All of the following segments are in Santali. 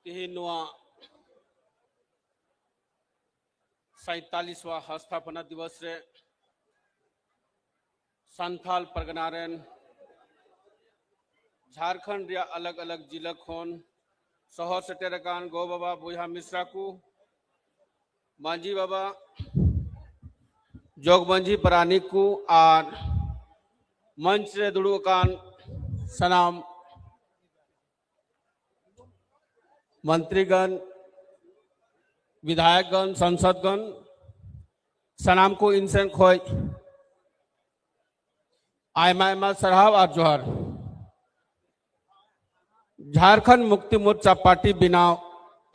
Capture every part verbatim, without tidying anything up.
ᱛᱮᱦᱮᱧ ᱱᱚᱣᱟ ᱥᱟᱭᱛᱟᱞᱤᱥ ᱣᱟ ᱦᱟᱥᱛᱷᱟᱯᱚᱱᱟ ᱫᱤᱵᱚᱥ ᱨᱮ ᱥᱟᱱᱛᱷᱟᱞ ᱯᱟᱨᱜᱟᱱᱟ ᱨᱮᱱ ᱡᱷᱟᱨᱠᱷᱚᱸᱰ ᱨᱮᱭᱟᱜ ᱟᱞᱟᱜᱽ ᱟᱞᱟᱜᱽ ᱡᱤᱞᱟᱹ ᱠᱷᱚᱱ ᱥᱚᱦᱚᱨ ᱥᱮᱴᱮᱨ ᱟᱠᱟᱱ ᱜᱚ ᱵᱟᱵᱟ, ᱵᱚᱭᱦᱟ ᱢᱤᱥᱨᱟ ᱠᱚ, ᱢᱟᱹᱡᱷᱤ ᱵᱟᱵᱟ, ᱡᱚᱜᱽ ᱢᱟᱹᱡᱷᱤ ᱯᱟᱨᱟᱱᱤᱠ ᱠᱚ ᱟᱨ ᱢᱚᱧᱪ ᱨᱮ ᱫᱩᱲᱩᱵ ᱟᱠᱟᱱ ᱥᱟᱱᱟᱢ ᱢᱚᱱᱛᱨᱤᱜᱚᱱ, ᱵᱤᱫᱷᱟᱭᱚᱠᱜᱚᱱ, ᱥᱟᱝᱥᱚᱫᱽᱜᱚᱱ, ᱥᱟᱱᱟᱢ ᱠᱚ ᱤᱧ ᱥᱮᱱ ᱠᱷᱚᱱ ᱟᱭᱢᱟ ᱟᱭᱢᱟ ᱥᱟᱨᱦᱟᱣ ᱟᱨ ᱡᱚᱦᱟᱨ᱾ ᱡᱷᱟᱨᱠᱷᱚᱸᱰ ᱢᱩᱠᱛᱤ ᱢᱳᱨᱪᱟ ᱯᱟᱨᱴᱤ ᱵᱮᱱᱟᱣ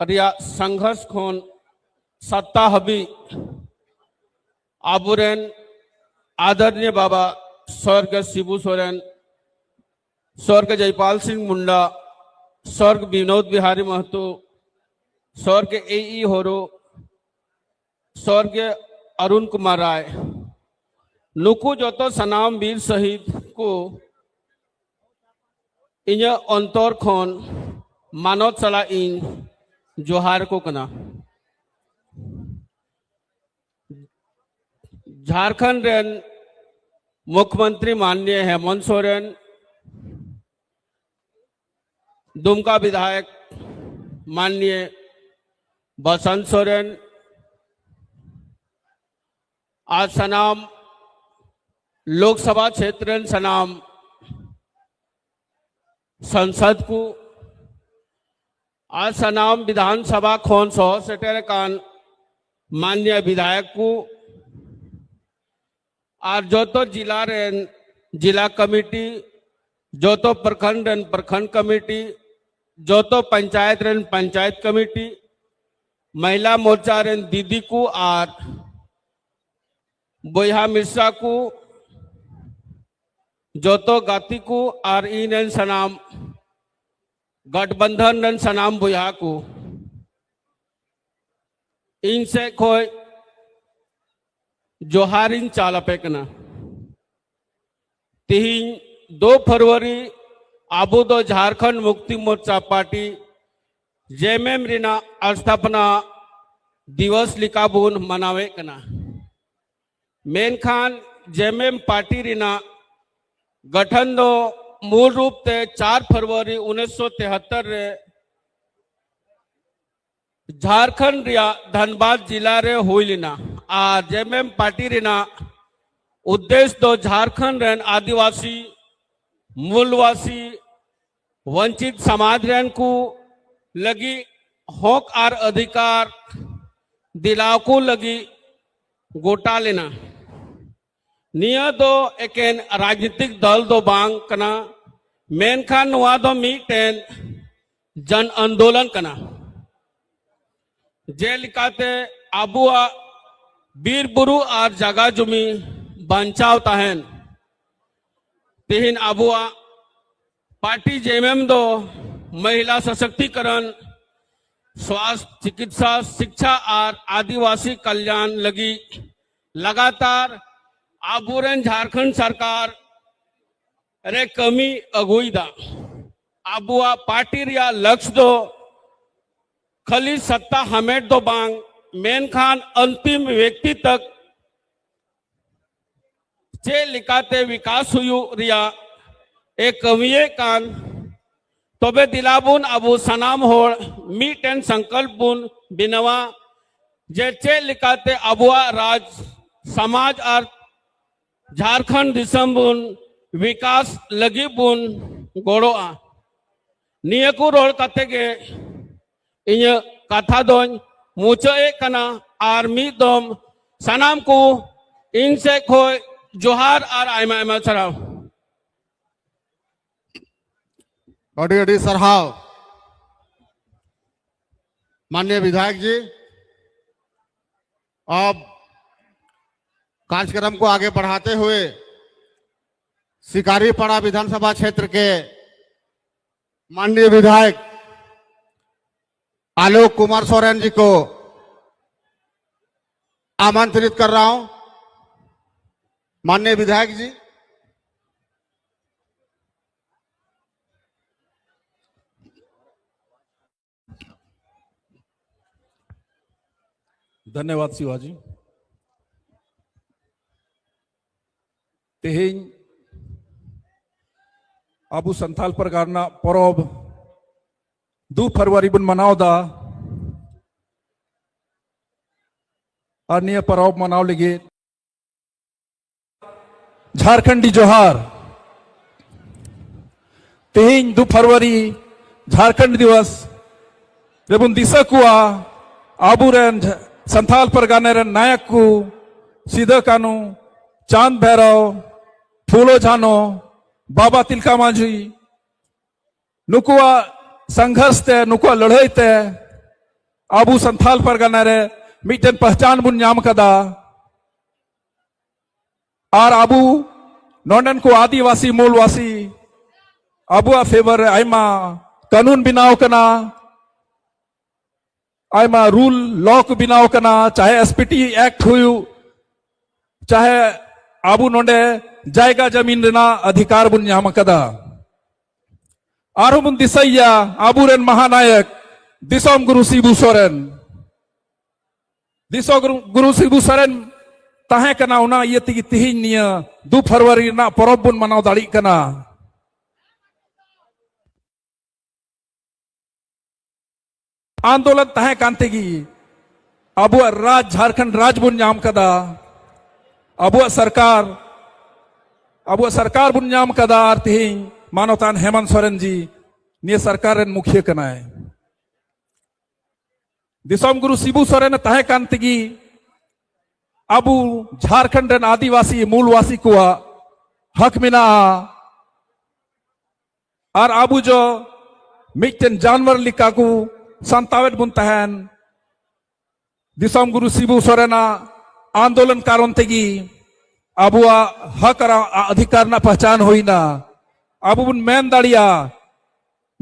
ᱨᱮᱭᱟᱜ ᱥᱚᱝᱜᱷᱚᱨᱥ ᱠᱷᱚᱱ ᱥᱟᱛᱛᱟ ᱦᱟᱹᱵᱤᱡ ᱟᱵᱚᱨᱮᱱ ᱟᱫᱚᱨᱱᱤᱭᱚ ᱵᱟᱵᱟ ᱥᱚᱨᱜᱮ ᱥᱤᱵᱩ ᱥᱚᱨᱮᱱ, ᱥᱚᱨᱜᱮ ᱡᱚᱭᱯᱟᱞ ᱥᱤᱝ ᱢᱩᱱᱰᱟ, ᱥᱚᱨᱜᱮ ᱵᱤᱱᱳᱫ ᱵᱤᱦᱟᱨᱤ ᱢᱟᱦᱛᱚ, ᱥᱚᱨᱜᱮ ᱮ ᱤ ᱦᱳᱨᱳ, ᱥᱚᱨᱜᱮ ᱚᱨᱩᱱ ᱠᱩᱢᱟᱨ ᱨᱟᱭ, ᱱᱩᱠᱩ ᱡᱚᱛᱚ ᱥᱟᱱᱟᱢ ᱵᱤᱨ ᱥᱚᱦᱤᱫ ᱠᱚ ᱤᱧᱟᱹᱜ ᱚᱱᱛᱚᱨ ᱠᱷᱚᱱ ᱢᱟᱱᱚᱛ ᱥᱟᱞᱟᱜ ᱤᱧ ᱡᱚᱦᱟᱨ ᱠᱚ ᱠᱟᱱᱟ᱾ ᱡᱷᱟᱨᱠᱷᱚᱸᱰ ᱨᱮᱱ ᱢᱩᱠᱷᱭᱚᱢᱚᱱᱛᱨᱤ ᱢᱟᱱᱱᱤᱭ ᱦᱮᱢᱚᱱᱛ ᱥᱚᱨᱮᱱ, ᱫᱩᱢᱠᱟ ᱵᱤᱫᱷᱟᱭᱚᱠ ᱢᱟᱱᱱᱤᱭ ᱵᱚᱥᱚᱱᱛ ᱥᱚᱨᱮᱱ ᱟᱨ ᱥᱟᱱᱟᱢ ᱞᱳᱠᱥᱚᱵᱷᱟ ᱠᱷᱮᱛᱨᱚ ᱨᱮᱱ ᱥᱟᱱᱟᱢ ᱥᱟᱝᱥᱚᱫᱽ ᱠᱚ ᱟᱨ ᱥᱟᱱᱟᱢ ᱵᱤᱫᱷᱟᱱ ᱥᱚᱵᱷᱟ ᱠᱷᱚᱱ ᱥᱚᱦᱚᱨ ᱥᱮᱴᱮᱨ ᱟᱠᱟᱱ ᱢᱟᱱᱱᱤᱭ ᱵᱤᱫᱷᱟᱭᱚᱠ ᱠᱚ ᱟᱨ ᱡᱚᱛᱚ ᱡᱤᱞᱟ ᱨᱮᱱ ᱡᱤᱞᱟ ᱠᱚᱢᱤᱴᱤ, ᱡᱚᱛᱚ ᱯᱨᱚᱠᱷᱚᱸᱰ ᱨᱮᱱ ᱯᱨᱚᱠᱷᱚᱸᱰ ᱠᱚᱢᱤᱴᱤ, ᱡᱚᱛᱚ ᱯᱚᱧᱪᱟᱭᱮᱛ ᱨᱮᱱ ᱯᱚᱧᱪᱟᱭᱮᱛ ᱠᱚᱢᱤᱴᱤ, ᱢᱚᱦᱤᱞᱟ ᱢᱳᱨᱪᱟ ᱨᱮᱱ ᱫᱤᱫᱤ ᱠᱚ ᱟᱨ ᱵᱚᱭᱦᱟ ᱢᱤᱥᱨᱟ ᱠᱚ, ᱡᱚᱛᱚ ᱜᱟᱛᱮ ᱠᱚ ᱟᱨ ᱤᱧ ᱨᱮᱱ ᱥᱟᱱᱟᱢ ᱜᱚᱴᱵᱚᱱᱫᱷᱚᱱ ᱨᱮᱱ ᱥᱟᱱᱟᱢ ᱵᱚᱭᱦᱟ ᱠᱚ, ᱤᱧ ᱥᱮᱫ ᱠᱷᱚᱱ ᱡᱚᱦᱟᱨ ᱤᱧ ᱪᱟᱞ ᱟᱯᱮ ᱠᱟᱱᱟ᱾ ᱛᱤᱦᱤᱧ ᱫᱩ ᱯᱷᱮᱵᱽᱨᱩᱣᱟᱨᱤ ᱟᱵᱚ ᱫᱚ ᱡᱷᱟᱨᱠᱷᱚᱸᱰ ᱢᱩᱠᱛᱤ ᱢᱳᱨᱪᱟ ᱯᱟᱨᱴᱤ ᱡᱮᱢᱮᱢ ᱨᱮᱱᱟᱜ ᱟᱥᱛᱷᱟᱯᱚᱱᱟ ᱫᱤᱣᱚᱥ ᱞᱮᱠᱟ ᱵᱚᱱ ᱢᱟᱱᱟᱣᱮᱫ ᱠᱟᱱᱟ᱾ ᱢᱮᱱᱠᱷᱟᱱ ᱡᱮᱢᱮᱢ ᱯᱟᱨᱴᱤ ᱨᱮᱱᱟᱜ ᱜᱚᱴᱷᱚᱱ ᱫᱚ ᱢᱩᱞ ᱨᱩᱯ ᱛᱮ ᱪᱟᱨ ᱯᱷᱮᱵᱽᱨᱩᱣᱟᱨᱤ ᱩᱱᱤᱥᱥᱚ ᱛᱮᱦᱟᱛᱛᱚᱨ ᱨᱮ ᱡᱷᱟᱨᱠᱷᱚᱸᱰ ᱨᱮᱭᱟᱜ ᱫᱷᱟᱱᱵᱟᱫ ᱡᱤᱞᱟ ᱨᱮ ᱦᱩᱭ ᱞᱮᱱᱟ᱾ ᱟᱨ ᱡᱮᱢᱮᱢ ᱯᱟᱨᱴᱤ ᱨᱮᱱᱟᱜ ᱩᱫᱽᱫᱮᱥ ᱫᱚ ᱡᱷᱟᱨᱠᱷᱚᱸᱰ ᱨᱮᱱ ᱟᱹᱫᱤᱵᱟᱹᱥᱤ, ᱢᱩᱞᱣᱟᱥᱤ, ᱣᱚᱧᱪᱤᱛ ᱥᱚᱢᱟᱡᱽ ᱨᱮᱱ ᱠᱚ ᱞᱟᱹᱜᱤᱫ ᱦᱚᱠ ᱟᱨ ᱚᱫᱷᱤᱠᱟᱨ ᱫᱤᱞᱟᱣ ᱠᱚ ᱞᱟᱹᱜᱤᱫ ᱜᱚᱴᱟ ᱞᱮᱱᱟ᱾ ᱱᱤᱭᱟᱹ ᱫᱚ ᱮᱠᱮᱱ ᱨᱟᱡᱽᱱᱤᱛᱤᱠ ᱫᱚᱞ ᱫᱚ ᱵᱟᱝ ᱠᱟᱱᱟ, ᱢᱮᱱᱠᱷᱟᱱ ᱱᱚᱣᱟ ᱫᱚ ᱢᱤᱫᱴᱮᱱ ᱡᱚᱱ ᱟᱱᱫᱳᱞᱚᱱ ᱠᱟᱱᱟ᱾ ᱡᱮᱞᱮᱠᱟᱛᱮ ᱟᱵᱚᱣᱟᱜ ᱵᱤᱨ ᱵᱩᱨᱩ ᱟᱨ ᱡᱟᱜᱟ ᱡᱩᱢᱤ ᱵᱟᱧᱪᱟᱣ ᱛᱟᱦᱮᱱ, ᱛᱮᱦᱮᱧ ᱟᱵᱚᱣᱟᱜ ᱯᱟᱨᱴᱤ ᱡᱮᱢᱮᱢ ᱫᱚ ᱢᱚᱦᱤᱞᱟ ᱥᱚᱥᱚᱠᱛᱤᱠᱚᱨᱚᱱ, ᱥᱣᱟᱥᱛᱷ, ᱪᱤᱠᱤᱛᱥᱟ, ᱥᱤᱠᱪᱷᱟ ᱟᱨ ᱟᱹᱫᱤᱵᱟᱹᱥᱤ ᱠᱟᱞᱭᱟᱱ ᱞᱟᱹᱜᱤᱫ ᱞᱟᱜᱟᱛᱟᱨ ᱟᱵᱚᱨᱮᱱ ᱡᱷᱟᱨᱠᱷᱚᱸᱰ ᱥᱚᱨᱠᱟᱨ ᱨᱮ ᱠᱟᱹᱢᱤ ᱟᱹᱜᱩᱭᱮᱫᱟ᱾ ᱟᱵᱚᱣᱟᱜ ᱯᱟᱨᱴᱤ ᱨᱮᱭᱟᱜ ᱞᱚᱠᱥ ᱫᱚ ᱠᱷᱟᱹᱞᱤ ᱥᱚᱛᱛᱟ ᱦᱟᱢᱮᱴ ᱫᱚ ᱵᱟᱝ, ᱢᱮᱱᱠᱷᱟᱱ ᱚᱱᱛᱤᱢ ᱵᱮᱠᱛᱤ ᱛᱚᱠ ᱪᱮᱫ ᱞᱮᱠᱟᱛᱮ ᱵᱤᱠᱟᱥ ᱦᱩᱭᱩᱜ ᱨᱮᱭᱟᱜ ᱮ ᱠᱟᱹᱢᱤᱭᱮᱫ ᱠᱟᱱ, ᱛᱚᱵᱮ ᱫᱮᱞᱟ ᱵᱚᱱ ᱟᱵᱚ ᱥᱟᱱᱟᱢ ᱦᱚᱲ ᱢᱤᱫᱴᱮᱱ ᱥᱚᱝᱠᱚᱞᱯ ᱵᱚᱱ ᱵᱮᱱᱟᱣᱟ ᱡᱮ ᱪᱮᱫ ᱞᱮᱠᱟᱛᱮ ᱟᱵᱚᱣᱟᱜ ᱨᱟᱡᱽ, ᱥᱚᱢᱟᱡᱽ ᱟᱨ ᱡᱷᱟᱨᱠᱷᱚᱸᱰ ᱫᱤᱥᱚᱢ ᱵᱚᱱ ᱵᱤᱠᱟᱥ ᱞᱟᱹᱜᱤᱫ ᱵᱚᱱ ᱜᱚᱲᱚᱜᱼᱟ᱾ ᱱᱤᱭᱟᱹ ᱠᱚ ᱨᱚᱲ ᱠᱟᱛᱮ ᱜᱮ ᱤᱧᱟᱹᱜ ᱠᱟᱛᱷᱟ ᱫᱚᱧ ᱢᱩᱪᱟᱹᱫ ᱮᱫ ᱠᱟᱱᱟ᱾ ᱟᱨ ᱢᱤᱫ ᱫᱚᱢ ᱥᱟᱱᱟᱢ ᱠᱚ ᱤᱧ ᱥᱮᱫ ᱠᱷᱚᱱ ᱡᱚᱦᱟᱨ ᱟᱨ ᱟᱭᱢᱟ ᱟᱭᱢᱟ ᱥᱟᱨᱦᱟᱣ᱾ ᱟᱹᱰᱤ ᱟᱹᱰᱤ ᱥᱟᱨᱦᱟᱣ माननीय विधायक जी। अब कार्यक्रम को आगे बढ़ाते हुए शिकारीपाड़ा विधानसभा क्षेत्र के माननीय विधायक आलोक कुमार सोरेन जी को आमंत्रित कर रहा हूं। माननीय विधायक जी। ᱫᱷᱚᱱᱭᱚᱵᱟᱫ ᱥᱤᱵᱟᱡᱤ᱾ ᱛᱮᱦᱮᱧ ᱟᱵᱚ ᱥᱟᱱᱛᱟᱞ ᱯᱟᱨᱜᱟᱱᱟ ᱨᱮᱱᱟᱜ ᱯᱚᱨᱚᱵᱽ ᱫᱩ ᱯᱷᱮᱵᱽᱨᱩᱣᱟᱨᱤ ᱵᱚᱱ ᱢᱟᱱᱟᱣ ᱮᱫᱟ᱾ ᱟᱨ ᱱᱤᱭᱟᱹ ᱯᱚᱨᱚᱵᱽ ᱢᱟᱱᱟᱣ ᱞᱟᱹᱜᱤᱫ ᱡᱷᱟᱨᱠᱷᱚᱸᱰᱤ ᱡᱚᱦᱟᱨ᱾ ᱛᱮᱦᱮᱧ ᱫᱩ ᱯᱷᱮᱵᱽᱨᱩᱣᱟᱨᱤ ᱡᱷᱟᱨᱠᱷᱚᱸᱰ ᱫᱤᱵᱚᱥ ᱨᱮᱵᱚᱱ ᱫᱤᱥᱟᱹ ᱠᱚᱣᱟ ᱟᱵᱚᱨᱮᱱ ᱡᱷ-, ᱥᱟᱱᱛᱟᱞ ᱯᱟᱨᱜᱟᱱᱟ ᱨᱮᱱ ᱱᱟᱭᱚᱠ ᱠᱚ ᱥᱤᱫᱟᱹ ᱠᱟᱹᱱᱦᱩ, ᱪᱟᱸᱫᱽ ᱵᱷᱟᱭᱨᱚ, ᱯᱷᱩᱞᱳ ᱡᱷᱟᱱᱚ, ᱵᱟᱵᱟ ᱛᱤᱞᱠᱟ ᱢᱟᱹᱡᱷᱤ, ᱱᱩᱠᱩᱣᱟᱜ ᱥᱚᱝᱜᱷᱚᱨᱥ ᱛᱮ, ᱱᱩᱠᱩᱣᱟᱜ ᱞᱟᱹᱲᱦᱟᱹᱭ ᱛᱮ ᱟᱵᱚ ᱥᱟᱱᱛᱟᱞ ᱯᱟᱨᱜᱟᱱᱟ ᱨᱮ ᱢᱤᱫᱴᱮᱱ ᱯᱮᱦᱪᱟᱱ ᱵᱚᱱ ᱧᱟᱢ ᱠᱟᱫᱟ᱾ ᱟᱨ ᱟᱵᱚ ᱱᱚᱰᱮᱱ ᱠᱚ ᱟᱹᱫᱤᱵᱟᱹᱥᱤ ᱢᱩᱞᱵᱟᱥᱤ ᱟᱵᱚᱣᱟᱜ ᱯᱷᱮᱵᱟᱨ ᱨᱮ ᱟᱭᱢᱟ ᱠᱟᱹᱱᱩᱱ ᱵᱮᱱᱟᱣ ᱠᱟᱱᱟ, ᱟᱭᱢᱟ ᱨᱩᱞ ᱞᱚ ᱠᱚ ᱵᱮᱱᱟᱣ ᱠᱟᱱᱟ, ᱪᱟᱦᱮ ᱮᱥᱯᱤᱴᱤ ᱮᱠᱴ ᱦᱩᱭᱩᱜ, ᱪᱟᱦᱮ ᱟᱵᱚ ᱱᱚᱰᱮ ᱡᱟᱭᱜᱟ ᱡᱟᱢᱤᱱ ᱨᱮᱱᱟᱜ ᱚᱫᱷᱤᱠᱟᱨ ᱵᱚᱱ ᱧᱟᱢ ᱟᱠᱟᱫᱟ᱾ ᱟᱨᱦᱚᱸ ᱵᱚᱱ ᱫᱤᱥᱟᱹᱭᱟ ᱟᱵᱚᱨᱮᱱ ᱢᱟᱦᱟᱱᱟᱭᱚᱠ ᱫᱤᱥᱚᱢ ᱜᱩᱨᱩ ᱥᱤᱵᱩ ᱥᱚᱨᱮᱱ᱾ ᱫᱤᱥᱚᱢ ᱜᱩᱨᱩ, ᱜᱩᱨᱩ ᱥᱤᱵᱩ ᱥᱚᱨᱮᱱ ᱛᱟᱦᱮᱸ ᱠᱟᱱᱟ, ᱚᱱᱟ ᱤᱭᱟᱹ ᱛᱮᱜᱮ ᱛᱮᱦᱮᱧ ᱱᱤᱭᱟᱹ ᱫᱩ ᱯᱷᱮᱵᱽᱨᱩᱣᱟᱨᱤ ᱨᱮᱱᱟᱜ ᱯᱚᱨᱚᱵᱽ ᱵᱚᱱ ᱢᱟᱱᱟᱣ ᱫᱟᱲᱮᱭᱟᱜ ᱠᱟᱱᱟ᱾ ᱟᱱᱫᱳᱞᱚᱱ ᱛᱟᱦᱮᱸ ᱠᱟᱱ ᱛᱮᱜᱮ ᱟᱵᱚᱣᱟᱜ ᱨᱟᱡᱽ, ᱡᱷᱟᱨᱠᱷᱚᱸᱰ ᱨᱟᱡᱽ ᱵᱚᱱ ᱧᱟᱢ ᱠᱟᱫᱟ, ᱟᱵᱚᱣᱟᱜ ᱥᱚᱨᱠᱟᱨ, ᱟᱵᱚᱣᱟᱜ ᱥᱚᱨᱠᱟᱨ ᱵᱚᱱ ᱧᱟᱢ ᱠᱟᱫᱟ᱾ ᱟᱨ ᱛᱮᱦᱮᱧ ᱢᱟᱱᱚᱛᱟᱱ ᱦᱮᱢᱚᱱᱛ ᱥᱚᱨᱮᱱ ᱡᱤ ᱱᱤᱭᱟᱹ ᱥᱚᱨᱠᱟᱨ ᱨᱮᱱ ᱢᱩᱠᱷᱤᱭᱟᱹ ᱠᱟᱱᱟᱭ᱾ ᱫᱤᱥᱚᱢ ᱜᱩᱨᱩ ᱥᱤᱵᱩ ᱥᱚᱨᱮᱱ ᱮ ᱛᱟᱦᱮᱸ ᱠᱟᱱ ᱛᱮᱜᱮ ᱟᱵᱚ ᱡᱷᱟᱨᱠᱷᱚᱸᱰ ᱨᱮᱱ ᱟᱹᱫᱤᱵᱟᱹᱥᱤ ᱢᱩᱞᱵᱟᱥᱤ ᱠᱚᱣᱟᱜ ᱦᱚᱠ ᱢᱮᱱᱟᱜᱼᱟ᱾ ᱟᱨ ᱟᱵᱚ ᱡᱚ ᱢᱤᱫᱴᱮᱱ ᱡᱟᱱᱣᱟᱨ ᱞᱮᱠᱟ ᱠᱚ ᱥᱟᱱᱛᱟᱣᱮᱫ ᱵᱚᱱ ᱛᱟᱦᱮᱱ᱾ ᱫᱤᱥᱚᱢ ᱜᱩᱨᱩ ᱥᱤᱵᱩ ᱥᱚᱨᱮᱱᱟᱜ ᱟᱱᱫᱳᱞᱚᱱ ᱠᱟᱨᱚᱱ ᱛᱮᱜᱮ ᱟᱵᱚᱣᱟᱜ ᱦᱚᱠ ᱟᱨ ᱚᱫᱷᱤᱠᱟᱨ ᱨᱮᱱᱟᱜ ᱯᱟᱦᱪᱟᱱ ᱦᱩᱭᱱᱟ᱾ ᱟᱵᱚ ᱵᱚᱱ ᱢᱮᱱ ᱫᱟᱲᱮᱭᱟᱜᱼᱟ,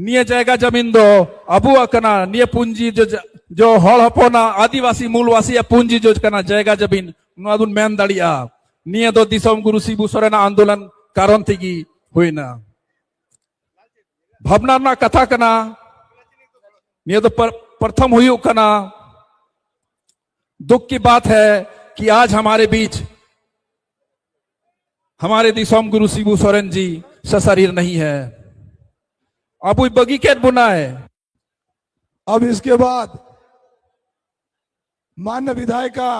ᱱᱤᱭᱟᱹ ᱡᱟᱭᱜᱟ ᱡᱟᱢᱤᱱ ᱫᱚ ᱟᱵᱚᱣᱟᱜ ᱠᱟᱱᱟ, ᱱᱤᱭᱟᱹ ᱯᱩᱸᱡᱤ ᱡᱚ, ᱡᱚ ᱦᱚᱲ ᱦᱚᱯᱚᱱᱟᱜ, ᱟᱹᱫᱤᱵᱟᱹᱥᱤ ᱢᱩᱞᱵᱟᱹᱥᱤᱭᱟᱜ ᱯᱩᱸᱡᱤ ᱡᱚ ᱠᱟᱱᱟ ᱡᱟᱭᱜᱟ ᱡᱟᱢᱤᱱ, ᱱᱚᱣᱟ ᱵᱚᱱ ᱢᱮᱱ ᱫᱟᱲᱮᱭᱟᱜᱼᱟ᱾ ᱱᱤᱭᱟᱹ ᱫᱚ ᱫᱤᱥᱚᱢ ᱜᱩᱨᱩ ᱥᱤᱵᱩ ᱥᱚᱨᱮᱱᱟᱜ ᱟᱱᱫᱳᱞᱚᱱ ᱠᱟᱨᱚᱱ ᱛᱮᱜᱮ ᱦᱩᱭᱱᱟ᱾ ᱵᱷᱟᱵᱽᱱᱟ ᱨᱮᱱᱟᱜ ᱠᱟᱛᱷᱟ ᱠᱟᱱᱟ᱾ ᱱᱤᱭᱟᱹ ᱫᱚ ᱯᱨ-, ᱯᱨᱚᱛᱷᱚᱢ ᱦᱩᱭᱩᱜ ᱠᱟᱱᱟ दुख की बात है कि आज हमारे बीच हमारे दिसोम गुरु शिबू सोरेन जी सशरीर नहीं है। ᱟᱵᱚᱭ ᱵᱟᱹᱜᱤ ᱠᱮᱫ ᱵᱚᱱᱟᱭ। अब इसके बाद मान्य विधायिका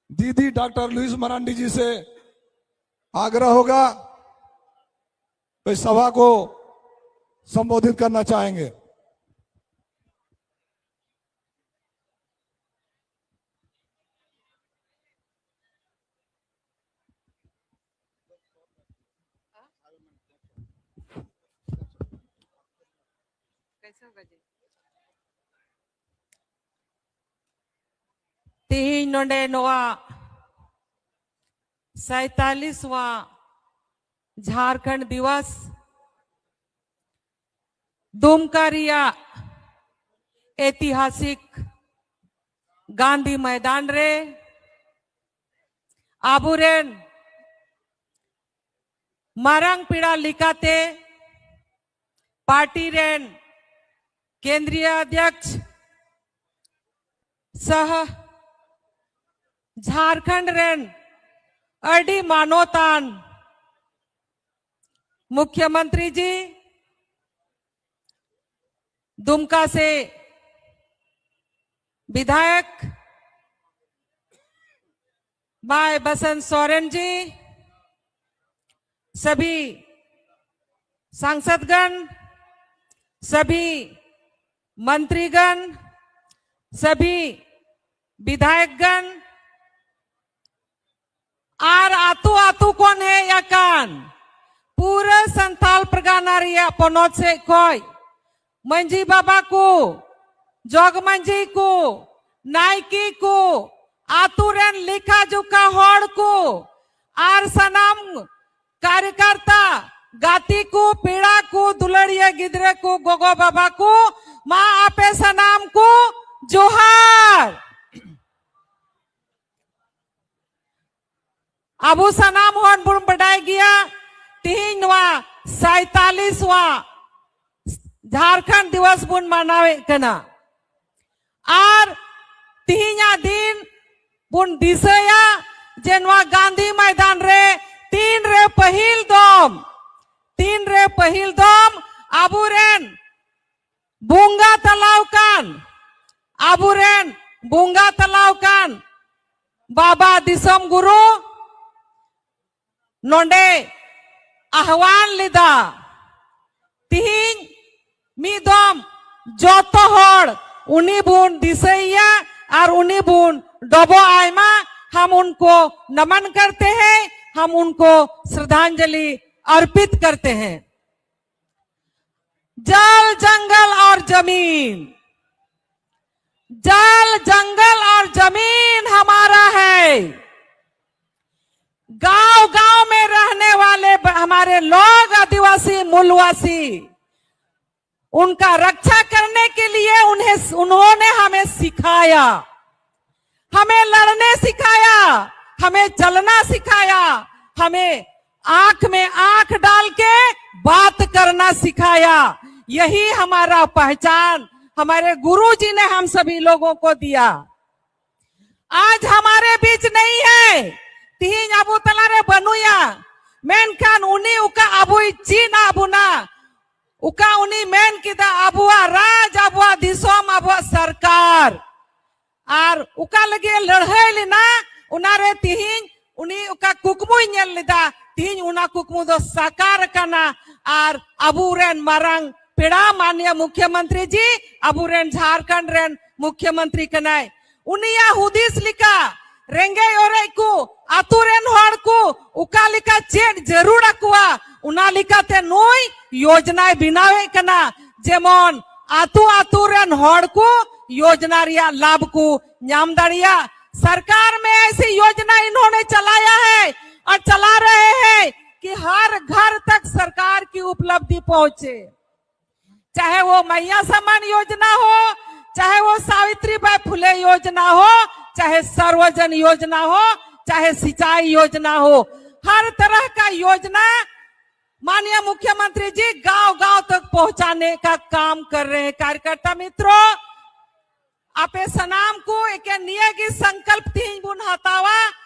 दीदी डॉक्टर लुइस मरांडी जी से आग्रह होगा, वे सभा को संबोधित करना चाहेंगे। ᱛᱮᱦᱮᱧ ᱱᱚᱰᱮ ᱱᱚᱣᱟ ᱥᱟᱭᱛᱟᱞᱤᱥ ᱣᱟ ᱡᱷᱟᱨᱠᱷᱚᱸᱰ ᱫᱤᱣᱟᱥ ᱫᱩᱢᱠᱟ ᱨᱮᱭᱟᱜ ᱮᱛᱤᱦᱟᱥᱤᱠ ᱜᱟᱱᱫᱷᱤ ᱢᱚᱭᱫᱟᱱ ᱨᱮ ᱟᱵᱚᱨᱮᱱ ᱢᱟᱨᱟᱝ ᱯᱮᱲᱟ ᱞᱮᱠᱟᱛᱮ ᱯᱟᱨᱴᱤ ᱨᱮᱱ ᱠᱮᱱᱫᱨᱤᱭᱚ ᱚᱫᱷᱭᱚᱠᱥ ᱥᱟᱦ ᱡᱷᱟᱨᱠᱷᱚᱸᱰ ᱨᱮᱱ ᱟᱹᱰᱤ ᱢᱟᱱᱚᱛᱟᱱ ᱢᱩᱠᱷᱭᱚᱢᱚᱱᱛᱨᱤ ᱡᱤ, ᱫᱩᱢᱠᱟ ᱥᱮ ᱵᱤᱫᱷᱟᱭᱚᱠ ᱵᱷᱟᱭ ᱵᱚᱥᱚᱱᱛ ᱥᱚᱨᱮᱱ ᱡᱤ, ᱥᱟᱵᱷᱤ ᱥᱟᱝᱥᱚᱫᱽᱜᱚᱱ, ᱥᱟᱵᱷᱤ ᱢᱚᱱᱛᱨᱤᱜᱚᱱ, ᱥᱟᱵᱷᱤ ᱵᱤᱫᱷᱟᱭᱚᱠᱜᱚᱱ, ᱟᱨ ᱟᱹᱛᱩ ᱟᱹᱛᱩ ᱠᱷᱚᱱ ᱦᱮᱡ ᱟᱠᱟᱱ ᱯᱩᱨᱟᱹ ᱥᱟᱱᱛᱟᱞ ᱯᱟᱨᱜᱟᱱᱟ ᱨᱮᱭᱟᱜ ᱯᱚᱱᱚᱛ ᱥᱮᱫ ᱠᱷᱚᱱ ᱢᱟᱹᱡᱷᱤ ᱵᱟᱵᱟ ᱠᱚ, ᱡᱚᱜᱽ ᱢᱟᱹᱡᱷᱤ ᱠᱚ, ᱱᱟᱭᱠᱮ ᱠᱚ, ᱟᱹᱛᱩ ᱨᱮᱱ ᱞᱮᱠᱷᱟ ᱡᱚᱠᱷᱟ ᱦᱚᱲ ᱠᱚ, ᱟᱨ ᱥᱟᱱᱟᱢ ᱠᱟᱨᱭᱚᱠᱚᱨᱛᱟ, ᱜᱟᱛᱮ ᱠᱚ, ᱯᱮᱲᱟ ᱠᱚ, ᱫᱩᱞᱟᱹᱲᱤᱭᱟᱹ ᱜᱤᱫᱽᱨᱟᱹ ᱠᱚ, ᱜᱚᱜᱚ ᱵᱟᱵᱟ ᱠᱚ, ᱢᱟ ᱟᱯᱮ ᱥᱟᱱᱟᱢ ᱠᱚ ᱡᱚᱦᱟᱨ᱾ ᱟᱵᱚ ᱥᱟᱱᱟᱢ ᱦᱚᱲ ᱵᱚᱱ ᱵᱟᱰᱟᱭ ᱜᱮᱭᱟ, ᱛᱤᱦᱤᱧ ᱱᱚᱣᱟ ᱥᱟᱭᱛᱟᱞᱤᱥ ᱣᱟ ᱡᱷᱟᱨᱠᱷᱚᱸᱰ ᱫᱤᱣᱚᱥ ᱵᱚᱱ ᱢᱟᱱᱟᱣᱮᱫ ᱠᱟᱱᱟ᱾ ᱟᱨ ᱛᱤᱦᱤᱧᱟᱜ ᱫᱤᱱ ᱵᱚᱱ ᱫᱤᱥᱟᱹᱭᱟ ᱡᱮ ᱱᱚᱣᱟ ᱜᱟᱱᱫᱷᱤ ᱢᱚᱭᱫᱟᱱ ᱨᱮ ᱛᱤᱱ ᱨᱮ ᱯᱟᱹᱦᱤᱞ ᱫᱚᱢ, ᱛᱤᱱ ᱨᱮ ᱯᱟᱹᱦᱤᱞ ᱫᱚᱢ ᱟᱵᱚᱨᱮᱱ ᱵᱚᱸᱜᱟ ᱛᱟᱞᱟᱣ ᱠᱟᱱ, ᱟᱵᱚᱨᱮᱱ ᱵᱚᱸᱜᱟ ᱛᱟᱞᱟᱣ ᱠᱟᱱ ᱵᱟᱵᱟ ᱫᱤᱥᱚᱢ ᱜᱩᱨᱩ ᱱᱚᱰᱮ ᱟᱦᱣᱟᱱ ᱞᱮᱫᱟ᱾ ᱛᱤᱦᱤᱧ ᱢᱤᱫ ᱫᱚᱢ ᱡᱚᱛᱚ ᱦᱚᱲ ᱩᱱᱤ ᱵᱚᱱ ᱫᱤᱥᱟᱹᱭᱮᱭᱟ ᱟᱨ ᱩᱱᱤ ᱵᱚᱱ ᱰᱚᱵᱚᱜ ᱟᱭᱢᱟ᱾ हम उनको नमन करते हैं, हम उनको श्रद्धांजलि अर्पित करते हैं। जल, जंगल और जमीन, जल, जंगल और जमीन हमारा है। गांव गांव में रहने वाले ब- हमारे लोग, आदिवासी, मूलवासी, उनका रक्षा करने के लिए उन्हें, उन्होंने हमें सिखाया, हमें लड़ने सिखाया, हमें जलना सिखाया, हमें आंख में आंख डाल के बात करना सिखाया। यही हमारा पहचान हमारे गुरु जी ने हम सभी लोगों को दिया। आज हमारे बीच नहीं है, ᱛᱤᱦᱤᱧ ᱟᱵᱚ ᱛᱟᱞᱟᱨᱮ ᱵᱟᱹᱱᱩᱭᱟ, ᱢᱮᱱᱠᱷᱟᱱ ᱩᱱᱤ ᱚᱠᱟ ᱟᱵᱚᱭ ᱪᱮᱫ ᱟᱫ ᱵᱚᱱᱟ, ᱚᱠᱟ ᱩᱱᱤ ᱢᱮᱱ ᱠᱮᱫᱟ, ᱟᱵᱚᱣᱟᱜ ᱨᱟᱡᱽ, ᱟᱵᱚᱣᱟᱜ ᱫᱤᱥᱚᱢ, ᱟᱵᱚᱣᱟᱜ ᱥᱚᱨᱠᱟᱨ, ᱟᱨ ᱚᱠᱟ ᱞᱟᱹᱜᱤᱫ ᱮ ᱞᱟᱹᱲᱦᱟᱹᱭ ᱞᱮᱱᱟ, ᱚᱱᱟᱨᱮ ᱛᱤᱦᱤᱧ ᱩᱱᱤ ᱚᱠᱟ ᱠᱩᱠᱢᱩᱭ ᱧᱮᱞ ᱞᱮᱫᱟ, ᱛᱤᱦᱤᱧ ᱚᱱᱟ ᱠᱩᱠᱢᱩ ᱫᱚ ᱥᱟᱠᱟᱨ ᱟᱠᱟᱱᱟ᱾ ᱟᱨ ᱟᱵᱚᱨᱮᱱ ᱢᱟᱨᱟᱝ ᱯᱮᱲᱟ ᱢᱟᱱᱱᱤᱭᱟ ᱢᱩᱠᱷᱭᱚᱢᱚᱱᱛᱨᱤ ᱡᱤ ᱟᱵᱚᱨᱮᱱ ᱡᱷᱟᱨᱠᱷᱚᱸᱰ ᱨᱮᱱ ᱢᱩᱠᱷᱭᱚᱢᱚᱱᱛᱨᱤ ᱠᱟᱱᱟᱭ᱾ ᱩᱱᱤᱭᱟᱜ ᱦᱩᱫᱤᱥ ᱞᱮᱠᱟ ᱨᱮᱸᱜᱮᱡ ᱚᱨᱮᱡ ᱠᱚ, ᱟᱛᱳ ᱨᱮᱱ ᱦᱚᱲ ᱠᱚ ᱚᱠᱟ ᱞᱮᱠᱟ ᱪᱮᱫ ᱡᱟᱹᱨᱩᱲ ᱟᱠᱚᱣᱟ, ᱚᱱᱟ ᱞᱮᱠᱟᱛᱮ ᱱᱩᱭ ᱭᱳᱡᱽᱱᱟᱭ ᱵᱮᱱᱟᱣᱮᱫ ᱠᱟᱱᱟ, ᱡᱮᱢᱚᱱ ᱟᱛᱳ ᱟᱛᱳ ᱨᱮᱱ ᱦᱚᱲ ᱠᱚ ᱭᱳᱡᱽᱱᱟ ᱨᱮᱭᱟᱜ ᱞᱟᱵᱷ ᱠᱚ ᱧᱟᱢ ᱫᱟᱲᱮᱭᱟᱜ᱾ सरकार में ऐसी योजना इन्होंने चलाया है और चला रहे हैं कि हर घर तक सरकार की उपलब्धि पहुंचे। चाहे वो मैया सम्मान योजना हो, चाहे वो सावित्रीबाई फुले योजना हो, चाहे सर्वजन योजना हो, चाहे सिंचाई योजना हो, हर तरह का योजना माननीय मुख्यमंत्री जी गांव गांव तक पहुंचाने का काम कर रहे हैं। कार्यकर्ता मित्रों, ᱟᱯᱮ ᱥᱟᱱᱟᱢ ᱠᱚ ᱮᱠᱮᱱ ᱱᱤᱭᱟᱹ ᱜᱮ ᱥᱚᱝᱠᱚᱞᱯ ᱛᱤᱦᱤᱧ ᱵᱚᱱ ᱦᱟᱛᱟᱣᱟ,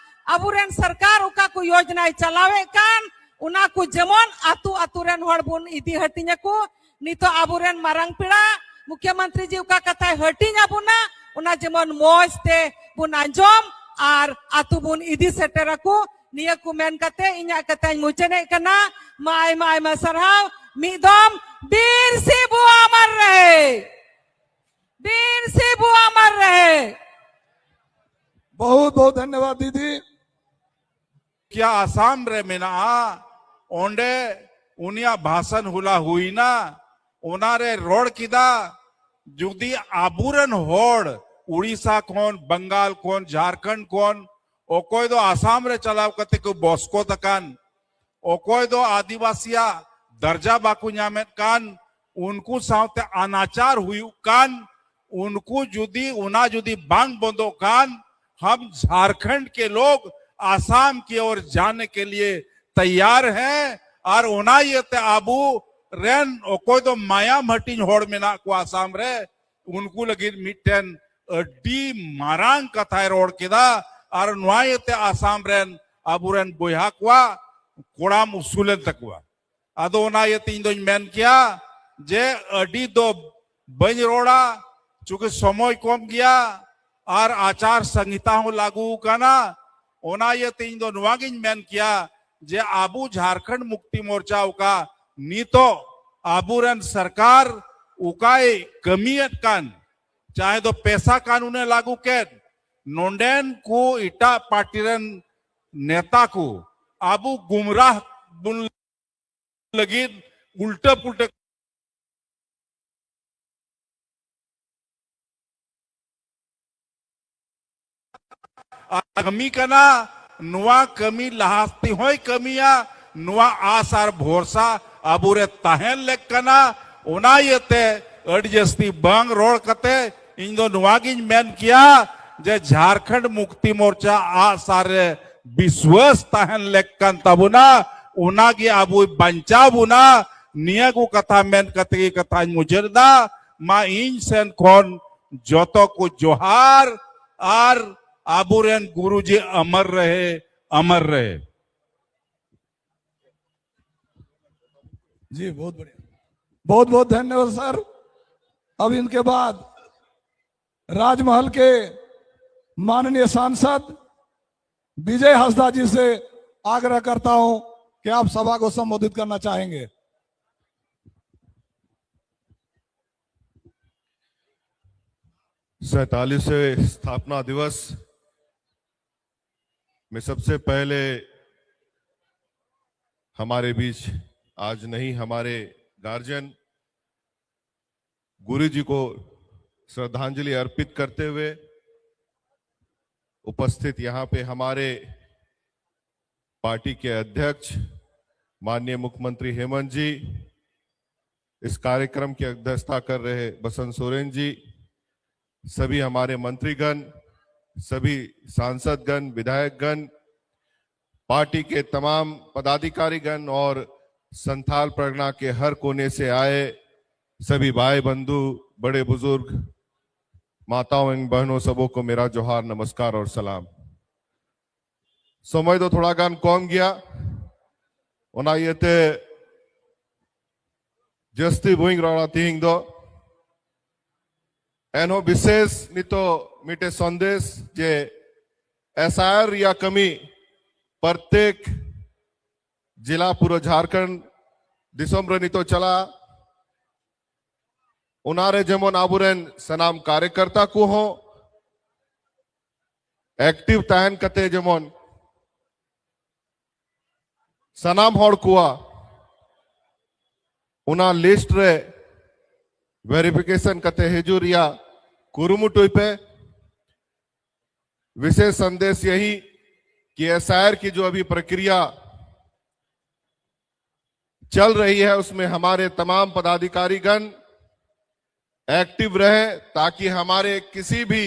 ᱟᱵᱚᱨᱮᱱ ᱥᱚᱨᱠᱟᱨ ᱚᱠᱟ ᱠᱚ ᱭᱳᱡᱽᱱᱟᱭ ᱪᱟᱞᱟᱣᱮᱫ ᱠᱟᱱ, ᱚᱱᱟ ᱠᱚ ᱡᱮᱢᱚᱱ ᱟᱛᱳ ᱟᱛᱳ ᱨᱮᱱ ᱦᱚᱲ ᱵᱚᱱ ᱤᱫᱤ ᱦᱟᱹᱴᱤᱧ ᱟᱠᱚ᱾ ᱱᱤᱛᱚᱜ ᱟᱵᱚᱨᱮᱱ ᱢᱟᱨᱟᱝ ᱯᱮᱲᱟ ᱢᱩᱠᱷᱭᱚᱢᱚᱱᱛᱨᱤ ᱡᱤ ᱚᱠᱟ ᱠᱟᱛᱷᱟᱭ ᱦᱟᱹᱴᱤᱧ ᱟᱵᱚᱱᱟ, ᱚᱱᱟ ᱡᱮᱢᱚᱱ ᱢᱚᱡᱽ ᱛᱮ ᱵᱚᱱ ᱟᱸᱡᱚᱢ ᱟᱨ ᱟᱛᱳ ᱵᱚᱱ ᱤᱫᱤ ᱥᱮᱴᱮᱨ ᱟᱠᱚ᱾ ᱱᱤᱭᱟᱹ ᱠᱚ ᱢᱮᱱ ᱠᱟᱛᱮ ᱤᱧᱟᱹᱜ ᱠᱟᱛᱷᱟᱧ ᱢᱩᱪᱟᱹᱫᱮᱫ ᱠᱟᱱᱟ᱾ ᱢᱟ ᱟᱭᱢᱟ ᱟᱭᱢᱟ ᱥᱟᱨᱦᱟᱣ᱾ ᱢᱤᱫ ᱫᱚᱢ ᱵᱤᱨ ᱥᱤᱵᱩ ᱟᱢᱟᱨ ᱨᱮᱦᱮ, ᱵᱤᱨ ᱥᱤᱵᱩ ᱟᱢᱟᱨ ᱨᱮᱦᱮ᱾ ᱵᱚᱦᱩᱛ ᱵᱚᱦᱩᱛ ᱫᱷᱚᱱᱭᱚᱵᱟᱫ ᱫᱤᱫᱤ᱾ ᱠᱤᱭᱟ ᱟᱥᱟᱢ ᱨᱮ ᱢᱮᱱᱟᱜᱼᱟ, ᱚᱸᱰᱮ ᱩᱱᱤᱭᱟᱜ ᱵᱷᱟᱥᱚᱱ ᱦᱚᱞᱟ ᱦᱩᱭᱱᱟ, ᱚᱱᱟᱨᱮ ᱨᱚᱲ ᱠᱮᱫᱟ, ᱡᱩᱫᱤ ᱟᱵᱚᱨᱮᱱ ᱦᱚᱲ ᱩᱲᱤᱥᱥᱟ ᱠᱷᱚᱱ, ᱵᱟᱝᱜᱟᱞ ᱠᱷᱚᱱ, ᱡᱷᱟᱨᱠᱷᱚᱸᱰ ᱠᱷᱚᱱ, ᱚᱠᱚᱭ ᱫᱚ ᱟᱥᱟᱢ ᱨᱮ ᱪᱟᱞᱟᱣ ᱠᱟᱛᱮ ᱠᱚ ᱵᱚᱥᱠᱚᱛ ᱟᱠᱟᱱ, ᱚᱠᱚᱭ ᱫᱚ ᱟᱹᱫᱤᱵᱟᱹᱥᱤᱭᱟᱜ ᱫᱟᱨᱡᱟ ᱵᱟᱠᱚ ᱧᱟᱢᱮᱫ ᱠᱟᱱ, ᱩᱱᱠᱩ ᱥᱟᱶᱛᱮ ᱟᱱᱟᱪᱟᱨ ᱦᱩᱭᱩᱜ ᱠᱟᱱ, ᱩᱱᱠᱩ ᱡᱩᱫᱤ, ᱚᱱᱟ ᱡᱩᱫᱤ ᱵᱟᱝ ᱵᱚᱱᱫᱚᱜ ᱠᱷᱟᱱ, ᱦᱟᱢ ᱡᱷᱟᱨᱠᱷᱚᱸᱰ ᱠᱮ ᱞᱳᱜ ᱟᱥᱟᱢ ᱠᱤ ᱳᱨ ᱡᱟᱱᱮ ᱠᱮ ᱞᱤᱭᱮ ᱛᱮᱭᱟᱨ ᱦᱮᱸ᱾ ᱟᱨ ᱚᱱᱟ ᱤᱭᱟᱹᱛᱮ ᱟᱵᱚ ᱨᱮᱱ ᱚᱠᱚᱭ ᱫᱚ ᱢᱟᱭᱟᱢ ᱦᱟᱹᱴᱤᱧ ᱦᱚᱲ ᱢᱮᱱᱟᱜ ᱠᱚᱣᱟ ᱟᱥᱟᱢ ᱨᱮ, ᱩᱱᱠᱩ ᱞᱟᱹᱜᱤᱫ ᱢᱤᱫᱴᱮᱱ ᱟᱹᱰᱤ ᱢᱟᱨᱟᱝ ᱠᱟᱛᱷᱟᱭ ᱨᱚᱲ ᱠᱮᱫᱟ᱾ ᱟᱨ ᱱᱚᱣᱟ ᱤᱭᱟᱹᱛᱮ ᱟᱥᱟᱢ ᱨᱮᱱ ᱟᱵᱚᱨᱮᱱ ᱵᱚᱭᱦᱟ ᱠᱚᱣᱟᱜ ᱠᱚᱲᱟᱢ ᱩᱥᱩᱞᱮᱱ ᱛᱟᱠᱚᱣᱟ᱾ ᱟᱫᱚ ᱚᱱᱟ ᱤᱭᱟᱹᱛᱮ ᱤᱧ ᱫᱚᱧ ᱢᱮᱱ ᱠᱮᱭᱟ ᱡᱮ ᱟᱹᱰᱤ ᱫᱚ ᱵᱟᱹᱧ ᱨᱚᱲᱟ, ᱪᱩᱸᱠᱤ ᱥᱚᱢᱚᱭ ᱠᱚᱢ ᱜᱮᱭᱟ ᱟᱨ ᱟᱪᱟᱨ ᱥᱚᱝᱦᱤᱛᱟ ᱦᱚᱸ ᱞᱟᱹᱜᱩ ᱟᱠᱟᱱᱟ᱾ ᱚᱱᱟ ᱤᱭᱟᱹᱛᱮ ᱤᱧ ᱫᱚ ᱱᱚᱣᱟ ᱜᱤᱧ ᱢᱮᱱ ᱠᱮᱭᱟ ᱡᱮ ᱟᱵᱚ ᱡᱷᱟᱨᱠᱷᱚᱸᱰ ᱢᱩᱠᱛᱤ ᱢᱳᱨᱪᱟ ᱚᱠᱟ ᱱᱤᱛᱚᱜ ᱟᱵᱚᱨᱮᱱ ᱥᱚᱨᱠᱟᱨ ᱚᱠᱟᱭ ᱠᱟᱹᱢᱤᱭᱮᱫ ᱠᱟᱱ, ᱪᱟᱦᱮ ᱫᱚ ᱯᱮᱥᱟ ᱠᱟᱱᱩᱱᱮ ᱞᱟᱹᱜᱩ ᱠᱮᱫ, ᱱᱚᱰᱮᱱ ᱠᱚ ᱮᱴᱟᱜ ᱯᱟᱨᱴᱤ ᱨᱮᱱ ᱱᱮᱛᱟ ᱠᱚ ᱟᱵᱚ ᱜᱩᱢᱨᱟᱦ ᱵᱚᱱ ᱞᱟᱹᱜᱤᱫ ᱩᱞᱴᱟᱹ ᱯᱩᱞᱴᱟᱹ ᱠᱟᱹᱢᱤ ᱠᱟᱱᱟ᱾ ᱱᱚᱣᱟ ᱠᱟᱹᱢᱤ ᱞᱟᱦᱟᱥᱛᱤ ᱦᱚᱸᱭ ᱠᱟᱹᱢᱤᱭᱟ, ᱱᱚᱣᱟ ᱟᱥ ᱟᱨ ᱵᱷᱚᱨᱥᱟ ᱟᱵᱚᱨᱮ ᱛᱟᱦᱮᱱ ᱞᱮᱠ ᱠᱟᱱᱟ᱾ ᱚᱱᱟ ᱤᱭᱟᱹᱛᱮ ᱟᱹᱰᱤ ᱡᱟᱹᱥᱛᱤ ᱵᱟᱝ ᱨᱚᱲ ᱠᱟᱛᱮ ᱤᱧ ᱫᱚ ᱱᱚᱣᱟ ᱜᱤᱧ ᱢᱮᱱ ᱠᱮᱭᱟ ᱡᱮ ᱡᱷᱟᱨᱠᱷᱚᱸᱰ ᱢᱩᱠᱛᱤ ᱢᱳᱨᱪᱟ ᱟᱜ ᱥᱟᱨ ᱨᱮ ᱵᱤᱥᱣᱟᱥ ᱛᱟᱦᱮᱱ ᱞᱮᱠ ᱠᱟᱱ ᱛᱟᱵᱚᱱᱟ, ᱚᱱᱟᱜᱮ ᱟᱵᱚᱭ ᱵᱟᱧᱪᱟᱣ ᱵᱚᱱᱟ᱾ ᱱᱤᱭᱟᱹ ᱠᱚ ᱠᱟᱛᱷᱟ ᱢᱮᱱ ᱠᱟᱛᱮ ᱜᱮ ᱠᱟᱛᱷᱟᱧ ᱢᱩᱪᱟᱹᱫ ᱮᱫᱟ᱾ ᱢᱟ ᱤᱧ ᱥᱮᱱ ᱠᱷᱚᱱ ᱡᱚᱛᱚ ᱠᱚ ᱡᱚᱦᱟᱨ᱾ ᱟᱨ ᱟᱵᱚᱨᱮᱱ ᱜᱩᱨᱩᱡᱤ ᱚᱢᱚᱨ ᱨᱮᱦᱮ, ᱚᱢᱚᱨ ᱨᱮᱦᱮ᱾ जी, बहुत बढ़िया, बहुत बहुत धन्यवाद सर। अब इनके बाद राजमहल के माननीय सांसद विजय हंसदा जी से आग्रह करता हूं कि आप सभा को संबोधित करना चाहेंगे। सैतालीसवें स्थापना दिवस में सबसे पहले हमारे बीच आज नहीं, हमारे गार्जियन गुरु जी को श्रद्धांजलि अर्पित करते हुए उपस्थित यहाँ पे हमारे पार्टी के अध्यक्ष माननीय मुख्यमंत्री हेमंत जी, इस कार्यक्रम की अध्यक्षता कर रहे बसंत सोरेन जी, सभी हमारे मंत्रीगण, सभी सांसदगण, विधायकगण, पार्टी के तमाम पदाधिकारीगण और संथाल परगना के हर कोने से आए सभी भाई बंधु, बड़े बुजुर्ग, माताओं एवं बहनों, सबों को मेरा जोहार, नमस्कार और सलाम। समय ᱫᱚ ᱛᱷᱚᱲᱟ ᱜᱟᱱ ᱠᱚᱢ ᱜᱮᱭᱟ, ᱚᱱᱟ ᱤᱭᱟᱹᱛᱮ ᱡᱟᱹᱥᱛᱤ ᱵᱟᱹᱧ ᱨᱚᱲᱟ ᱛᱤᱦᱤᱧ ᱫᱚ᱾ ᱮᱱᱦᱚᱸ ᱵᱤᱥᱮᱥ ᱱᱤᱛᱚᱜ ᱢᱤᱫᱴᱮᱡ ᱥᱚᱱᱫᱮᱥ ᱡᱮ ᱮᱥᱟᱭᱟᱨ ᱨᱮᱭᱟᱜ ᱠᱟᱹᱢᱤ ᱯᱨᱚᱛᱮᱠ ᱡᱮᱞᱟ, ᱯᱩᱨᱟᱹ ᱡᱷᱟᱨᱠᱷᱚᱸᱰ ᱫᱤᱥᱚᱢ ᱨᱮ ᱱᱤᱛᱚᱜ ᱪᱟᱞᱟᱜᱼᱟ᱾ ᱚᱱᱟᱨᱮ ᱡᱮᱢᱚᱱ ᱟᱵᱚᱨᱮᱱ ᱥᱟᱱᱟᱢ ᱠᱟᱨᱭᱚᱠᱚᱨᱛᱟ ᱠᱚᱦᱚᱸ ᱮᱠᱴᱤᱵᱷ ᱛᱟᱦᱮᱱ ᱠᱟᱛᱮ ᱡᱮᱢᱚᱱ ᱥᱟᱱᱟᱢ ᱦᱚᱲ ᱠᱚᱣᱟᱜ ᱚᱱᱟ ᱞᱤᱥᱴ ᱨᱮ ᱵᱷᱮᱨᱤᱯᱷᱤᱠᱮᱥᱚᱱ ᱠᱟᱛᱮ ᱦᱤᱡᱩᱜ ᱨᱮᱭᱟᱜ ᱠᱩᱨᱩᱢᱩᱴᱩᱭ ᱯᱮ। विशेष संदेश यही कि एसआईआर की जो अभी प्रक्रिया चल रही है, उसमें हमारे तमाम पदाधिकारीगण एक्टिव रहें, ताकि हमारे किसी भी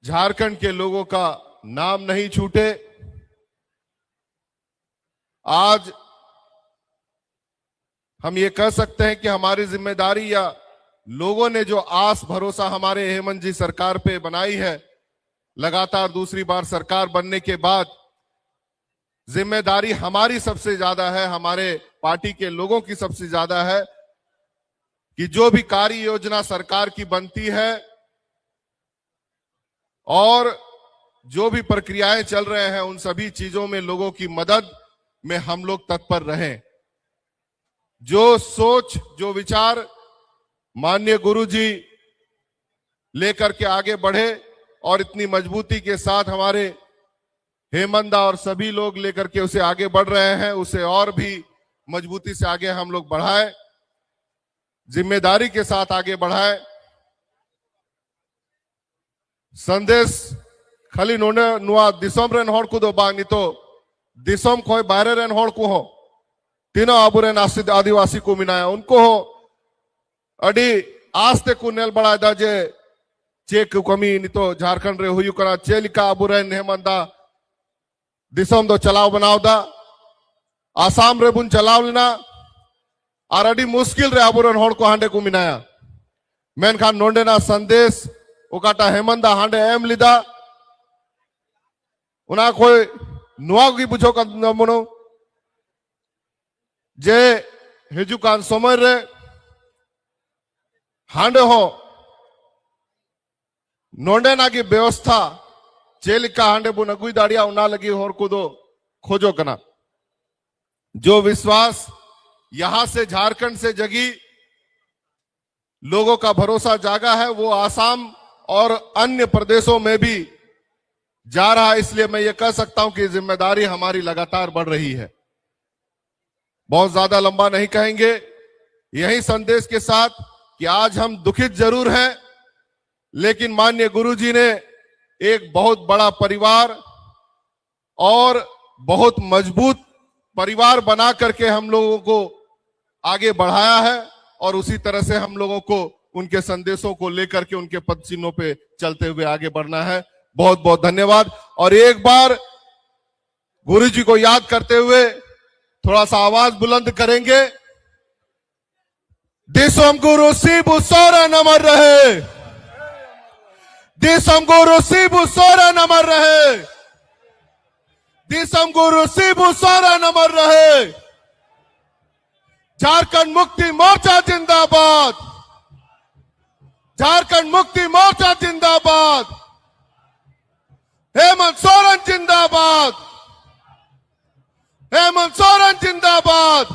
झारखंड के लोगों का नाम नहीं छूटे। आज हम ये कह सकते हैं कि हमारी जिम्मेदारी या लोगों ने जो आस भरोसा हमारे हेमंत जी सरकार पे बनाई है, लगातार दूसरी बार सरकार बनने के बाद जिम्मेदारी हमारी सबसे ज्यादा है, हमारे पार्टी के लोगों की सबसे ज्यादा है कि जो भी कार्य योजना सरकार की बनती है और जो भी प्रक्रियाएं चल रहे हैं, उन सभी चीजों में लोगों की मदद में हम लोग तत्पर रहें। जो सोच, जो विचार माननीय गुरु जी लेकर के आगे बढ़े और इतनी मजबूती के साथ हमारे हेमंत दा और सभी लोग लेकर के उसे आगे बढ़ रहे हैं, उसे और भी मजबूती से आगे हम लोग बढ़ाएं, जिम्मेदारी के साथ आगे बढ़ाएं। संदेश ᱠᱷᱟᱹᱞᱤ ᱱᱚᱰᱮ ᱱᱚᱣᱟ ᱫᱤᱥᱚᱢ ᱨᱮᱱ ᱦᱚᱲ ᱠᱚᱫᱚ ᱵᱟᱝ, ᱱᱤᱛᱚᱜ ᱫᱤᱥᱚᱢ ᱠᱷᱚᱱ ᱵᱟᱦᱨᱮ ᱨᱮᱱ ᱦᱚᱲ ᱠᱚᱦᱚᱸ ᱛᱤᱱᱟᱹᱜ ᱟᱵᱚᱨᱮᱱ ᱟᱥᱤ-, ᱟᱹᱫᱤᱵᱟᱹᱥᱤ ᱠᱚ ᱢᱮᱱᱟᱭᱟ, ᱩᱱᱠᱩ ᱦᱚᱸ ᱟᱹᱰᱤ ᱟᱥ ᱛᱮᱠᱚ ᱧᱮᱞ ᱵᱟᱲᱟᱭᱮᱫᱟ ᱡᱮ ᱪᱮᱫ ᱠᱚ ᱠᱟᱹᱢᱤ ᱱᱤᱛᱚᱜ ᱡᱷᱟᱲᱠᱷᱚᱸᱰ ᱨᱮ ᱦᱩᱭᱩᱜ ᱠᱟᱱᱟ, ᱪᱮᱫ ᱞᱮᱠᱟ ᱟᱵᱚᱨᱮᱱ ᱦᱮᱢᱟᱱᱛ ᱫᱟ ᱫᱤᱥᱚᱢ ᱫᱚ ᱪᱟᱞᱟᱣ ᱵᱮᱱᱟᱣ ᱫᱟ, ᱟᱥᱟᱢ ᱨᱮᱵᱚᱱ ᱪᱟᱞᱟᱣ ᱞᱮᱱᱟ, ᱟᱨ ᱟᱹᱰᱤ ᱢᱩᱥᱠᱤᱞ ᱨᱮ ᱟᱵᱚᱨᱮᱱ ᱦᱚᱲ ᱠᱚ ᱦᱟᱸᱰᱮ ᱠᱚ ᱢᱮᱱᱟᱭᱟ᱾ ᱢᱮᱱᱠᱷᱟᱱ ᱱᱚᱰᱮᱱᱟᱜ ᱥᱟᱸᱫᱮᱥ ᱚᱠᱟᱴᱟᱜ ᱦᱮᱢᱟᱱᱛ ᱫᱟ ᱦᱟᱸᱰᱮ ᱮᱢ ᱞᱮᱫᱟ, ᱚᱱᱟ ᱠᱷᱚᱡ ᱱᱚᱣᱟ ᱜᱮ ᱵᱩᱡᱷᱟᱹᱣ ᱠᱟᱱ ᱛᱟᱵᱚᱱᱟ ᱡᱮ ᱦᱤᱡᱩᱜ ᱠᱟᱱ ᱥᱚᱢᱚᱭ ᱨᱮ ᱦᱟᱸᱰᱮ ᱦᱚᱸ ᱱᱚᱰᱮᱱᱟᱜ ᱜᱮ ᱵᱮᱵᱚᱥᱛᱷᱟ ᱪᱮᱫ ᱞᱮᱠᱟ ᱦᱟᱸᱰᱮ ᱵᱚᱱ ᱟᱹᱜᱩᱭ ᱫᱟᱲᱮᱭᱟᱜᱼᱟ, ᱚᱱᱟ ᱞᱟᱹᱜᱤᱫ ᱦᱚᱲ ᱠᱚᱫᱚ ᱠᱷᱚᱡᱚᱜ ᱠᱟᱱᱟ᱾ जो विश्वास यहाँ से झारखंड से जगी लोगों का भरोसा जागा है, वो आसाम और अन्य प्रदेशों में भी जा रहा है। इसलिए मैं ये कह सकता हूं कि जिम्मेदारी हमारी लगातार बढ़ रही है। बहुत ज्यादा लंबा नहीं कहेंगे, यही संदेश के साथ कि आज हम दुखित जरूर हैं, लेकिन माननीय गुरु जी ने एक बहुत बड़ा परिवार और बहुत मजबूत परिवार बना करके हम लोगों को आगे बढ़ाया है और उसी तरह से हम लोगों को उनके संदेशों को लेकर के उनके पद चिन्हों पे चलते हुए आगे बढ़ना है। बहुत बहुत धन्यवाद। और एक बार गुरु जी को याद करते हुए थोड़ा सा आवाज बुलंद करेंगे। ᱫᱤᱥᱚᱢ ᱜᱩᱨᱩ ᱥᱤᱵᱩ ᱥᱚᱨᱮᱱ ᱟᱢᱟᱨ ᱨᱚᱦᱮ᱾ ᱫᱤᱥᱚᱢ ᱜᱩᱨᱩ ᱥᱤᱵᱩ ᱥᱚᱨᱮᱱ ᱟᱢᱟᱨ ᱨᱚᱦᱮ᱾ ᱫᱤᱥᱚᱢ ᱜᱩᱨᱩ ᱥᱤᱵᱩ ᱥᱚᱨᱮᱱ ᱟᱢᱟᱨ ᱨᱚᱦᱮ᱾ ᱡᱷᱟᱨᱠᱷᱚᱸᱰ ᱢᱩᱠᱛᱤ ᱢᱳᱨᱪᱟ ᱡᱤᱱᱫᱟᱵᱟᱫ᱾ ᱡᱷᱟᱨᱠᱷᱚᱸᱰ ᱢᱩᱠᱛᱤ ᱢᱳᱨᱪᱟ ᱡᱤᱱᱫᱟᱵᱟᱫ᱾ ᱦᱮᱢᱚᱱᱛ ᱥᱚᱨᱮᱱ ᱡᱤᱱᱫᱟᱵᱟᱫ᱾ ᱦᱮᱢᱚᱱᱛ ᱥᱚᱨᱮᱱ ᱡᱤᱱᱫᱟᱵᱟᱫ᱾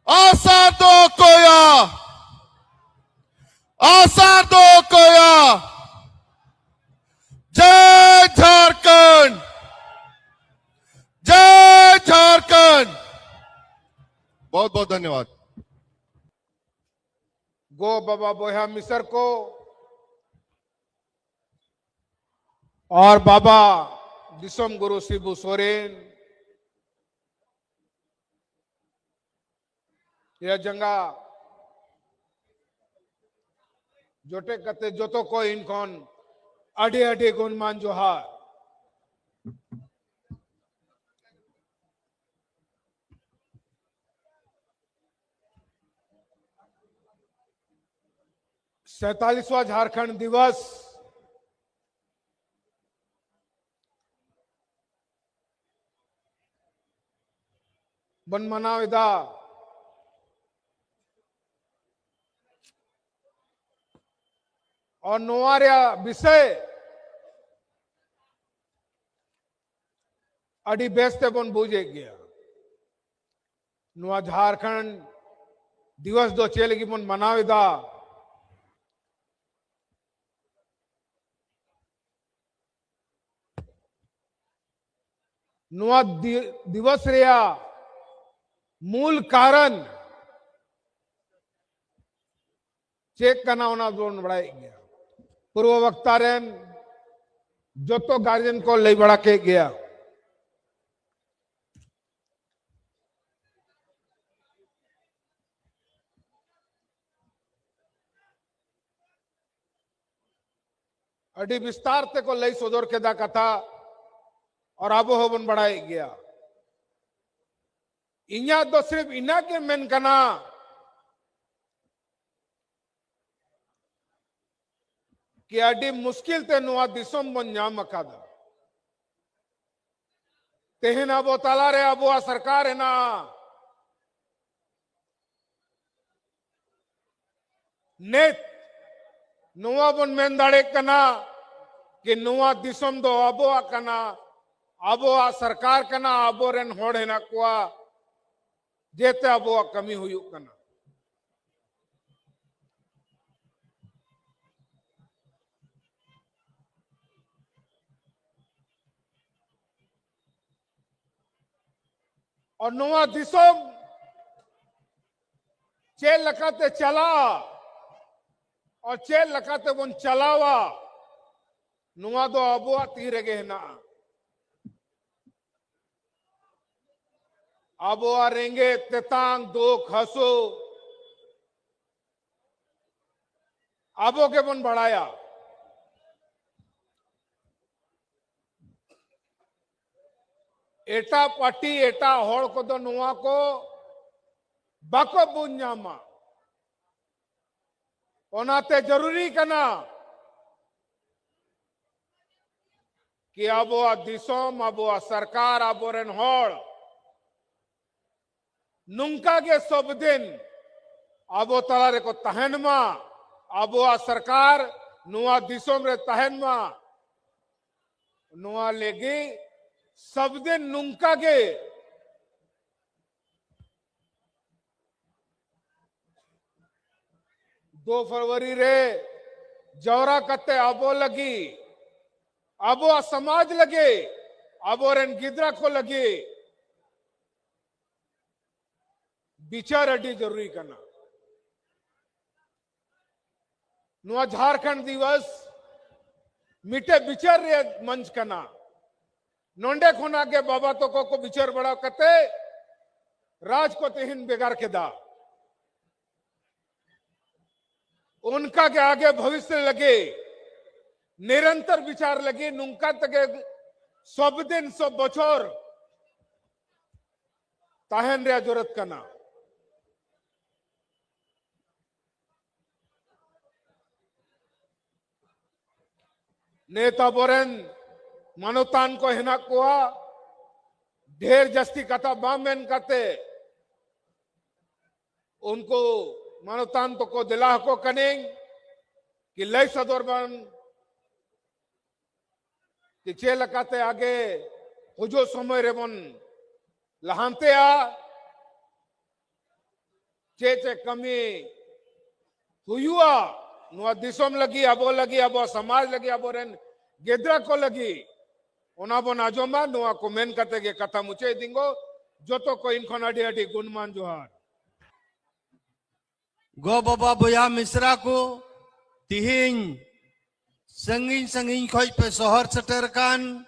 ᱟᱥᱟᱨ ᱫᱚ ᱚᱠᱚᱭᱟ? ᱟᱥᱟᱨ ᱫᱚ ᱚᱠᱚᱭᱟ? ᱡᱟᱭ ᱡᱷᱟᱨᱠᱷᱚᱸᱰ᱾ ᱡᱟᱭ ᱡᱷᱟᱨᱠᱷᱚᱸᱰ᱾ ᱵᱚᱦᱩᱛ ᱵᱚᱦᱩᱛ ᱫᱷᱚᱱᱭᱚᱵᱟᱫ᱾ ᱜᱚ ᱵᱟᱵᱟ ᱵᱚᱭᱦᱟ ᱢᱤᱥᱮᱨ ᱠᱚ ᱟᱨ ᱵᱟᱵᱟ ᱫᱤᱥᱚᱢ ᱜᱩᱨᱩ ᱥᱤᱵᱩ ᱥᱚᱨᱮᱱ ᱭᱟ ᱡᱟᱸᱜᱟ ᱡᱚᱴᱮᱫ ᱠᱟᱛᱮ ᱡᱚᱛᱚ ᱠᱚ ᱤᱧ ᱠᱷᱚᱱ ᱟᱹᱰᱤ ᱟᱹᱰᱤ ᱜᱩᱱᱢᱟᱱ ᱡᱚᱦᱟᱨ᱾ ᱥᱮᱛᱟᱞᱤᱥᱣᱟ ᱡᱷᱟᱨᱠᱷᱚᱸᱰ ᱫᱤᱵᱚᱥ ᱵᱚᱱ ᱢᱟᱱᱟᱣ ᱮᱫᱟ᱾ ᱟᱨ ᱱᱚᱣᱟ ᱨᱮᱭᱟᱜ ᱵᱤᱥᱚᱭ ᱟᱹᱰᱤ ᱵᱮᱥ ᱛᱮᱵᱚᱱ ᱵᱩᱡᱮᱫ ᱜᱮᱭᱟ᱾ ᱱᱚᱣᱟ ᱡᱷᱟᱨᱠᱷᱚᱸᱰ ᱫᱤᱵᱚᱥ ᱫᱚ ᱪᱮᱫ ᱞᱟᱹᱜᱤᱫ ᱵᱚᱱ ᱢᱟᱱᱟᱣ ᱮᱫᱟ? ᱱᱚᱣᱟ ᱫᱤ-, ᱫᱤᱵᱚᱥ ᱨᱮᱭᱟᱜ ᱢᱩᱞ ᱠᱟᱨᱚᱱ ᱪᱮᱫ ᱠᱟᱱᱟ, ᱚᱱᱟ ᱵᱚᱱ ᱵᱟᱲᱟᱭᱮᱫ ᱜᱮᱭᱟ᱾ ᱯᱩᱨᱵᱚ ᱵᱟᱠᱛᱟ ᱨᱮᱱ ᱡᱚᱛᱚ ᱜᱟᱨᱡᱮᱱ ᱠᱚ ᱞᱟᱹᱭ ᱵᱟᱲᱟ ᱠᱮᱫ ᱜᱮᱭᱟ᱾ ᱟᱹᱰᱤ ᱵᱤᱥᱛᱟᱨ ᱛᱮᱠᱚ ᱞᱟᱹᱭ ᱥᱚᱫᱚᱨ ᱠᱮᱫᱟ ᱠᱟᱛᱷᱟ, ᱟᱨ ᱟᱵᱚ ᱦᱚᱸᱵᱚᱱ ᱵᱟᱲᱟᱭᱮᱫ ᱜᱮᱭᱟ᱾ ᱤᱧᱟᱹᱜ ᱫᱚ ᱥᱤᱨᱯ ᱤᱱᱟᱹᱜ ᱜᱮ ᱢᱮᱱ ᱠᱟᱱᱟ, ᱠᱤ ᱟᱹᱰᱤ ᱢᱩᱥᱠᱤᱞ ᱛᱮ ᱱᱚᱣᱟ ᱫᱤᱥᱚᱢ ᱵᱚᱱ ᱧᱟᱢ ᱟᱠᱟᱫᱟ᱾ ᱛᱮᱦᱮᱧ ᱟᱵᱚ ᱛᱟᱞᱟᱨᱮ ᱟᱵᱚᱣᱟᱜ ᱥᱚᱨᱠᱟᱨ ᱦᱮᱱᱟᱜᱼᱟ᱾ ᱱᱤᱛ ᱱᱚᱣᱟ ᱵᱚᱱ ᱢᱮᱱ ᱫᱟᱲᱮᱭᱟᱜ ᱠᱟᱱᱟ ᱠᱤ ᱱᱚᱣᱟ ᱫᱤᱥᱚᱢ ᱫᱚ ᱟᱵᱚᱣᱟᱜ ᱠᱟᱱᱟ, ᱟᱵᱚᱣᱟᱜ ᱥᱚᱨᱠᱟᱨ ᱠᱟᱱᱟ, ᱟᱵᱚᱨᱮᱱ ᱦᱚᱲ ᱦᱮᱱᱟᱜ ᱠᱚᱣᱟ, ᱡᱮᱛᱮ ᱟᱵᱚᱣᱟᱜ ᱠᱟᱹᱢᱤ ᱦᱩᱭᱩᱜ ᱠᱟᱱᱟ᱾ ᱟᱨ ᱱᱚᱣᱟ ᱫᱤᱥᱚᱢ ᱪᱮᱫ ᱞᱮᱠᱟᱛᱮ ᱪᱟᱞᱟᱜᱼᱟ ᱟᱨ ᱪᱮᱫ ᱞᱮᱠᱟᱛᱮ ᱵᱚᱱ ᱪᱟᱞᱟᱣᱟ, ᱱᱚᱣᱟ ᱫᱚ ᱟᱵᱚᱣᱟᱜ ᱛᱤ ᱨᱮᱜᱮ ᱦᱮᱱᱟᱜᱼᱟ᱾ ᱟᱵᱚᱣᱟᱜ ᱨᱮᱸᱜᱮᱡ ᱛᱮᱛᱟᱝ, ᱫᱩᱠ ᱦᱟᱹᱥᱩ ᱟᱵᱚ ᱜᱮᱵᱚᱱ ᱵᱟᱲᱟᱭᱟ᱾ ᱮᱴᱟᱜ ᱯᱟᱨᱴᱤ, ᱮᱴᱟᱜ ᱦᱚᱲ ᱠᱚᱫᱚ ᱱᱚᱣᱟ ᱠᱚ ᱵᱟᱠᱚ ᱵᱩᱡᱽ ᱧᱟᱢᱟ᱾ ᱚᱱᱟᱛᱮ ᱡᱟᱹᱨᱩᱨᱤ ᱠᱟᱱᱟ ᱠᱤ ᱟᱵᱚᱣᱟᱜ ᱫᱤᱥᱚᱢ, ᱟᱵᱚᱣᱟᱜ ᱥᱚᱨᱠᱟᱨ, ᱟᱵᱚᱨᱮᱱ ᱦᱚᱲ ᱱᱚᱝᱠᱟ ᱜᱮ ᱥᱚᱵ ᱫᱤᱱ ᱟᱵᱚ ᱛᱟᱞᱟ ᱨᱮᱠᱚ ᱛᱟᱦᱮᱱ ᱢᱟ, ᱟᱵᱚᱣᱟᱜ ᱥᱚᱨᱠᱟᱨ ᱱᱚᱣᱟ ᱫᱤᱥᱚᱢ ᱨᱮ ᱛᱟᱦᱮᱱ ᱢᱟ, ᱱᱚᱣᱟ ᱞᱟᱹᱜᱤᱫ ᱥᱚᱵ ᱫᱤᱱ ᱱᱚᱝᱠᱟ ᱜᱮ ᱫᱩ ᱯᱷᱮᱵᱽᱨᱩᱣᱟᱨᱤ ᱨᱮ ᱡᱟᱣᱨᱟ ᱠᱟᱛᱮ ᱟᱵᱚ ᱞᱟᱹᱜᱤᱫ, ᱟᱵᱚᱣᱟᱜ ᱥᱚᱢᱟᱡᱽ ᱞᱟᱹᱜᱤᱫ, ᱟᱵᱚᱨᱮᱱ ᱜᱤᱫᱽᱨᱟᱹ ᱠᱚ ᱞᱟᱹᱜᱤᱫ ᱵᱤᱪᱟᱨ ᱟᱹᱰᱤ ᱡᱟᱹᱨᱩᱨᱤ ᱠᱟᱱᱟ᱾ ᱱᱚᱣᱟ ᱡᱷᱟᱨᱠᱷᱚᱸᱰ ᱫᱤᱵᱚᱥ ᱢᱤᱫᱴᱮᱡ ᱵᱤᱪᱟᱨ ᱨᱮᱭᱟᱜ ᱢᱚᱧᱪ ᱠᱟᱱᱟ᱾ ᱱᱚᱰᱮ ᱠᱷᱚᱱᱟᱜ ᱜᱮ ᱵᱟᱵᱟ ᱛᱟᱠᱚ ᱠᱚ ᱵᱤᱪᱟᱨ ᱵᱟᱲᱟ ᱠᱟᱛᱮ ᱨᱟᱡᱽ ᱠᱚ ᱛᱮᱦᱮᱧ ᱵᱷᱮᱜᱟᱨ ᱠᱮᱫᱟ᱾ ᱚᱱᱠᱟ ᱜᱮ ᱟᱜᱮ ᱵᱷᱚᱵᱤᱥᱥᱚ ᱞᱟᱹᱜᱤᱫ ᱱᱤᱨᱚᱱᱛᱚᱨ ᱵᱤᱪᱟᱨ ᱞᱟᱹᱜᱤᱫ ᱱᱚᱝᱠᱟ ᱛᱮᱜᱮ ᱥᱚᱵ ᱫᱤᱱ ᱥᱚᱵ ᱵᱚᱪᱷᱚᱨ ᱛᱟᱦᱮᱱ ᱨᱮᱭᱟᱜ ᱡᱚᱨᱩᱨᱟᱛ ᱠᱟᱱᱟ᱾ ᱱᱮᱛᱟ ᱟᱵᱚᱨᱮᱱ ᱢᱟᱱᱚᱛᱟᱱ ᱠᱚ ᱦᱮᱱᱟᱜ ᱠᱚᱣᱟ᱾ ᱰᱷᱮᱨ ᱡᱟᱹᱥᱛᱤ ᱠᱟᱛᱷᱟ ᱵᱟᱝ ᱢᱮᱱ ᱠᱟᱛᱮ ᱩᱱᱠᱩ ᱢᱟᱱᱚᱛᱟᱱ ᱛᱟᱠᱚ ᱫᱮᱞᱟ ᱟᱠᱚ ᱠᱟᱹᱱᱟᱹᱧ ᱠᱤ ᱞᱟᱹᱭ ᱥᱚᱫᱚᱨ ᱵᱚᱱ ᱠᱤ ᱪᱮᱫ ᱞᱮᱠᱟᱛᱮ ᱟᱜᱮ ᱦᱤᱡᱩᱜ ᱥᱚᱢᱚᱭ ᱨᱮᱵᱚᱱ ᱞᱟᱦᱟᱱᱛᱤᱜᱼᱟ, ᱪᱮᱫ ᱪᱮᱫ ᱠᱟᱹᱢᱤ ᱦᱩᱭᱩᱜᱼᱟ ᱱᱚᱣᱟ ᱫᱤᱥᱚᱢ ᱞᱟᱹᱜᱤᱫ, ᱟᱵᱚ ᱞᱟᱹᱜᱤᱫ, ᱟᱵᱚ ᱥᱚᱢᱟᱡᱽ ᱞᱟᱹᱜᱤᱫ, ᱟᱵᱚᱨᱮᱱ ᱜᱤᱫᱽᱨᱟᱹ ᱠᱚ ᱞᱟᱹᱜᱤᱫ, ᱚᱱᱟ ᱵᱚᱱ ᱟᱸᱡᱚᱢᱟ᱾ ᱱᱚᱣᱟ ᱠᱚ ᱢᱮᱱ ᱠᱟᱛᱮ ᱜᱮ ᱠᱟᱛᱷᱟ ᱢᱩᱪᱟᱹᱫ ᱫᱤᱧ ᱜᱚ᱾ ᱡᱚᱛᱚ ᱠᱚ ᱤᱧ ᱠᱷᱚᱱ ᱟᱹᱰᱤ ᱟᱹᱰᱤ ᱜᱩᱱᱢᱟᱱ ᱡᱚᱦᱟᱨ᱾ ᱜᱚ ᱵᱟᱵᱟ ᱵᱚᱭᱦᱟ ᱢᱤᱥᱨᱟ ᱠᱚ, ᱛᱤᱦᱤᱧ ᱥᱟᱺᱜᱤᱧ ᱥᱟᱺᱜᱤᱧ ᱠᱷᱚᱡ ᱯᱮ ᱥᱚᱦᱚᱨ ᱥᱮᱴᱮᱨ ᱟᱠᱟᱱ,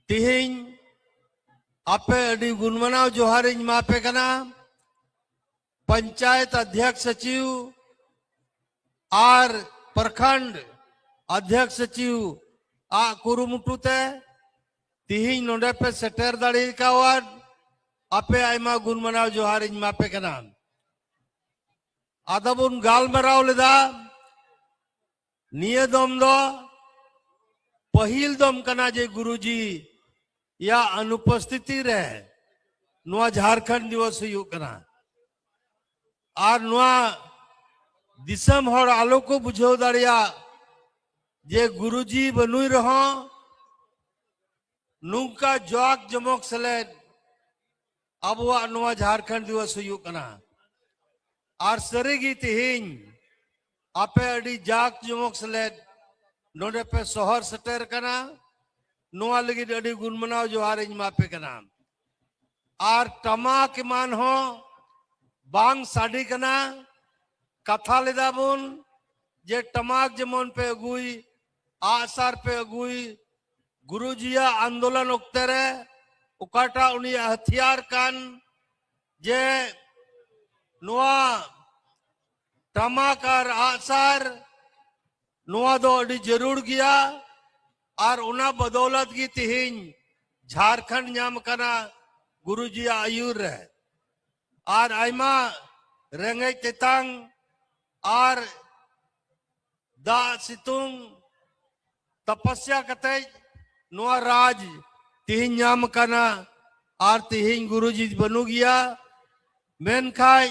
ᱛᱤᱦᱤᱧ ᱟᱯᱮ ᱟᱹᱰᱤ ᱜᱩᱱᱢᱟᱱᱟᱣ ᱡᱚᱦᱟᱨᱤᱧ ᱮᱢᱟ ᱯᱮ ᱠᱟᱱᱟ᱾ ᱯᱚᱧᱪᱟᱭᱮᱛ ᱚᱫᱷᱭᱚᱠᱥ ᱥᱚᱪᱤᱵᱽ ᱟᱨ ᱯᱨᱚᱠᱷᱚᱸᱰ ᱚᱫᱷᱭᱚᱠᱥ ᱥᱚᱪᱤᱵᱽ ᱟᱜ ᱠᱩᱨᱩᱢᱩᱴᱩ ᱛᱮ ᱛᱤᱦᱤᱧ ᱱᱚᱰᱮ ᱯᱮ ᱥᱮᱴᱮᱨ ᱫᱟᱲᱮ ᱠᱟᱣᱟᱫ, ᱟᱯᱮ ᱟᱭᱢᱟ ᱜᱩᱱᱢᱟᱱᱟᱣ ᱡᱚᱦᱟᱨᱤᱧ ᱮᱢᱟ ᱯᱮ ᱠᱟᱱᱟ᱾ ᱟᱫᱚ ᱵᱚᱱ ᱜᱟᱞᱢᱟᱨᱟᱣ ᱞᱮᱫᱟ, ᱱᱤᱭᱟᱹ ᱫᱚᱢ ᱫᱚ ᱯᱟᱹᱦᱤᱞ ᱫᱚᱢ ᱠᱟᱱᱟ ᱡᱮ ᱜᱩᱨᱩᱡᱤ ᱭᱟᱜ ᱚᱱᱩᱯᱚᱥᱛᱷᱤᱛᱤ ᱨᱮ ᱱᱚᱣᱟ ᱡᱷᱟᱨᱠᱷᱚᱸᱰ ᱫᱤᱵᱚᱥ ᱦᱩᱭᱩᱜ ᱠᱟᱱᱟ᱾ ᱟᱨ ᱱᱚᱣᱟ ᱫᱤᱥᱚᱢ ᱦᱚᱲ ᱟᱞᱚ ᱠᱚ ᱵᱩᱡᱷᱟᱹᱣ ᱫᱟᱲᱮᱭᱟᱜ ᱡᱮ ᱜᱩᱨᱩᱡᱤ ᱵᱟᱹᱱᱩᱭ ᱨᱮᱦᱚᱸ ᱱᱚᱝᱠᱟ ᱡᱟᱠ ᱡᱚᱢᱚᱠ ᱥᱮᱞᱮᱫ ᱟᱵᱚᱣᱟᱜ ᱱᱚᱣᱟ ᱡᱷᱟᱨᱠᱷᱚᱸᱰ ᱫᱤᱵᱚᱥ ᱦᱩᱭᱩᱜ ᱠᱟᱱᱟ᱾ ᱟᱨ ᱥᱟᱹᱨᱤᱜᱮ ᱛᱮᱦᱮᱧ ᱟᱯᱮ ᱟᱹᱰᱤ ᱡᱟᱠ ᱡᱚᱢᱚᱠ ᱥᱮᱞᱮᱫ ᱱᱚᱰᱮ ᱯᱮ ᱥᱚᱦᱚᱨ ᱥᱮᱴᱮᱨ ᱠᱟᱱᱟ, ᱱᱚᱣᱟ ᱞᱟᱹᱜᱤᱫ ᱟᱹᱰᱤ ᱜᱩᱱᱢᱟᱱᱟᱣ ᱡᱚᱦᱟᱨᱤᱧ ᱮᱢᱟ ᱯᱮ ᱠᱟᱱᱟ᱾ ᱟᱨ ᱴᱟᱢᱟᱠ ᱮᱢᱟᱱ ᱦᱚᱸ ᱵᱟᱝ ᱥᱟᱰᱮ ᱠᱟᱱᱟ᱾ ᱠᱟᱛᱷᱟ ᱞᱮᱫᱟ ᱵᱚᱱ ᱡᱮ ᱴᱟᱢᱟᱠ ᱡᱮᱢᱚᱱ ᱯᱮ ᱟᱹᱜᱩᱭ, ᱟᱜᱼᱥᱟᱨ ᱯᱮ ᱟᱹᱜᱩᱭ, ᱜᱩᱨᱩᱡᱤᱭᱟᱜ ᱟᱱᱫᱳᱞᱚᱱ ᱚᱠᱛᱮ ᱨᱮ ᱚᱠᱟᱴᱟᱜ ᱩᱱᱤᱭᱟᱜ ᱦᱟᱛᱤᱭᱟᱨ ᱠᱟᱱ, ᱡᱮ ᱱᱚᱣᱟ ᱴᱟᱢᱟᱠ ᱟᱨ ᱟᱜᱼᱥᱟᱨ, ᱱᱚᱣᱟ ᱫᱚ ᱟᱹᱰᱤ ᱡᱟᱹᱨᱩᱲ ᱜᱮᱭᱟ᱾ ᱟᱨ ᱚᱱᱟ ᱵᱚᱫᱚᱞᱟᱛ ᱜᱮ ᱛᱮᱦᱮᱧ ᱡᱷᱟᱨᱠᱷᱚᱸᱰ ᱧᱟᱢ ᱠᱟᱱᱟ ᱜᱩᱨᱩᱡᱤᱭᱟᱜ ᱟᱹᱭᱩᱨ ᱨᱮ᱾ ᱟᱨ ᱟᱭᱢᱟ ᱨᱮᱸᱜᱮᱡ ᱛᱮᱛᱟᱝ ᱟᱨ ᱫᱟᱜ ᱥᱤᱛᱩᱝ ᱛᱟᱯᱟᱥᱭᱟ ᱠᱟᱛᱮ ᱱᱚᱣᱟ ᱨᱟᱡᱽ ᱛᱤᱦᱤᱧ ᱧᱟᱢ ᱟᱠᱟᱱᱟ᱾ ᱟᱨ ᱛᱤᱦᱤᱧ ᱜᱩᱨᱩᱡᱤ ᱵᱟᱹᱱᱩᱜ ᱜᱮᱭᱟ, ᱢᱮᱱᱠᱷᱟᱡ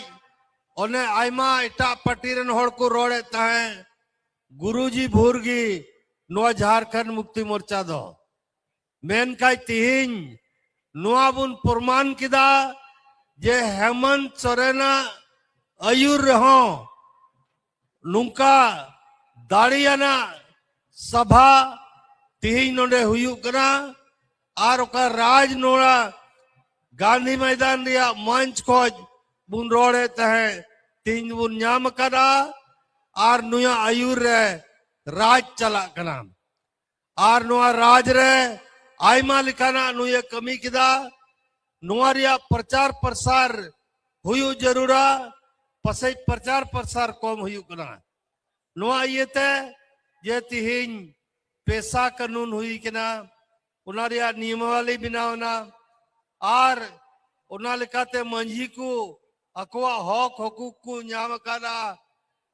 ᱚᱱᱮ ᱟᱭᱢᱟ ᱮᱴᱟᱜ ᱯᱟᱨᱴᱤ ᱨᱮᱱ ᱦᱚᱲ ᱠᱚ ᱨᱚᱲᱮᱫ ᱛᱟᱦᱮᱸ, ᱜᱩᱨᱩᱡᱤ ᱵᱷᱳᱨ ᱜᱮ ᱱᱚᱣᱟ ᱡᱷᱟᱨᱠᱷᱚᱸᱰ ᱢᱩᱠᱛᱤ ᱢᱳᱨᱪᱟ ᱫᱚ᱾ ᱢᱮᱱᱠᱷᱟᱡ ᱛᱤᱦᱤᱧ ᱱᱚᱣᱟ ᱵᱚᱱ ᱯᱨᱚᱢᱟᱱ ᱠᱮᱫᱟ ᱡᱮ ᱦᱮᱢᱚᱱᱛ ᱥᱚᱨᱮᱱᱟᱜ ᱟᱹᱭᱩᱨ ᱨᱮᱦᱚᱸ ᱱᱚᱝᱠᱟ ᱫᱟᱲᱮᱭᱟᱱᱟᱜ ᱥᱟᱵᱷᱟ ᱛᱤᱦᱤᱧ ᱱᱚᱰᱮ ᱦᱩᱭᱩᱜ ᱠᱟᱱᱟ᱾ ᱟᱨ ᱚᱠᱟ ᱨᱟᱡᱽ ᱱᱚᱲᱟ ᱜᱟᱱᱫᱷᱤ ᱢᱚᱭᱫᱟᱱ ᱨᱮᱭᱟᱜ ᱢᱚᱧᱪ ᱠᱷᱚᱡ ᱵᱚᱱ ᱨᱚᱲᱮᱫ ᱛᱟᱦᱮᱸ, ᱛᱤᱦᱤᱧ ᱵᱚᱱ ᱧᱟᱢ ᱟᱠᱟᱫᱟ᱾ ᱟᱨ ᱱᱩᱭᱟᱜ ᱟᱹᱭᱩᱨ ᱨᱮ ᱨᱟᱡᱽ ᱪᱟᱞᱟᱜ ᱠᱟᱱᱟ᱾ ᱟᱨ ᱱᱚᱣᱟ ᱨᱟᱡᱽ ᱨᱮ ᱟᱭᱢᱟ ᱞᱮᱠᱟᱱᱟᱜ ᱱᱩᱭᱮ ᱠᱟᱹᱢᱤ ᱠᱮᱫᱟ᱾ ᱱᱚᱣᱟ ᱨᱮᱭᱟᱜ ᱯᱨᱚᱪᱟᱨ ᱯᱨᱚᱥᱟᱨ ᱦᱩᱭᱩᱜ ᱡᱟᱹᱨᱩᱲᱟ, ᱯᱟᱥᱮᱡ ᱯᱨᱚᱪᱟᱨ ᱯᱨᱚᱥᱟᱨ ᱠᱚᱢ ᱦᱩᱭᱩᱜ ᱠᱟᱱᱟ᱾ ᱱᱚᱣᱟ ᱤᱭᱟᱹᱛᱮ ᱡᱮ ᱛᱤᱦᱤᱧ ᱯᱮᱥᱟ ᱠᱟᱹᱱᱩᱱ ᱦᱩᱭ ᱠᱟᱱᱟ, ᱚᱱᱟ ᱨᱮᱭᱟᱜ ᱱᱤᱭᱚᱢᱟᱵᱟᱞᱤ ᱵᱮᱱᱟᱣ ᱮᱱᱟ, ᱟᱨ ᱚᱱᱟ ᱞᱮᱠᱟᱛᱮ ᱢᱟᱹᱡᱷᱤ ᱠᱚ ᱟᱠᱚᱣᱟᱜ ᱦᱚᱠ ᱦᱚᱠᱩᱠ ᱠᱚ ᱧᱟᱢ ᱟᱠᱟᱫᱟ,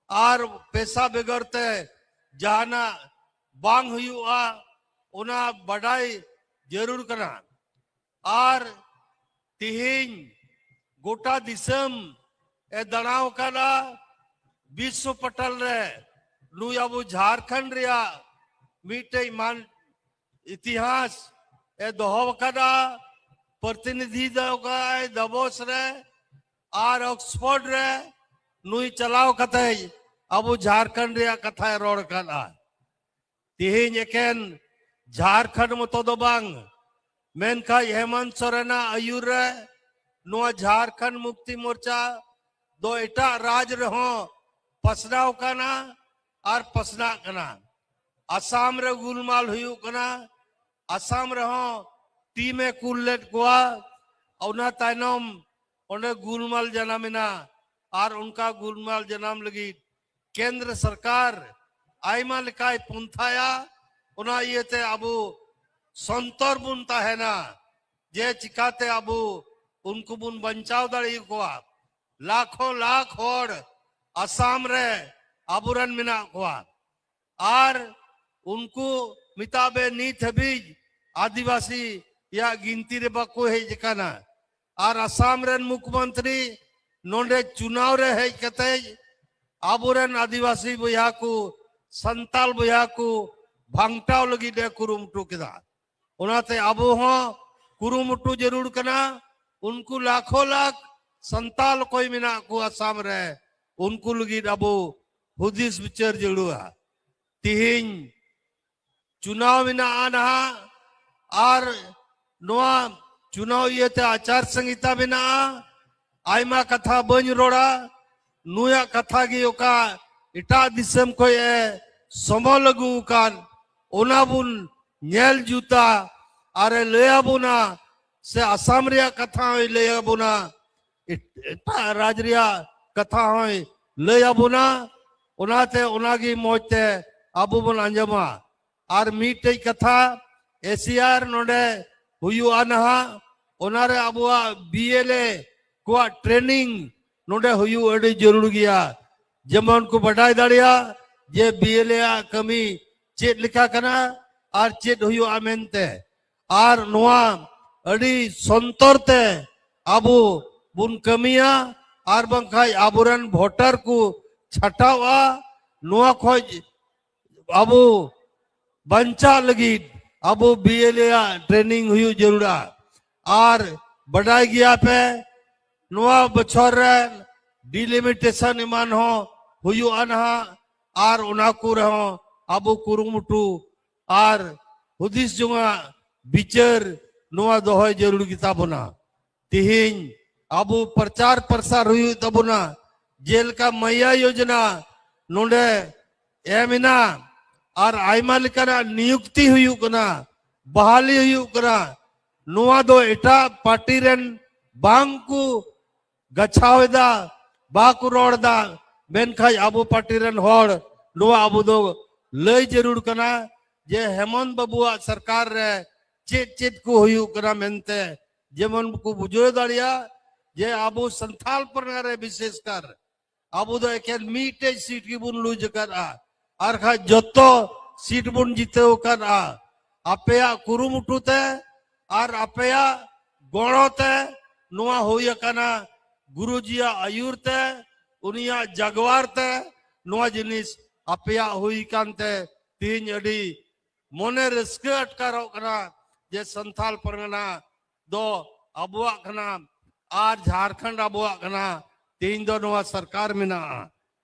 ᱟᱨ ᱯᱮᱥᱟ ᱵᱮᱜᱚᱨ ᱛᱮ ᱡᱟᱦᱟᱱᱟᱜ ᱵᱟᱝ ᱦᱩᱭᱩᱜᱼᱟ, ᱚᱱᱟ ᱵᱟᱰᱟᱭ ᱡᱟᱹᱨᱩᱲ ᱠᱟᱱᱟ᱾ ᱟᱨ ᱛᱤᱦᱤᱧ ᱜᱚᱴᱟ ᱫᱤᱥᱚᱢ ᱮ ᱫᱟᱬᱟᱣ ᱟᱠᱟᱫᱟ, ᱵᱤᱥᱥᱚ ᱯᱟᱴᱟᱞ ᱨᱮ ᱱᱩᱭ ᱟᱵᱚ ᱡᱷᱟᱨᱠᱷᱚᱸᱰ ᱨᱮᱭᱟᱜ ᱢᱤᱫᱴᱮᱡ ᱢᱟᱱ ᱤᱛᱤᱦᱟᱥ ᱮ ᱫᱚᱦᱚ ᱟᱠᱟᱫᱟ, ᱯᱨᱚᱛᱤᱱᱤᱫᱷᱤ ᱫᱚ ᱟᱠᱟᱫᱟᱭ ᱫᱟᱵᱚᱥ ᱨᱮ, ᱟᱨ ᱚᱠᱥᱯᱷᱳᱨᱰ ᱨᱮ ᱱᱩᱭ ᱪᱟᱞᱟᱣ ᱠᱟᱛᱮ ᱟᱵᱚ ᱡᱷᱟᱨᱠᱷᱚᱸᱰ ᱨᱮᱭᱟᱜ ᱠᱟᱛᱷᱟᱭ ᱨᱚᱲ ᱟᱠᱟᱫᱟ᱾ ᱛᱤᱦᱤᱧ ᱮᱠᱮᱱ ᱡᱷᱟᱨᱠᱷᱚᱸᱰ ᱢᱚᱛᱚ ᱫᱚ ᱵᱟᱝ, ᱢᱮᱱᱠᱷᱟᱱ ᱦᱮᱢᱚᱱᱛ ᱥᱚᱨᱮᱱᱟᱜ ᱟᱹᱭᱩᱨ ᱨᱮ ᱱᱚᱣᱟ ᱡᱷᱟᱨᱠᱷᱚᱸᱰ ᱢᱩᱠᱛᱤ ᱢᱳᱨᱪᱟ ᱫᱚ ᱮᱴᱟᱜ ᱨᱟᱡᱽ ᱨᱮᱦᱚᱸ ᱯᱟᱥᱱᱟᱣ ᱠᱟᱱᱟ ᱟᱨ ᱯᱟᱥᱱᱟᱜ ᱠᱟᱱᱟ᱾ ᱟᱥᱟᱢ ᱨᱮ ᱜᱩᱞᱢᱟᱞ ᱦᱩᱭᱩᱜ ᱠᱟᱱᱟ, ᱟᱥᱟᱢ ᱨᱮᱦᱚᱸ ᱴᱤᱢ ᱮ ᱠᱩᱞ ᱞᱮᱫ ᱠᱚᱣᱟ᱾ ᱚᱱᱟ ᱛᱟᱭᱱᱚᱢ ᱚᱸᱰᱮ ᱜᱩᱞᱢᱟᱞ ᱡᱟᱱᱟᱢ ᱮᱱᱟ, ᱟᱨ ᱚᱱᱠᱟ ᱜᱩᱞᱢᱟᱞ ᱡᱟᱱᱟᱢ ᱞᱟᱹᱜᱤᱫ ᱠᱮᱱᱫᱨᱚ ᱥᱚᱨᱠᱟᱨ ᱟᱭᱢᱟ ᱞᱮᱠᱟᱭ ᱯᱚᱱᱛᱷᱟᱭᱟ᱾ ᱚᱱᱟ ᱤᱭᱟᱹᱛᱮ ᱟᱵᱚ ᱥᱚᱱᱛᱚᱨ ᱵᱚᱱ ᱛᱟᱦᱮᱱᱟ ᱡᱮ ᱪᱤᱠᱟᱛᱮ ᱟᱵᱚ ᱩᱱᱠᱩ ᱵᱚᱱ ᱵᱟᱧᱪᱟᱣ ᱫᱟᱲᱮ ᱟᱠᱚᱣᱟ᱾ ᱞᱟᱠᱷᱚ ᱞᱟᱠᱷ ᱦᱚᱲ ᱟᱥᱟᱢ ᱨᱮ ᱟᱵᱚᱨᱮᱱ ᱢᱮᱱᱟᱜ ᱠᱚᱣᱟ᱾ ᱟᱨ ᱩᱱᱠᱩ ᱢᱮᱛᱟᱜ ᱵᱮ ᱱᱤᱛ ᱦᱟᱹᱵᱤᱡ ᱟᱹᱫᱤᱵᱟᱹᱥᱤ ᱭᱟᱜ ᱜᱤᱱᱛᱤ ᱨᱮ ᱵᱟᱠᱚ ᱦᱮᱡ ᱟᱠᱟᱱᱟ᱾ ᱟᱨ ᱟᱥᱟᱢ ᱨᱮᱱ ᱢᱩᱠᱷᱢᱚᱱᱛᱨᱤ ᱱᱚᱰᱮ ᱪᱩᱱᱟᱣ ᱨᱮ ᱦᱮᱡ ᱠᱟᱛᱮ ᱟᱵᱚᱨᱮᱱ ᱟᱹᱫᱤᱵᱟᱹᱥᱤ ᱵᱚᱭᱦᱟ ᱠᱚ, ᱥᱟᱱᱛᱟᱞ ᱵᱚᱭᱦᱟ ᱠᱚ ᱵᱷᱟᱝᱴᱟᱣ ᱞᱟᱹᱜᱤᱫ ᱮ ᱠᱩᱨᱩᱢᱩᱴᱩ ᱠᱮᱫᱟ᱾ ᱚᱱᱟᱛᱮ ᱟᱵᱚ ᱦᱚᱸ ᱠᱩᱨᱩᱢᱩᱴᱩ ᱡᱟᱹᱨᱩᱲ ᱠᱟᱱᱟ᱾ ᱩᱱᱠᱩ ᱞᱟᱠᱷᱚ ᱞᱟᱠᱷ ᱥᱟᱱᱛᱟᱞ ᱚᱠᱚᱭ ᱢᱮᱱᱟᱜ ᱠᱚ ᱟᱥᱟᱢ ᱨᱮ, ᱩᱱᱠᱩ ᱞᱟᱹᱜᱤᱫ ᱟᱵᱚ ᱦᱩᱫᱤᱥ ᱵᱤᱪᱟᱹᱨ ᱡᱟᱹᱨᱩᱲᱟ᱾ ᱛᱤᱦᱤᱧ ᱪᱩᱱᱟᱣ ᱢᱮᱱᱟᱜᱼᱟ ᱱᱟᱦᱟᱜ, ᱟᱨ ᱱᱚᱣᱟ ᱪᱩᱱᱟᱣ ᱤᱭᱟᱹᱛᱮ ᱟᱪᱟᱨ ᱥᱚᱝᱦᱤᱛᱟ ᱢᱮᱱᱟᱜᱼᱟ᱾ ᱟᱭᱢᱟ ᱠᱟᱛᱷᱟ ᱵᱟᱹᱧ ᱨᱚᱲᱟ, ᱱᱩᱭᱟᱜ ᱠᱟᱛᱷᱟ ᱜᱮ ᱚᱠᱟ ᱮᱴᱟᱜ ᱫᱤᱥᱚᱢ ᱠᱷᱚᱡ ᱮ ᱥᱚᱢᱚᱞ ᱟᱹᱜᱩ ᱟᱠᱟᱱ, ᱚᱱᱟ ᱵᱚᱱ ᱧᱮᱞ ᱡᱩᱛᱟ᱾ ᱟᱨᱮ ᱞᱟᱹᱭ ᱟᱵᱚᱱᱟ, ᱥᱮ ᱟᱥᱟᱢ ᱨᱮᱭᱟᱜ ᱠᱟᱛᱷᱟ ᱦᱚᱸᱭ ᱞᱟᱹᱭ ᱟᱵᱚᱱᱟ, ᱮᱴ-, ᱮᱴᱟᱜ ᱨᱟᱡᱽ ᱨᱮᱭᱟᱜ ᱠᱟᱛᱷᱟ ᱦᱚᱸᱭ ᱞᱟᱹᱭ ᱟᱵᱚᱱᱟ᱾ ᱚᱱᱟᱛᱮ ᱚᱱᱟᱜᱮ ᱢᱚᱡᱽ ᱛᱮ ᱟᱵᱚ ᱵᱚᱱ ᱟᱸᱡᱚᱢᱟ᱾ ᱟᱨ ᱢᱤᱫᱴᱮᱡ ᱠᱟᱛᱷᱟ, ᱮᱥᱤᱭᱟᱨ ᱱᱚᱰᱮ ᱦᱩᱭᱩᱜᱼᱟ ᱱᱟᱦᱟᱜ, ᱚᱱᱟᱨᱮ ᱟᱵᱚᱣᱟᱜ ᱵᱤ ᱮᱞ ᱮ ᱠᱚᱣᱟᱜ ᱴᱨᱮᱱᱤᱝ ᱱᱚᱰᱮ ᱦᱩᱭᱩᱜ ᱟᱹᱰᱤ ᱡᱟᱹᱨᱩᱲ ᱜᱮᱭᱟ᱾ ᱡᱮᱢᱚᱱ ᱠᱚ ᱵᱟᱰᱟᱭ ᱫᱟᱲᱮᱭᱟᱜ ᱡᱮ ᱵᱤ ᱮᱞ ᱮ ᱟᱜ ᱠᱟᱹᱢᱤ ᱪᱮᱫ ᱞᱮᱠᱟ ᱠᱟᱱᱟ ᱟᱨ ᱪᱮᱫ ᱦᱩᱭᱩᱜᱼᱟ ᱢᱮᱱᱛᱮ᱾ ᱟᱨ ᱱᱚᱣᱟ ᱟᱹᱰᱤ ᱥᱚᱱᱛᱚᱨ ᱛᱮ ᱟᱵᱚ ᱵᱚᱱ ᱠᱟᱹᱢᱤᱭᱟ, ᱟᱨ ᱵᱟᱝᱠᱷᱟᱡ ᱟᱵᱚᱨᱮᱱ ᱵᱷᱳᱴᱟᱨ ᱠᱚ ᱪᱷᱟᱴᱟᱣᱼᱟ᱾ ᱱᱚᱣᱟ ᱠᱷᱚᱡ ᱟᱵᱚ ᱵᱟᱧᱪᱟᱜ ᱞᱟᱹᱜᱤᱫ ᱟᱵᱚ ᱵᱤ ᱮᱞ ᱮ ᱟᱜ ᱴᱨᱮᱱᱤᱝ ᱦᱩᱭᱩᱜ ᱡᱟᱹᱨᱩᱲᱟ᱾ ᱟᱨ ᱵᱟᱰᱟᱭ ᱜᱮᱭᱟ ᱯᱮ, ᱱᱚᱣᱟ ᱵᱚᱪᱷᱚᱨ ᱨᱮ ᱰᱤᱞᱤᱢᱤᱴᱮᱥᱚᱱ ᱮᱢᱟᱱ ᱦᱚᱸ ᱦᱩᱭᱩᱜᱼᱟ ᱱᱟᱦᱟᱜ, ᱟᱨ ᱚᱱᱟ ᱠᱚ ᱨᱮᱦᱚᱸ ᱟᱵᱚ ᱠᱩᱨᱩᱢᱩᱴᱩ ᱟᱨ ᱦᱩᱫᱤᱥ ᱡᱚᱝᱟᱜ ᱵᱤᱪᱟᱹᱨ ᱱᱚᱣᱟ ᱫᱚᱦᱚᱭ ᱡᱟᱹᱨᱩᱲ ᱜᱮᱛᱟ ᱵᱚᱱᱟ᱾ ᱛᱤᱦᱤᱧ ᱟᱵᱚ ᱯᱨᱚᱪᱟᱨ ᱯᱨᱚᱥᱟᱨ ᱦᱩᱭᱩᱜ ᱛᱟᱵᱚᱱᱟ, ᱡᱮᱞᱮᱠᱟ ᱢᱟᱭᱟ ᱭᱳᱡᱚᱱᱟ ᱱᱚᱰᱮ ᱮᱢ ᱮᱱᱟ, ᱟᱨ ᱟᱭᱢᱟ ᱞᱮᱠᱟᱱᱟᱜ ᱱᱤᱭᱩᱠᱛᱤ ᱦᱩᱭᱩᱜ ᱠᱟᱱᱟ, ᱵᱟᱦᱟᱞᱤ ᱦᱩᱭᱩᱜ ᱠᱟᱱᱟ᱾ ᱱᱚᱣᱟ ᱫᱚ ᱮᱴᱟᱜ ᱯᱟᱨᱴᱤ ᱨᱮᱱ ᱵᱟᱝ ᱠᱚ ᱜᱟᱪᱷᱟᱣ ᱮᱫᱟ, ᱵᱟᱠᱚ ᱨᱚᱲ ᱮᱫᱟ, ᱢᱮᱱᱠᱷᱟᱱ ᱟᱵᱚ ᱯᱟᱨᱴᱤ ᱨᱮᱱ ᱦᱚᱲ ᱱᱚᱣᱟ ᱟᱵᱚ ᱫᱚ ᱞᱟᱹᱭ ᱡᱟᱹᱨᱩᱲ ᱠᱟᱱᱟ ᱡᱮ ᱦᱮᱢᱚᱱᱛ ᱵᱟᱵᱩᱣᱟᱜ ᱥᱚᱨᱠᱟᱨ ᱨᱮ ᱪᱮᱫ ᱪᱮᱫ ᱠᱚ ᱦᱩᱭᱩᱜ ᱠᱟᱱᱟ ᱢᱮᱱᱛᱮ, ᱡᱮᱢᱚᱱ ᱠᱚ ᱵᱩᱡᱷᱟᱹᱣ ᱫᱟᱲᱮᱭᱟᱜ ᱡᱮ ᱟᱵᱚ ᱥᱟᱱᱛᱟᱞ ᱯᱟᱨᱜᱟᱱᱟ ᱨᱮ ᱵᱤᱥᱮᱥ ᱠᱟᱨ ᱟᱵᱚ ᱫᱚ ᱮᱠᱮᱱ ᱢᱤᱫᱴᱮᱡ ᱥᱤᱴ ᱜᱮᱵᱚᱱ ᱞᱩᱡᱽ ᱟᱠᱟᱫᱼᱟ᱾ ᱟᱨ ᱠᱷᱟᱡ ᱡᱚᱛᱚ ᱥᱤᱴ ᱵᱚᱱ ᱡᱤᱛᱟᱹᱣ ᱟᱠᱟᱫᱼᱟ᱾ ᱟᱯᱮᱭᱟᱜ ᱠᱩᱨᱩᱢᱩᱴᱩ ᱛᱮ ᱟᱨ ᱟᱯᱮᱭᱟᱜ ᱜᱚᱲᱚ ᱛᱮ ᱱᱚᱣᱟ ᱦᱩᱭ ᱟᱠᱟᱱᱟ᱾ ᱜᱩᱨᱩᱡᱤᱭᱟᱜ ᱟᱹᱭᱩᱨ ᱛᱮ, ᱩᱱᱤᱭᱟᱜ ᱡᱟᱜᱣᱟᱨ ᱛᱮ ᱱᱚᱣᱟ ᱡᱤᱱᱤᱥ ᱟᱯᱮᱭᱟᱜ ᱦᱩᱭ ᱠᱟᱱᱛᱮ ᱛᱮᱦᱮᱧ ᱟᱹᱰᱤ ᱢᱚᱱᱮ ᱨᱟᱹᱥᱠᱟᱹ ᱟᱴᱠᱟᱨᱚᱜ ᱠᱟᱱᱟ ᱡᱮ ᱥᱟᱱᱛᱟᱞ ᱯᱟᱨᱜᱟᱱᱟ ᱫᱚ ᱟᱵᱚᱣᱟᱜ ᱠᱟᱱᱟ ᱟᱨ ᱡᱷᱟᱨᱠᱷᱚᱸᱰ ᱟᱵᱚᱣᱟᱜ ᱠᱟᱱᱟ᱾ ᱛᱮᱦᱮᱧ ᱫᱚ ᱱᱚᱣᱟ ᱥᱚᱨᱠᱟᱨ ᱢᱮᱱᱟᱜᱼᱟ᱾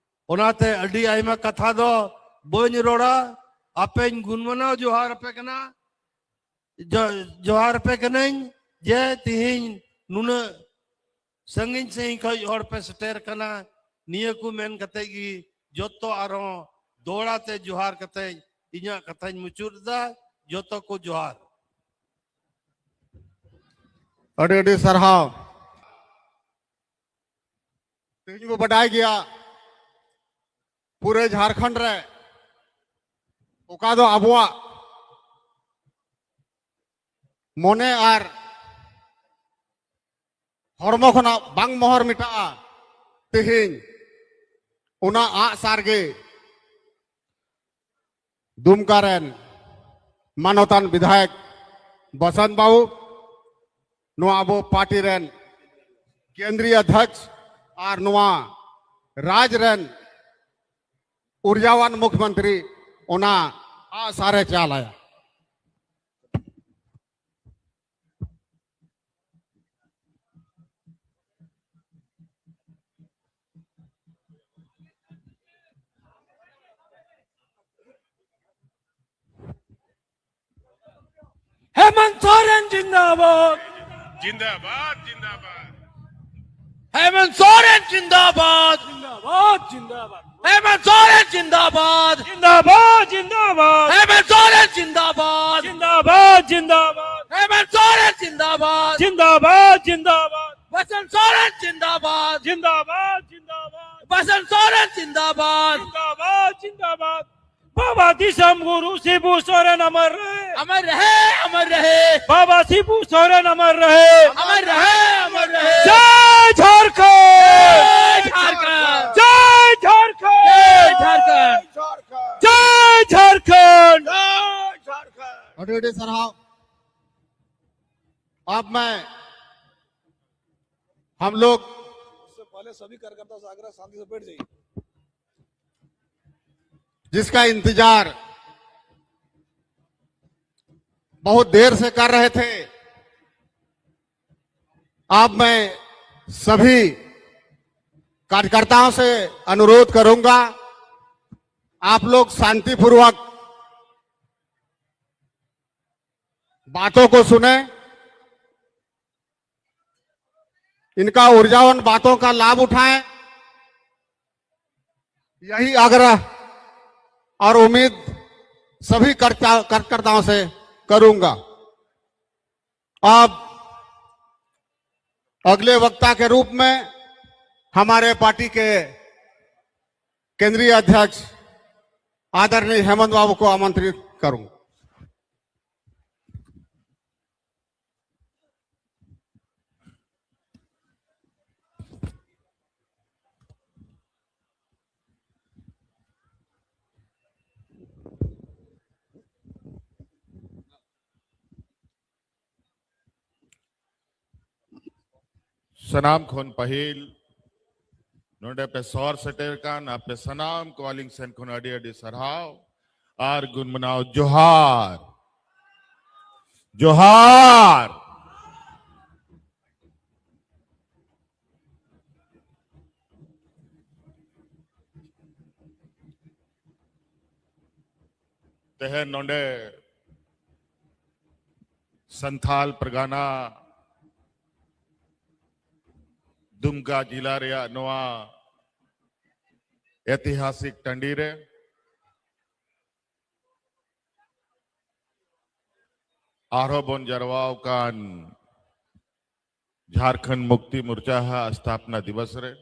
ᱚᱱᱟᱛᱮ ᱟᱹᱰᱤ ᱟᱭᱢᱟ ᱠᱟᱛᱷᱟ ᱫᱚ ᱵᱟᱹᱧ ᱨᱚᱲᱟ᱾ ᱟᱯᱮᱧ ᱜᱩᱱᱢᱟᱱᱟᱣ ᱡᱚᱦᱟᱨ ᱟᱯᱮ ᱠᱟᱱᱟ, ᱡᱚ-, ᱡᱚᱦᱟᱨ ᱟᱯᱮ ᱠᱟᱹᱱᱟᱹᱧ ᱡᱮ ᱛᱮᱦᱮᱧ ᱱᱩᱱᱟᱹᱜ ᱥᱟᱺᱜᱤᱧ ᱥᱟᱺᱜᱤᱧ ᱠᱷᱚᱱ ᱦᱚᱲ ᱯᱮ ᱥᱮᱴᱮᱨ ᱠᱟᱱᱟ᱾ ᱱᱤᱭᱟᱹ ᱠᱚ ᱢᱮᱱ ᱠᱟᱛᱮ ᱜᱮ ᱡᱚᱛᱚ ᱟᱨᱦᱚᱸ ᱫᱚᱦᱲᱟ ᱛᱮ ᱡᱚᱦᱟᱨ ᱠᱟᱛᱮ ᱤᱧᱟᱹᱜ ᱠᱟᱛᱷᱟᱧ ᱢᱩᱪᱟᱹᱫ ᱮᱫᱟ᱾ ᱡᱚᱛᱚ ᱠᱚ ᱡᱚᱦᱟᱨ᱾ ᱟᱹᱰᱤ ᱟᱹᱰᱤ ᱥᱟᱨᱦᱟᱣ᱾ ᱛᱮᱦᱮᱧ ᱵᱚ ᱵᱟᱰᱟᱭ ᱜᱮᱭᱟ, ᱯᱩᱨᱟᱹ ᱡᱷᱟᱲᱠᱷᱚᱸᱰ ᱨᱮ ᱚᱠᱟ ᱫᱚ ᱟᱵᱚᱣᱟᱜ ᱢᱚᱱᱮ ᱟᱨ ᱦᱚᱲᱢᱚ ᱠᱷᱚᱱᱟᱜ ᱵᱟᱝ ᱢᱚᱦᱚᱨ ᱢᱮᱴᱟᱜᱼᱟ, ᱛᱮᱦᱮᱧ ᱚᱱᱟ ᱟᱜ ᱥᱟᱨ ᱜᱮ ᱫᱩᱢᱠᱟ ᱨᱮᱱ ᱢᱟᱱᱚᱛᱟᱱ ᱵᱤᱫᱷᱟᱭᱚᱠ ᱵᱚᱥᱚᱱᱛ ᱵᱟᱵᱩ, ᱱᱚᱣᱟ ᱟᱵᱚ ᱯᱟᱨᱴᱤ ᱨᱮᱱ ᱠᱮᱱᱫᱨᱤᱭᱚ ᱚᱫᱷᱭᱚᱠᱥ ᱟᱨ ᱱᱚᱣᱟ ᱨᱟᱡᱽ ᱨᱮᱱ ᱩᱨᱡᱟᱣᱟᱱ ᱢᱩᱠᱷᱭᱚᱢᱚᱱᱛᱨᱤ ᱚᱱᱟ ᱟᱜ ᱥᱟᱨᱮ ᱪᱟᱞᱟᱭᱟ᱾ हेमंत सोरेन जिंदाबाद। जिंदाबाद, जिंदाबाद। हेमंत सोरेन जिंदाबाद। जिंदाबाद, जिंदाबाद। हेमंत सोरेन जिंदाबाद। जिंदाबाद, जिंदाबाद। हेमंत सोरेन जिंदाबाद। जिंदाबाद, जिंदाबाद। हेमंत सोरेन जिंदाबाद। जिंदाबाद, जिंदाबाद। बसंत सोरेन जिंदाबाद। जिंदाबाद, जिंदाबाद। बसंत सोरेन जिंदाबाद। जिंदाबाद, जिंदाबाद। बाबा दिसम गुरु शिबू सोरेन अमर रहे। अमर रहे, अमर रहे। बाबा शिबू सोरेन अमर रहे। अमर रहे, अमर रहे। जय झारखंड। जय झारखंड। जय झारखंड। जय झारखंड। ᱟᱹᱰᱤ ᱥᱟᱨᱦᱟᱣ। अब मैं, हम लोग, इससे पहले सभी कार्यकर्ता से आग्रह, शांति से बैठ जाइए। जिसका इंतजार बहुत देर से कर रहे थे, अब मैं सभी कार्यकर्ताओं से अनुरोध करूंगा, आप लोग शांतिपूर्वक बातों को सुने, इनका ऊर्जावान बातों का लाभ उठाएं। यही आग्रह और उम्मीद सभी कर्ता-, कार्यकर्ताओं से करूंगा। अब अगले वक्ता के रूप में हमारे पार्टी के केंद्रीय अध्यक्ष आदरणीय हेमंत बाबू को आमंत्रित करूं। ᱥᱟᱱᱟᱢ ᱠᱷᱚᱱ ᱯᱟᱹᱦᱤᱞ ᱱᱚᱰᱮ ᱯᱮ ᱥᱚᱦᱚᱨ ᱥᱮᱴᱮᱨ ᱠᱟᱱ ᱟᱯᱮ ᱥᱟᱱᱟᱢ ᱠᱚ ᱟᱹᱞᱤᱧ ᱥᱮᱱ ᱠᱷᱚᱱ ᱟᱹᱰᱤ ᱟᱹᱰᱤ ᱥᱟᱨᱦᱟᱣ ᱟᱨ ᱜᱩᱱ ᱢᱟᱱᱟᱣ ᱡᱚᱦᱟᱨ᱾ ᱡᱚᱦᱟᱨ᱾ ᱛᱮᱦᱮᱧ ᱱᱚᱰᱮ ᱥᱟᱱᱛᱷᱟᱞ ᱯᱟᱨᱜᱟᱱᱟ ᱫᱩᱢᱠᱟ ᱡᱮᱞᱟ ᱨᱮᱭᱟᱜ ᱱᱚᱣᱟ ᱮᱛᱤᱦᱟᱥᱤᱠ ᱴᱟᱺᱰᱤ ᱨᱮ ᱟᱨᱦᱚᱸ ᱵᱚᱱ ᱡᱟᱨᱣᱟ ᱟᱠᱟᱱ ᱡᱷᱟᱨᱠᱷᱚᱸᱰ ᱢᱩᱠᱛᱤ ᱢᱳᱨᱪᱟ ᱦᱟᱜ ᱥᱛᱷᱟᱯᱱᱟ ᱫᱤᱵᱚᱥ ᱨᱮ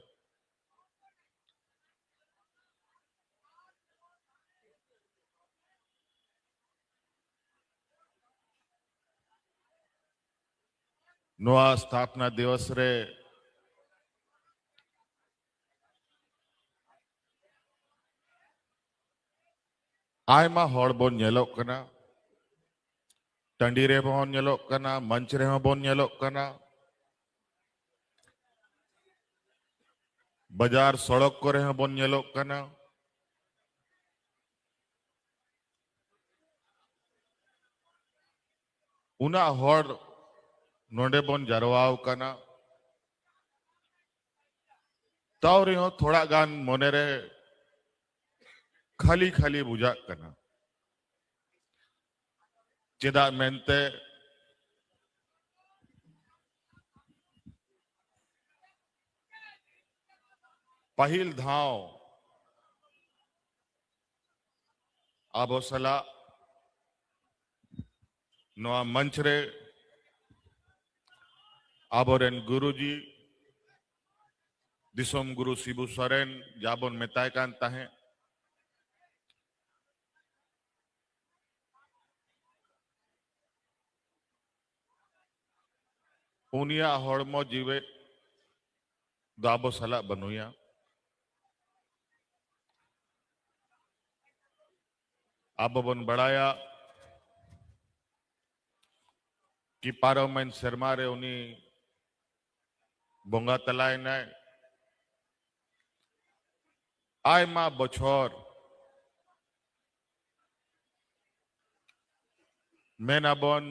ᱱᱚᱣᱟ ᱥᱛᱷᱟᱯᱱᱟ ᱫᱤᱵᱚᱥ ᱨᱮ ᱟᱭᱢᱟ ᱦᱚᱲ ᱵᱚᱱ ᱧᱮᱞᱚᱜ ᱠᱟᱱᱟ, ᱴᱟᱺᱰᱤ ᱨᱮᱦᱚᱸ ᱵᱚᱱ ᱧᱮᱞᱚᱜ ᱠᱟᱱᱟ, ᱢᱚᱧᱪ ᱨᱮᱦᱚᱸ ᱵᱚᱱ ᱧᱮᱞᱚᱜ ᱠᱟᱱᱟ, ᱵᱟᱡᱟᱨ ᱥᱚᱲᱚᱠ ᱠᱚᱨᱮ ᱦᱚᱸ ᱵᱚᱱ ᱧᱮᱞᱚᱜ ᱠᱟᱱᱟ᱾ ᱩᱱᱟᱹᱜ ᱦᱚᱲ ᱱᱚᱰᱮ ᱵᱚᱱ ᱡᱟᱨᱣᱟᱣ ᱠᱟᱱᱟ, ᱛᱟᱣ ᱨᱮᱦᱚᱸ ᱛᱷᱚᱲᱟ ᱜᱟᱱ ᱢᱚᱱᱮᱨᱮ ᱠᱷᱟᱹᱞᱤ ᱠᱷᱟᱹᱞᱤ ᱵᱩᱡᱷᱟᱹᱜ ᱠᱟᱱᱟ᱾ ᱪᱮᱫᱟᱜ ᱢᱮᱱᱛᱮ, ᱯᱟᱹᱦᱤᱞ ᱫᱷᱟᱣ ᱟᱵᱚ ᱥᱟᱞᱟᱜ ᱱᱚᱣᱟ ᱢᱚᱧᱪ ᱨᱮ ᱟᱵᱚᱨᱮᱱ ᱜᱩᱨᱩᱡᱤ, ᱫᱤᱥᱚᱢ ᱜᱩᱨᱩ ᱥᱤᱵᱩ ᱥᱚᱨᱮᱱ, ᱡᱟᱵᱚᱱ ᱢᱮᱛᱟᱭ ᱠᱟᱱ ᱛᱟᱦᱮᱸᱫ, ᱩᱱᱤᱭᱟᱜ ᱦᱚᱲᱢᱚ ᱡᱤᱣᱮᱫ ᱫᱚ ᱟᱵᱚ ᱥᱟᱞᱟᱜ ᱵᱟᱹᱱᱩᱭᱟ᱾ ᱟᱵᱚ ᱵᱚᱱ ᱵᱟᱲᱟᱭᱟ ᱠᱤ ᱯᱟᱨᱚᱢᱮᱱ ᱥᱮᱨᱢᱟ ᱨᱮ ᱩᱱᱤ ᱵᱚᱸᱜᱟ ᱛᱟᱞᱟᱭᱮᱱᱟᱭ᱾ ᱟᱭᱢᱟ ᱵᱚᱪᱷᱚᱨ ᱢᱮᱱ ᱟᱵᱚᱱ,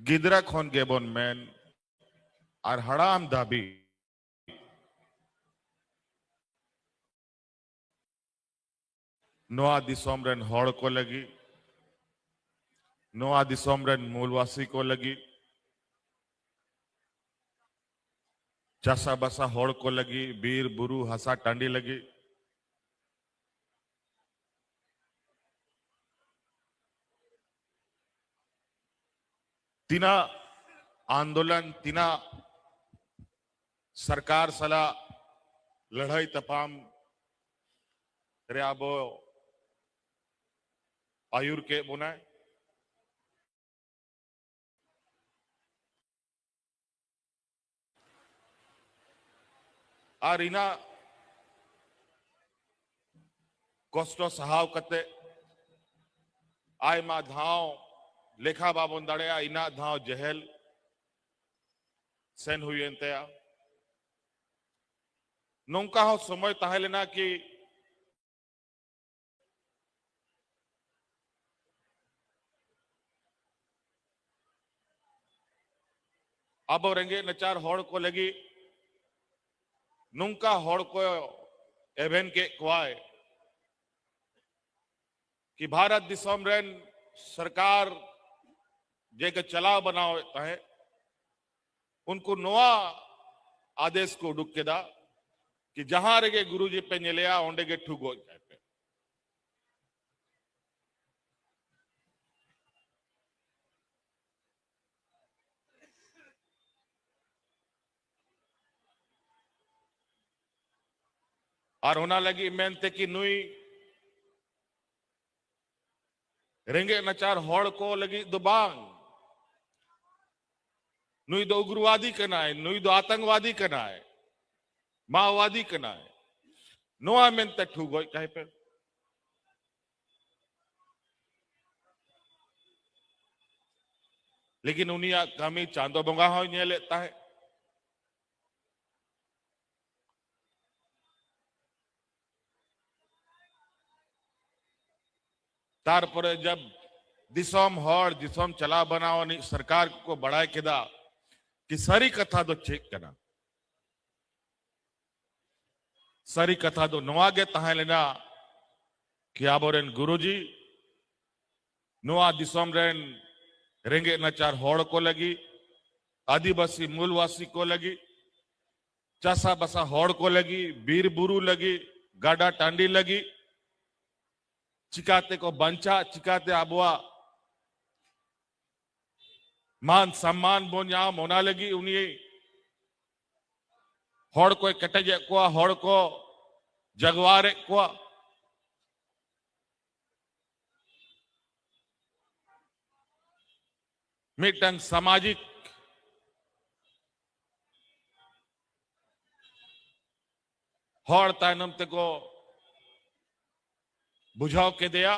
ᱜᱤᱫᱽᱨᱟᱹ ᱠᱷᱚᱱ ᱜᱮᱵᱚᱱ ᱢᱮᱱ ᱟᱨ ᱦᱟᱲᱟᱢ ᱫᱷᱟᱹᱵᱤᱡ ᱱᱚᱣᱟ ᱫᱤᱥᱚᱢ ᱨᱮᱱ ᱦᱚᱲ ᱠᱚ ᱞᱟᱹᱜᱤᱫ, ᱱᱚᱣᱟ ᱫᱤᱥᱚᱢ ᱨᱮᱱ ᱢᱩᱞᱣᱟᱥᱤ ᱠᱚ ᱞᱟᱹᱜᱤᱫ, ᱪᱟᱥᱟᱵᱟᱥᱟ ᱦᱚᱲ ᱠᱚ ᱞᱟᱹᱜᱤᱫ, ᱵᱤᱨ ᱵᱩᱨᱩ ᱦᱟᱥᱟ ᱴᱟᱺᱰᱤ ᱞᱟᱹᱜᱤᱫ ᱛᱤᱱᱟᱹᱜ ᱟᱱᱫᱳᱞᱚᱱ, ᱛᱤᱱᱟᱹᱜ ᱥᱚᱨᱠᱟᱨ ᱥᱟᱞᱟᱜ ᱞᱟᱹᱲᱦᱟᱹᱭ ᱛᱟᱯᱟᱢ ᱨᱮ ᱟᱵᱚ ᱟᱹᱭᱩᱨ ᱠᱮᱫ ᱵᱚᱱᱟᱭ᱾ ᱟᱨ ᱤᱱᱟᱹᱜ ᱠᱚᱥᱴᱚ ᱥᱟᱦᱟᱣ ᱠᱟᱛᱮ ᱟᱭᱢᱟ ᱫᱷᱟᱣ ᱞᱮᱠᱷᱟ ᱵᱟᱵᱚᱱ ᱫᱟᱲᱮᱭᱟᱜᱼᱟ, ᱤᱱᱟᱹᱜ ᱫᱷᱟᱣ ᱡᱮᱦᱮᱞ ᱥᱮᱱ ᱦᱩᱭᱮᱱ ᱛᱟᱭᱟ᱾ ᱱᱚᱝᱠᱟ ᱦᱚᱸ ᱥᱚᱢᱚᱭ ᱛᱟᱦᱮᱸ ᱞᱮᱱᱟ ᱠᱤ ᱟᱵᱚ ᱨᱮᱸᱜᱮᱡ ᱱᱟᱪᱟᱨ ᱦᱚᱲ ᱠᱚ ᱞᱟᱹᱜᱤᱫ ᱱᱚᱝᱠᱟ ᱦᱚᱲ ᱠᱚ ᱮᱵᱷᱮᱱ ᱠᱮᱫ ᱠᱚᱣᱟᱭ ᱠᱤ ᱵᱷᱟᱨᱚᱛ ᱫᱤᱥᱚᱢ ᱨᱮᱱ ᱥᱚᱨᱠᱟᱨ ᱡᱮ ᱠᱚ ᱪᱟᱞᱟᱣ ᱵᱟᱱᱟᱣᱮᱫ ᱛᱟᱦᱮᱸᱫ, ᱩᱱᱠᱩ ᱱᱚᱣᱟ ᱟᱫᱮᱥ ᱠᱚ ᱩᱰᱩᱠ ᱠᱮᱫᱟ ᱠᱤ ᱡᱟᱦᱟᱸ ᱨᱮᱜᱮ ᱜᱩᱨᱩᱡᱤ ᱯᱮ ᱧᱮᱞᱮᱭᱟ, ᱚᱸᱰᱮ ᱜᱮ ᱴᱷᱩ ᱜᱚᱡ ᱠᱟᱭ ᱯᱮ᱾ ᱟᱨ ᱚᱱᱟ ᱞᱟᱹᱜᱤᱫ ᱢᱮᱱᱛᱮ ᱠᱤ ᱱᱩᱭ ᱨᱮᱸᱜᱮᱡ ᱱᱟᱪᱟᱨ ᱦᱚᱲ ᱠᱚ ᱞᱟᱹᱜᱤᱫ ᱫᱚ ᱵᱟᱝ, ᱱᱩᱭ ᱫᱚ ᱩᱜᱽᱨᱚᱣᱟᱫᱤ ᱠᱟᱱᱟᱭ, ᱱᱩᱭ ᱫᱚ ᱟᱛᱟᱝᱠᱣᱟᱫᱤ ᱠᱟᱱᱟᱭ, ᱢᱟᱣᱣᱟᱫᱤ ᱠᱟᱱᱟᱭ, ᱱᱚᱣᱟ ᱢᱮᱱᱛᱮ ᱴᱷᱩ ᱜᱚᱡ ᱠᱟᱭ ᱯᱮ᱾ ᱞᱮᱠᱤᱱ ᱩᱱᱤᱭᱟᱜ ᱠᱟᱹᱢᱤ ᱪᱟᱸᱫᱚ ᱵᱚᱸᱜᱟ ᱦᱚᱸᱭ ᱧᱮᱞᱮᱫ ᱛᱟᱦᱮᱸᱫ᱾ ᱛᱟᱨᱯᱚᱨᱮ ᱡᱟᱵ ᱫᱤᱥᱚᱢ ᱦᱚᱲ, ᱫᱤᱥᱚᱢ ᱪᱟᱞᱟᱣ ᱵᱟᱱᱟᱣ ᱟᱹᱱᱤᱡ ᱥᱚᱨᱠᱟᱨ ᱠᱚᱠᱚ ᱵᱟᱲᱟᱭ ᱠᱮᱫᱟ ᱠᱤ ᱥᱟᱹᱨᱤ ᱠᱟᱛᱷᱟ ᱫᱚ ᱪᱮᱫ ᱠᱟᱱᱟ, ᱥᱟᱹᱨᱤ ᱠᱟᱛᱷᱟ ᱫᱚ ᱱᱚᱣᱟ ᱜᱮ ᱛᱟᱦᱮᱸ ᱞᱮᱱᱟ ᱠᱤ ᱟᱵᱚᱨᱮᱱ ᱜᱩᱨᱩᱡᱤ ᱱᱚᱣᱟ ᱫᱤᱥᱚᱢ ᱨᱮᱱ ᱨᱮᱸᱜᱮᱡ ᱱᱟᱪᱟᱨ ᱦᱚᱲ ᱠᱚ ᱞᱟᱹᱜᱤᱫ, ᱟᱹᱫᱤᱵᱟᱹᱥᱤ ᱢᱩᱞᱣᱟᱥᱤ ᱠᱚ ᱞᱟᱹᱜᱤᱫ, ᱪᱟᱥᱟᱵᱟᱥᱟ ᱦᱚᱲ ᱠᱚ ᱞᱟᱹᱜᱤᱫ, ᱵᱤᱨ ᱵᱩᱨᱩ ᱞᱟᱹᱜᱤᱫ, ᱜᱟᱰᱟ ᱴᱟᱺᱰᱤ ᱞᱟᱹᱜᱤᱫ, ᱪᱤᱠᱟᱛᱮ ᱠᱚ ᱵᱟᱧᱪᱟᱜ, ᱪᱤᱠᱟᱛᱮ ᱟᱵᱚᱣᱟᱜ ᱢᱟᱱ ᱥᱚᱢᱢᱟᱱ ᱵᱚᱱ ᱧᱟᱢ, ᱚᱱᱟ ᱞᱟᱹᱜᱤᱫ ᱩᱱᱤ ᱦᱚᱲ ᱠᱚᱭ ᱠᱮᱴᱮᱡᱮᱫ ᱠᱚᱣᱟ, ᱦᱚᱲ ᱠᱚ ᱡᱟᱜᱣᱟᱨᱮᱫ ᱠᱚᱣᱟ᱾ ᱢᱤᱫᱴᱟᱝ ᱥᱟᱢᱟᱡᱤᱠ ᱦᱚᱲ ᱛᱟᱭᱱᱚᱢ ᱛᱮᱠᱚ ᱵᱩᱡᱷᱟᱹᱣ ᱠᱮᱫᱮᱭᱟ᱾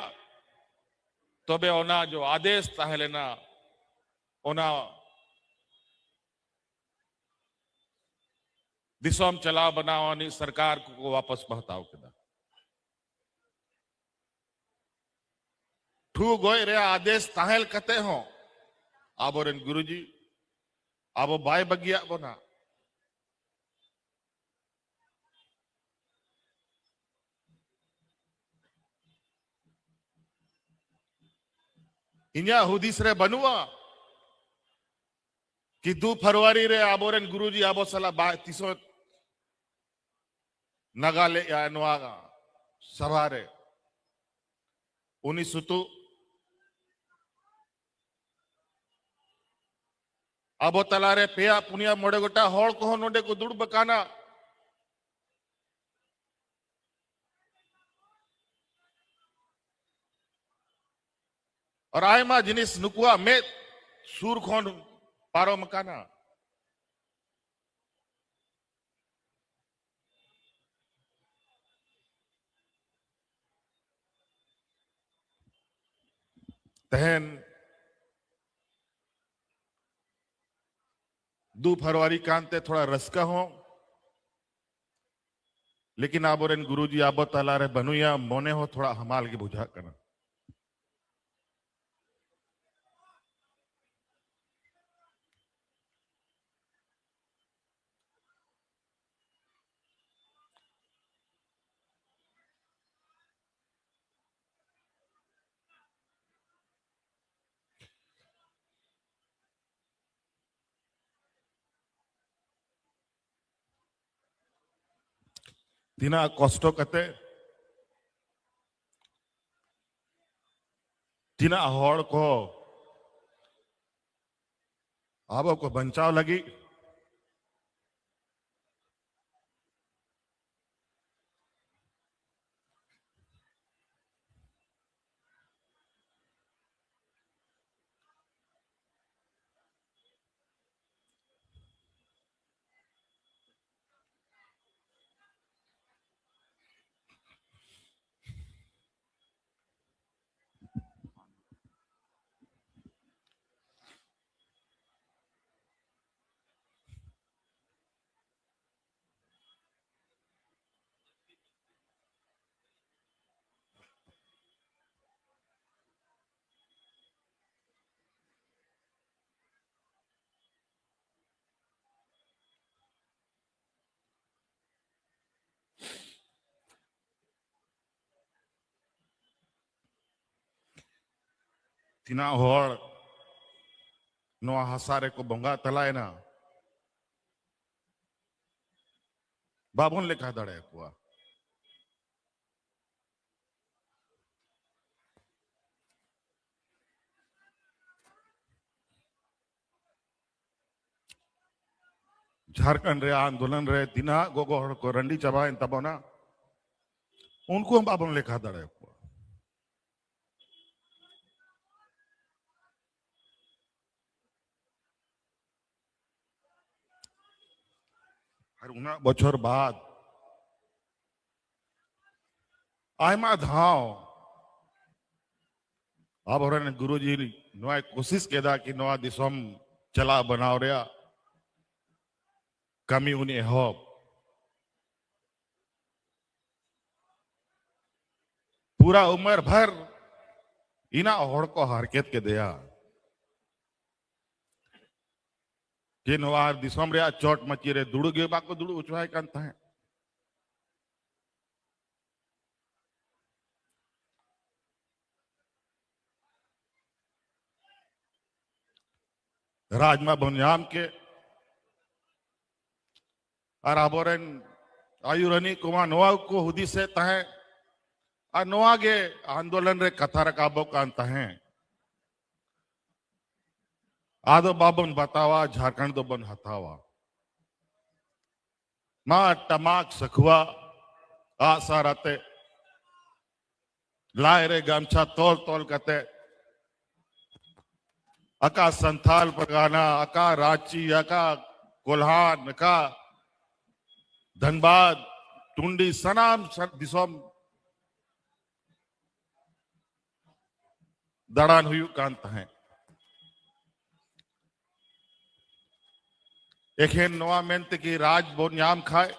ᱛᱚᱵᱮ ᱚᱱᱟ ᱡᱚ ᱟᱫᱮᱥ ᱛᱟᱦᱮᱸ ᱞᱮᱱᱟ, ᱚᱱᱟ ᱫᱤᱥᱚᱢ ᱪᱟᱞᱟᱣ ᱵᱟᱱᱟᱣ ᱟᱹᱱᱤᱡ ᱥᱚᱨᱠᱟᱨ ᱠᱚᱠᱚ ᱣᱟᱯᱟᱥ ᱠᱚ ᱦᱟᱛᱟᱣ ᱠᱮᱫᱟ᱾ ᱴᱷᱩ ᱜᱚᱡ ᱨᱮᱭᱟᱜ ᱟᱫᱮᱥ ᱛᱟᱦᱮᱸ ᱠᱟᱛᱮ ᱦᱚᱸ ᱟᱵᱚᱨᱮᱱ ᱜᱩᱨᱩᱡᱤ ᱟᱵᱚ ᱵᱟᱭ ᱵᱟᱹᱜᱤᱭᱟᱜ ᱵᱚᱱᱟ᱾ ᱤᱧᱟᱹᱜ ᱦᱩᱫᱤᱥ ᱨᱮ ᱵᱟᱹᱱᱩᱜᱼᱟ ᱠᱤ ᱫᱩ ᱯᱷᱮᱵᱽᱨᱩᱣᱟᱨᱤ ᱨᱮ ᱟᱵᱚᱨᱮᱱ ᱜᱩᱨᱩᱡᱤ ᱟᱵᱚ ᱥᱟᱞᱟᱜ ᱵᱟᱭ ᱛᱤᱥᱚᱜ ᱱᱟᱜᱟ ᱞᱮᱜᱼᱟ ᱱᱚᱣᱟ ᱥᱟᱵᱷᱟ ᱨᱮ᱾ ᱩᱱᱤ ᱥᱩᱛᱩᱜ ᱟᱵᱚ ᱛᱟᱞᱟᱨᱮ ᱯᱮᱭᱟ ᱯᱩᱱᱭᱟ ᱢᱚᱬᱮ ᱜᱚᱴᱟ ᱦᱚᱲ ᱠᱚᱦᱚᱸ ᱱᱚᱰᱮ ᱠᱚ ᱫᱩᱲᱩᱵ ᱟᱠᱟᱱᱟ᱾ ᱟᱨ ᱟᱭᱢᱟ ᱡᱤᱱᱤᱥ ᱱᱩᱠᱩᱣᱟᱜ ᱢᱮᱫ ᱥᱩᱨ ᱠᱷᱚᱱ ᱯᱟᱨᱚᱢ ᱟᱠᱟᱱᱟ᱾ ᱛᱮᱦᱮᱧ ᱫᱩ ᱯᱷᱮᱵᱽᱨᱩᱣᱟᱨᱤ ᱠᱟᱱᱛᱮ ᱛᱷᱚᱲᱟ ᱨᱟᱹᱥᱠᱟᱹ ᱦᱚᱸ, ᱞᱮᱠᱤᱱ ᱟᱵᱚᱨᱮᱱ ᱜᱩᱨᱩᱡᱤ ᱟᱵᱚ ᱛᱟᱞᱟᱨᱮ ᱵᱟᱹᱱᱩᱭᱟ, ᱢᱚᱱᱮ ᱦᱚᱸ ᱛᱷᱚᱲᱟ ᱦᱟᱢᱟᱞ ᱜᱮ ᱵᱩᱡᱷᱟᱹᱜ ᱠᱟᱱᱟ᱾ ᱛᱤᱱᱟᱹᱜ ᱠᱚᱥᱴᱚ ᱠᱟᱛᱮ, ᱛᱤᱱᱟᱹᱜ ᱦᱚᱲ ᱠᱚ ᱟᱵᱚ ᱠᱚ ᱵᱟᱧᱪᱟᱣ ᱞᱟᱹᱜᱤᱫ ᱛᱤᱱᱟᱹᱜ ᱦᱚᱲ ᱱᱚᱣᱟ ᱦᱟᱥᱟ ᱨᱮᱠᱚ ᱵᱚᱸᱜᱟ ᱛᱟᱞᱟᱭᱮᱱᱟ, ᱵᱟᱵᱚᱱ ᱞᱮᱠᱷᱟ ᱫᱟᱲᱮᱭᱟᱠᱚᱣᱟ᱾ ᱡᱷᱟᱲᱠᱷᱚᱸᱰ ᱨᱮ ᱟᱱᱫᱳᱞᱚᱱ ᱨᱮ ᱛᱤᱱᱟᱹᱜ ᱜᱚᱜᱚ ᱦᱚᱲ ᱠᱚ ᱨᱟᱺᱰᱤ ᱪᱟᱵᱟᱭᱮᱱ ᱛᱟᱵᱚᱱᱟ, ᱩᱱᱠᱩ ᱦᱚᱸ ᱵᱟᱵᱚᱱ ᱞᱮᱠᱷᱟ ᱫᱟᱲᱮᱭᱟᱠᱚᱣᱟ᱾ ᱟᱨ ᱩᱱᱟᱹᱜ ᱵᱚᱪᱷᱚᱨ ᱵᱟᱫ ᱟᱭᱢᱟ ᱫᱷᱟᱣ ᱟᱵᱚᱨᱮᱱ ᱜᱩᱨᱩᱡᱤ ᱱᱚᱣᱟᱭ ᱠᱳᱥᱤᱥ ᱠᱮᱫᱟ ᱠᱤ ᱱᱚᱣᱟ ᱫᱤᱥᱚᱢ ᱪᱟᱞᱟᱣ ᱵᱮᱱᱟᱣ ᱨᱮᱭᱟᱜ ᱠᱟᱹᱢᱤ ᱩᱱᱤ ᱮᱦᱚᱵ᱾ ᱯᱩᱨᱟ ᱩᱢᱮᱨ ᱵᱷᱟᱨ ᱤᱱᱟᱹᱜ ᱦᱚᱲ ᱠᱚ ᱦᱟᱨᱠᱮᱛ ᱠᱮᱫᱮᱭᱟ ᱡᱮ ᱱᱚᱣᱟ ᱫᱤᱥᱚᱢ ᱨᱮᱭᱟᱜ ᱪᱚᱴ ᱢᱟᱹᱪᱤ ᱨᱮ ᱫᱩᱲᱩᱵ ᱜᱮ ᱵᱟᱠᱚ ᱫᱩᱲᱩᱵ ᱦᱚᱪᱚᱣᱟᱭ ᱠᱟᱱ ᱛᱟᱦᱮᱸᱫ᱾ ᱨᱟᱡᱽ ᱢᱟ ᱵᱚᱱ ᱧᱟᱢ ᱠᱮᱫ, ᱟᱨ ᱟᱵᱚᱨᱮᱱ ᱟᱹᱭᱩᱨᱟᱹᱱᱤᱡ ᱠᱚᱢᱟ ᱱᱚᱣᱟ ᱠᱚ ᱦᱩᱫᱤᱥᱮᱫ ᱛᱟᱦᱮᱸᱫ, ᱟᱨ ᱱᱚᱣᱟ ᱜᱮ ᱟᱱᱫᱳᱞᱚᱱ ᱨᱮ ᱠᱟᱛᱷᱟ ᱨᱟᱠᱟᱵᱚᱜ ᱠᱟᱱ ᱛᱟᱦᱮᱸᱫ, ᱟᱫᱚ ᱵᱟᱵᱚᱱ ᱵᱟᱛᱟᱣᱟ, ᱡᱷᱟᱲᱠᱷᱚᱸᱰ ᱫᱚᱵᱚᱱ ᱦᱟᱛᱟᱣᱟ᱾ ᱢᱟ ᱴᱟᱢᱟᱠ ᱥᱟᱹᱠᱷᱩᱣᱟ ᱟᱜᱼᱥᱟᱨ ᱟᱛᱮ, ᱞᱟᱡ ᱨᱮ ᱜᱟᱢᱪᱷᱟ ᱛᱚᱞ ᱛᱚᱞ ᱠᱟᱛᱮ, ᱟᱠᱟ ᱥᱟᱱᱛᱟᱞ ᱯᱟᱨᱜᱟᱱᱟ, ᱟᱠᱟ ᱨᱟᱸᱪᱤ, ᱟᱠᱟ ᱠᱳᱞᱦᱟᱱ, ᱟᱠᱟ ᱫᱷᱟᱱᱵᱟᱫ, ᱴᱩᱱᱰᱤ, ᱥᱟᱱᱟᱢ ᱥᱟ-, ᱫᱤᱥᱚᱢ ᱫᱟᱬᱟᱱ ᱦᱩᱭᱩᱜ ᱠᱟᱱ ᱛᱟᱦᱮᱸᱫ᱾ ᱮᱠᱷᱮᱱ ᱱᱚᱣᱟ ᱢᱮᱱᱛᱮ ᱠᱤ ᱨᱟᱡᱽ ᱵᱚᱱ ᱧᱟᱢ ᱠᱷᱟᱡ,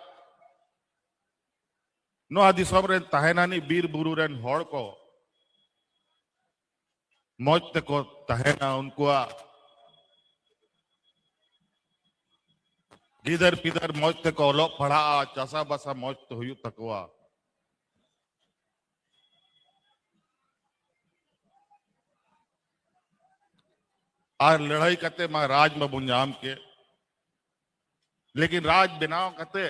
ᱱᱚᱣᱟ ᱫᱤᱥᱚᱢ ᱨᱮᱱ ᱛᱟᱦᱮᱱᱟᱱᱤᱡ ᱵᱤᱨ ᱵᱩᱨᱩ ᱨᱮᱱ ᱦᱚᱲ ᱠᱚ ᱢᱚᱡᱽ ᱛᱮᱠᱚ ᱛᱟᱦᱮᱱᱟ, ᱩᱱᱠᱩᱣᱟᱜ ᱜᱤᱫᱟᱹᱨ ᱯᱤᱫᱟᱹᱨ ᱢᱚᱡᱽ ᱛᱮᱠᱚ ᱚᱞᱚᱜ ᱯᱟᱲᱦᱟᱜᱼᱟ, ᱪᱟᱥᱟ ᱵᱟᱥᱟ ᱢᱚᱡᱽ ᱛᱮ ᱦᱩᱭᱩᱜ ᱛᱟᱠᱚᱣᱟ᱾ ᱟᱨ ᱞᱟᱹᱲᱦᱟᱹᱭ ᱠᱟᱛᱮ ᱢᱟ ᱨᱟᱡᱽ ᱢᱟᱵᱚᱱ ᱧᱟᱢ ᱠᱮᱫ, ᱞᱮᱠᱤᱱ ᱨᱟᱡᱽ ᱵᱮᱱᱟᱣ ᱠᱟᱛᱮ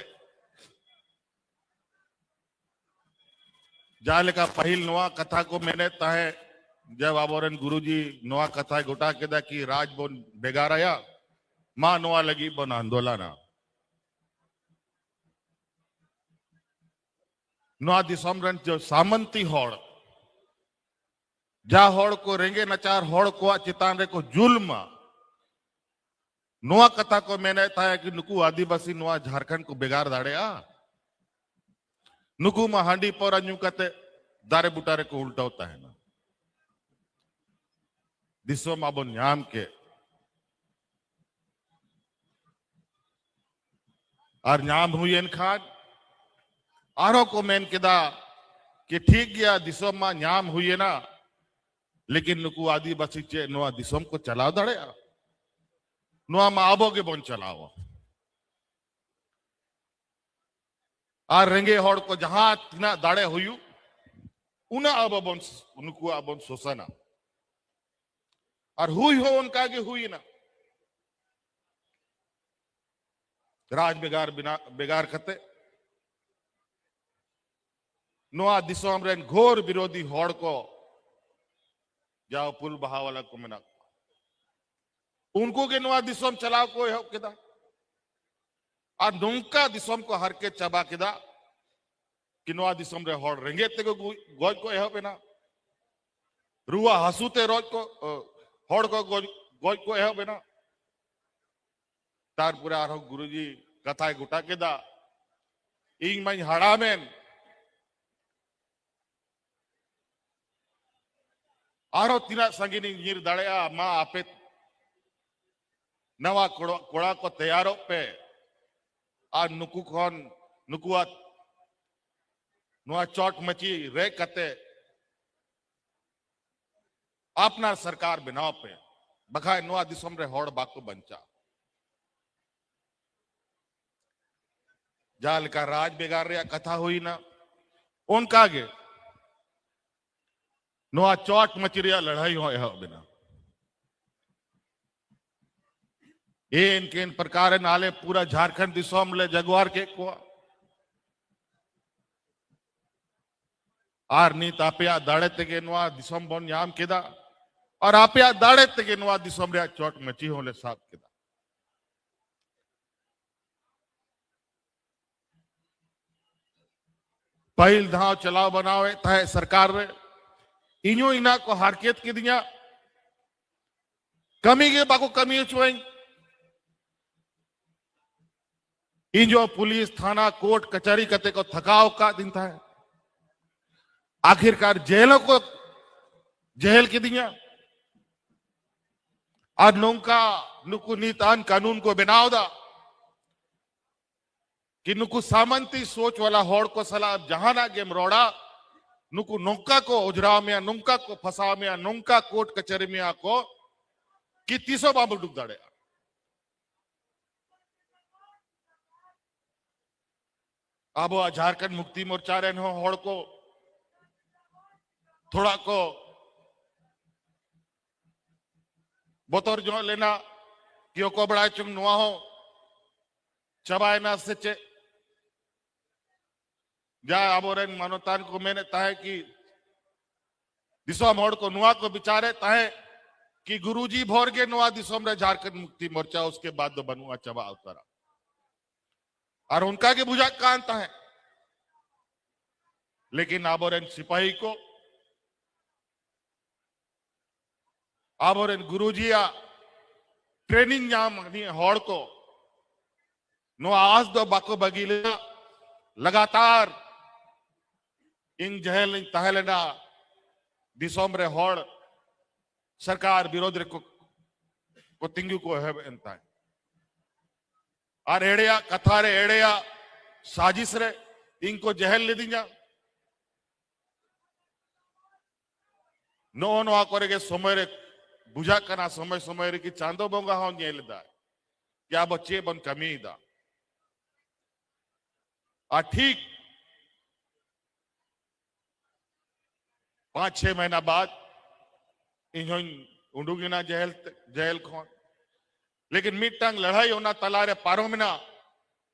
ᱡᱟᱦᱟᱸ ᱞᱮᱠᱟ ᱯᱟᱹᱦᱤᱞ ᱱᱚᱣᱟ ᱠᱟᱛᱷᱟ ᱠᱚ ᱢᱮᱱᱮᱫ ᱛᱟᱦᱮᱸᱫ, ᱡᱟᱵ ᱟᱵᱚᱨᱮᱱ ᱜᱩᱨᱩᱡᱤ ᱱᱚᱣᱟ ᱠᱟᱛᱷᱟᱭ ᱜᱚᱴᱟ ᱠᱮᱫᱟ ᱠᱤ ᱨᱟᱡᱽ ᱵᱚᱱ ᱵᱷᱮᱜᱟᱨᱟᱭᱟ, ᱢᱟ ᱱᱚᱣᱟ ᱞᱟᱹᱜᱤᱫ ᱵᱚᱱ ᱟᱱᱫᱳᱞᱚᱱᱟ᱾ ᱱᱚᱣᱟ ᱫᱤᱥᱚᱢ ᱨᱮᱱ ᱡᱚ ᱥᱟᱢᱚᱱᱛᱤ ᱦᱚᱲ, ᱡᱟ ᱦᱚᱲ ᱠᱚ ᱨᱮᱸᱜᱮᱡ ᱱᱟᱪᱟᱨ ᱦᱚᱲ ᱠᱚᱣᱟᱜ ᱪᱮᱛᱟᱱ ᱨᱮᱠᱚ ᱡᱩᱞᱢᱟ, ᱱᱚᱣᱟ ᱠᱟᱛᱷᱟ ᱠᱚ ᱢᱮᱱᱮᱫ ᱛᱟᱦᱮᱸ ᱠᱤ ᱱᱩᱠᱩ ᱟᱹᱫᱤᱵᱟᱹᱥᱤ ᱱᱚᱣᱟ ᱡᱷᱟᱲᱠᱷᱚᱸᱰ ᱠᱚ ᱵᱷᱮᱜᱟᱨ ᱫᱟᱲᱮᱭᱟᱜᱼᱟ? ᱱᱩᱠᱩ ᱢᱟ ᱦᱟᱺᱰᱤ ᱯᱟᱹᱣᱨᱟᱹ ᱧᱩ ᱠᱟᱛᱮ ᱫᱟᱨᱮ ᱵᱩᱴᱟᱹ ᱨᱮᱠᱚ ᱩᱞᱴᱟᱹᱣ ᱛᱟᱦᱮᱱᱟ᱾ ᱫᱤᱥᱚᱢ ᱟᱵᱚᱱ ᱧᱟᱢ ᱠᱮᱫ, ᱟᱨ ᱧᱟᱢ ᱦᱩᱭᱮᱱ ᱠᱷᱟᱱ ᱟᱨᱦᱚᱸ ᱠᱚ ᱢᱮᱱ ᱠᱮᱫᱟ ᱠᱤ ᱴᱷᱤᱠ ᱜᱮᱭᱟ, ᱫᱤᱥᱚᱢ ᱢᱟ ᱧᱟᱢ ᱦᱩᱭᱮᱱᱟ, ᱞᱮᱠᱤᱱ ᱱᱩᱠᱩ ᱟᱹᱫᱤᱵᱟᱹᱥᱤ ᱪᱮᱫ ᱱᱚᱣᱟ ᱫᱤᱥᱚᱢ ᱠᱚ ᱪᱟᱞᱟᱣ ᱫᱟᱲᱮᱭᱟᱜᱼᱟ? ᱱᱚᱣᱟ ᱢᱟ ᱟᱵᱚ ᱜᱮᱵᱚᱱ ᱪᱟᱞᱟᱣᱟ᱾ ᱟᱨ ᱨᱮᱸᱜᱮᱡ ᱦᱚᱲ ᱠᱚ ᱡᱟᱦᱟᱸ ᱛᱤᱱᱟᱹᱜ ᱫᱟᱲᱮ ᱦᱩᱭᱩᱜ, ᱩᱱᱟᱹᱜ ᱟᱵᱚ ᱵᱚᱱ, ᱱᱩᱠᱩᱣᱟᱜ ᱵᱚᱱ ᱥᱳᱥᱟᱱᱟ᱾ ᱟᱨ ᱦᱩᱭ ᱦᱚᱸ ᱚᱱᱠᱟ ᱜᱮ ᱦᱩᱭᱮᱱᱟ᱾ ᱨᱟᱡᱽ ᱵᱷᱮᱜᱟᱨ ᱵᱮᱱᱟ-, ᱵᱷᱮᱜᱟᱨ ᱠᱟᱛᱮ ᱱᱚᱣᱟ ᱫᱤᱥᱚᱢ ᱨᱮᱱ ᱜᱷᱳᱨ ᱵᱤᱨᱳᱫᱷᱤ ᱦᱚᱲ ᱠᱚ, ᱡᱟᱣ ᱯᱩᱞ ᱵᱟᱦᱟ ᱣᱟᱞᱟ ᱠᱚ ᱢᱮᱱᱟᱜ ᱠᱚᱣᱟ, ᱩᱱᱠᱩ ᱜᱮ ᱱᱚᱣᱟ ᱫᱤᱥᱚᱢ ᱪᱟᱞᱟᱣ ᱠᱚ ᱮᱦᱚᱵ ᱠᱮᱫᱟ᱾ ᱟᱨ ᱱᱚᱝᱠᱟ ᱫᱤᱥᱚᱢ ᱠᱚ ᱦᱟᱨᱠᱮᱛ ᱪᱟᱵᱟ ᱠᱮᱫᱟ ᱠᱤ ᱱᱚᱣᱟ ᱫᱤᱥᱚᱢ ᱨᱮ ᱦᱚᱲ ᱨᱮᱸᱜᱮᱡ ᱛᱮᱜᱮ ᱜᱩ-, ᱜᱚᱡ ᱠᱚ ᱮᱦᱚᱵ ᱮᱱᱟ, ᱨᱩᱣᱟᱹ ᱦᱟᱹᱥᱩ ᱛᱮ ᱨᱚᱡ ᱠᱚ, ᱚ, ᱦᱚᱲ ᱠᱚ ᱜᱚᱡ, ᱜᱚᱡ ᱠᱚ ᱮᱦᱚᱵ ᱮᱱᱟ᱾ ᱛᱟᱨᱯᱚᱨᱮ ᱟᱨᱦᱚᱸ ᱜᱩᱨᱩᱡᱤ ᱠᱟᱛᱷᱟᱭ ᱜᱚᱴᱟ ᱠᱮᱫᱟ, ᱤᱧ ᱢᱟᱧ ᱦᱟᱲᱟᱢᱮᱱ, ᱟᱨᱦᱚᱸ ᱛᱤᱱᱟᱹᱜ ᱥᱟᱺᱜᱤᱧ ᱤᱧ ᱧᱤᱨ ᱫᱟᱲᱮᱭᱟᱜᱼᱟ? ᱢᱟ ᱟᱯᱮ ᱱᱟᱣᱟ ᱠᱚᱲᱟ, ᱠᱚᱲᱟ ᱠᱚ ᱛᱮᱭᱟᱨᱚᱜ ᱯᱮ, ᱟᱨ ᱱᱩᱠᱩ ᱠᱷᱚᱱ, ᱱᱩᱠᱩᱣᱟᱜ ᱱᱚᱣᱟ ᱪᱚᱴ ᱢᱟᱹᱪᱤ ᱨᱮᱡ ᱠᱟᱛᱮ ᱟᱯᱱᱟᱨ ᱥᱚᱨᱠᱟᱨ ᱵᱮᱱᱟᱣ ᱯᱮ, ᱵᱟᱠᱷᱟᱡ ᱱᱚᱣᱟ ᱫᱤᱥᱚᱢ ᱨᱮ ᱦᱚᱲ ᱵᱟᱠᱚ ᱵᱟᱧᱪᱟᱜᱼᱟ᱾ ᱡᱟᱦᱟᱸ ᱞᱮᱠᱟ ᱨᱟᱡᱽ ᱵᱷᱮᱜᱟᱨ ᱨᱮᱭᱟᱜ ᱠᱟᱛᱷᱟ ᱦᱩᱭᱱᱟ, ᱚᱱᱠᱟ ᱜᱮ ᱱᱚᱣᱟ ᱪᱚᱴ ᱢᱟᱹᱪᱤ ᱨᱮᱭᱟᱜ ᱞᱟᱹᱲᱦᱟᱹᱭ ᱦᱚᱸ ᱮᱦᱚᱵ ᱮᱱᱟ᱾ ᱮᱱᱠᱮᱱ ᱯᱨᱚᱠᱟᱨᱮᱱ ᱟᱞᱮ ᱯᱩᱨᱟᱹ ᱡᱷᱟᱨᱠᱷᱚᱸᱰ ᱫᱤᱥᱚᱢ ᱞᱮ ᱡᱟᱜᱣᱟᱨ ᱠᱮᱫ ᱠᱚᱣᱟ᱾ ᱟᱨ ᱱᱤᱛ ᱟᱯᱮᱭᱟᱜ ᱫᱟᱲᱮ ᱛᱮᱜᱮ ᱱᱚᱣᱟ ᱫᱤᱥᱚᱢ ᱵᱚᱱ ᱧᱟᱢ ᱠᱮᱫᱟ, ᱟᱨ ᱟᱯᱮᱭᱟᱜ ᱫᱟᱲᱮ ᱛᱮᱜᱮ ᱱᱚᱣᱟ ᱫᱤᱥᱚᱢ ᱨᱮᱭᱟᱜ ᱪᱚᱴ ᱢᱟᱹᱪᱤ ᱦᱚᱸᱞᱮ ᱥᱟᱵ ᱠᱮᱫᱟ᱾ ᱯᱟᱹᱦᱤᱞ ᱫᱷᱟᱣ ᱪᱟᱞᱟᱣ ᱵᱟᱱᱟᱣᱮᱫ ᱛᱟᱦᱮᱸᱫ ᱥᱚᱨᱠᱟᱨ ᱨᱮ, ᱤᱧ ᱦᱚᱸ ᱤᱱᱟᱹᱜ ᱠᱚ ᱦᱟᱨᱠᱮᱛ ᱠᱤᱫᱤᱧᱟ, ᱠᱟᱹᱢᱤ ᱜᱮ ᱵᱟᱠᱚ ᱠᱟᱹᱢᱤ ᱦᱚᱪᱚᱣᱟᱹᱧ᱾ ᱤᱧ ᱦᱚᱸ ᱯᱩᱞᱤᱥ, ᱛᱷᱟᱱᱟ, ᱠᱳᱨᱴ, ᱠᱟᱪᱟᱹᱨᱤ ᱠᱟᱛᱮ ᱠᱚ ᱛᱷᱟᱠᱟᱣ ᱟᱠᱟᱫᱤᱧ ᱛᱟᱦᱮᱸᱫ᱾ ᱟᱠᱷᱤᱨᱠᱟᱨ ᱡᱮᱞ ᱦᱚᱸᱠᱚ ᱡᱮᱞ ᱠᱤᱫᱤᱧᱟ᱾ ᱟᱨ ᱱᱚᱝᱠᱟ ᱱᱩᱠᱩ ᱱᱤᱛ ᱟᱱ ᱠᱟᱹᱱᱩᱱ ᱠᱚ ᱵᱮᱱᱟᱣ ᱮᱫᱟ᱾ ᱠᱤ ᱱᱩᱠᱩ ᱥᱟᱢᱚᱱᱛᱤ ᱥᱳᱪ ᱣᱟᱞᱟ ᱦᱚᱲ ᱠᱚ ᱥᱟᱞᱟᱜ ᱡᱟᱦᱟᱱᱟᱜ ᱜᱮᱢ ᱨᱚᱲᱟ, ᱱᱩᱠᱩ ᱱᱚᱝᱠᱟ ᱠᱚ ᱚᱡᱽᱨᱟᱣ ᱢᱮᱭᱟ, ᱱᱚᱝᱠᱟ ᱠᱚ ᱯᱷᱟᱸᱥᱟᱣ ᱢᱮᱭᱟ, ᱱᱚᱝᱠᱟ ᱠᱳᱨᱴ ᱠᱟᱪᱟᱹᱨᱤ ᱢᱮᱭᱟ ᱠᱚ, ᱠᱤ ᱛᱤᱥ ᱦᱚᱸ ᱵᱟᱢ ᱩᱰᱩᱠ ᱫᱟᱲᱮᱭᱟᱜᱼᱟ᱾ ᱟᱵᱚᱣᱟᱜ ᱡᱷᱟᱨᱠᱷᱚᱸᱰ ᱢᱩᱠᱛᱤ ᱢᱳᱨᱪᱟ ᱨᱮᱱ ᱦᱚᱸ ᱦᱚᱲ ᱠᱚ ᱛᱷᱚᱲᱟ ᱠᱚ ᱵᱚᱛᱚᱨ ᱧᱚᱜ ᱞᱮᱱᱟ ᱠᱤ ᱚᱠᱚᱭ ᱵᱟᱲᱟᱭ ᱪᱚᱝ ᱱᱚᱣᱟ ᱦᱚᱸ ᱪᱟᱵᱟᱭᱮᱱᱟ ᱥᱮ ᱪᱮᱫ? ᱡᱟ ᱟᱵᱚᱨᱮᱱ ᱢᱟᱱᱚᱛᱟᱱ ᱠᱚ ᱢᱮᱱᱮᱫ ᱛᱟᱦᱮᱸ ᱠᱤ ᱫᱤᱥᱚᱢ ᱦᱚᱲ ᱠᱚ ᱱᱚᱣᱟ ᱠᱚ ᱵᱤᱪᱟᱨᱮᱫ ᱛᱟᱦᱮᱸ ᱠᱤ ᱜᱩᱨᱩᱡᱤ ᱵᱷᱳᱨ ᱜᱮ ᱱᱚᱣᱟ ᱫᱤᱥᱚᱢ ᱨᱮ ᱡᱷᱟᱨᱠᱷᱚᱸᱰ ᱢᱩᱠᱛᱤ ᱢᱳᱨᱪᱟ, ᱩᱥᱠᱮ ᱵᱟᱫ ᱫᱚ ᱵᱟᱹᱱᱩᱜᱼᱟ, ᱪᱟᱵᱟ ᱩᱛᱟᱹᱨᱟ᱾ ᱟᱨ ᱚᱱᱠᱟ ᱜᱮ ᱵᱩᱡᱷᱟᱹᱜ ᱠᱟᱱ ᱛᱟᱦᱮᱸ, ᱞᱮᱠᱤᱱ ᱟᱵᱚᱨᱮᱱ ᱥᱤᱯᱟᱦᱤ ᱠᱚ ᱟᱵᱚᱨᱮᱱ ᱜᱩᱨᱩᱡᱤᱭᱟᱜ ᱴᱨᱮᱱᱤᱝ ᱧᱟᱢ ᱟᱹᱱᱤᱡ ᱦᱚᱲ ᱠᱚ ᱱᱚᱣᱟ ᱟᱸᱥ ᱫᱚ ᱵᱟᱠᱚ ᱵᱟᱹᱜᱤ ᱞᱮᱫᱟ᱾ ᱞᱟᱜᱟᱛᱟᱨ ᱤᱧ ᱡᱮᱦᱮᱞ ᱤᱧ ᱛᱟᱦᱮᱸ ᱞᱮᱱᱟ, ᱫᱤᱥᱚᱢ ᱨᱮ ᱦᱚᱲ ᱥᱚᱨᱠᱟᱨ ᱵᱤᱨᱳᱫᱷ ᱨᱮᱠᱚ ᱠᱚ ᱛᱤᱸᱜᱩ ᱠᱚ ᱮᱦᱚᱵ ᱮᱱ ᱛᱟᱦᱮᱸᱫ᱾ ᱟᱨ ᱮᱲᱮᱭᱟᱜ ᱠᱟᱛᱷᱟ ᱨᱮ, ᱮᱲᱮᱭᱟᱜ ᱥᱟᱡᱤᱥ ᱨᱮ ᱤᱧ ᱠᱚ ᱡᱮᱦᱮᱞ ᱞᱤᱫᱤᱧᱟ᱾ ᱱᱚᱜᱼᱚ ᱱᱚᱣᱟ ᱠᱚᱨᱮ ᱜᱮ ᱥᱚᱢᱚᱭ ᱨᱮ ᱵᱩᱡᱷᱟᱹᱜ ᱠᱟᱱᱟ, ᱥᱚᱢᱚᱭ ᱥᱚᱢᱚᱭ ᱨᱮᱜᱮ ᱪᱟᱸᱫᱚ ᱵᱚᱸᱜᱟ ᱦᱚᱸ ᱧᱮᱞ ᱮᱫᱟᱭ ᱡᱮ ᱟᱵᱚ ᱪᱮᱫ ᱵᱚᱱ ᱠᱟᱹᱢᱤᱭᱮᱫᱟ᱾ ᱟᱨ ᱴᱷᱤᱠ ᱯᱟᱸᱪ ᱪᱷᱮ ᱢᱟᱦᱤᱱᱟ ᱵᱟᱫ ᱤᱧ ᱦᱚᱧ ᱩᱰᱩᱠ ᱮᱱᱟ ᱡᱮᱦᱮᱞ ᱛᱮ, ᱡᱮᱦᱮᱞ ᱠᱷᱚᱱ᱾ ᱞᱮᱠᱤᱱ ᱢᱤᱫᱴᱟᱝ ᱞᱟᱹᱲᱦᱟᱹᱭ ᱚᱱᱟ ᱛᱟᱞᱟᱨᱮ ᱯᱟᱨᱚᱢᱮᱱᱟ,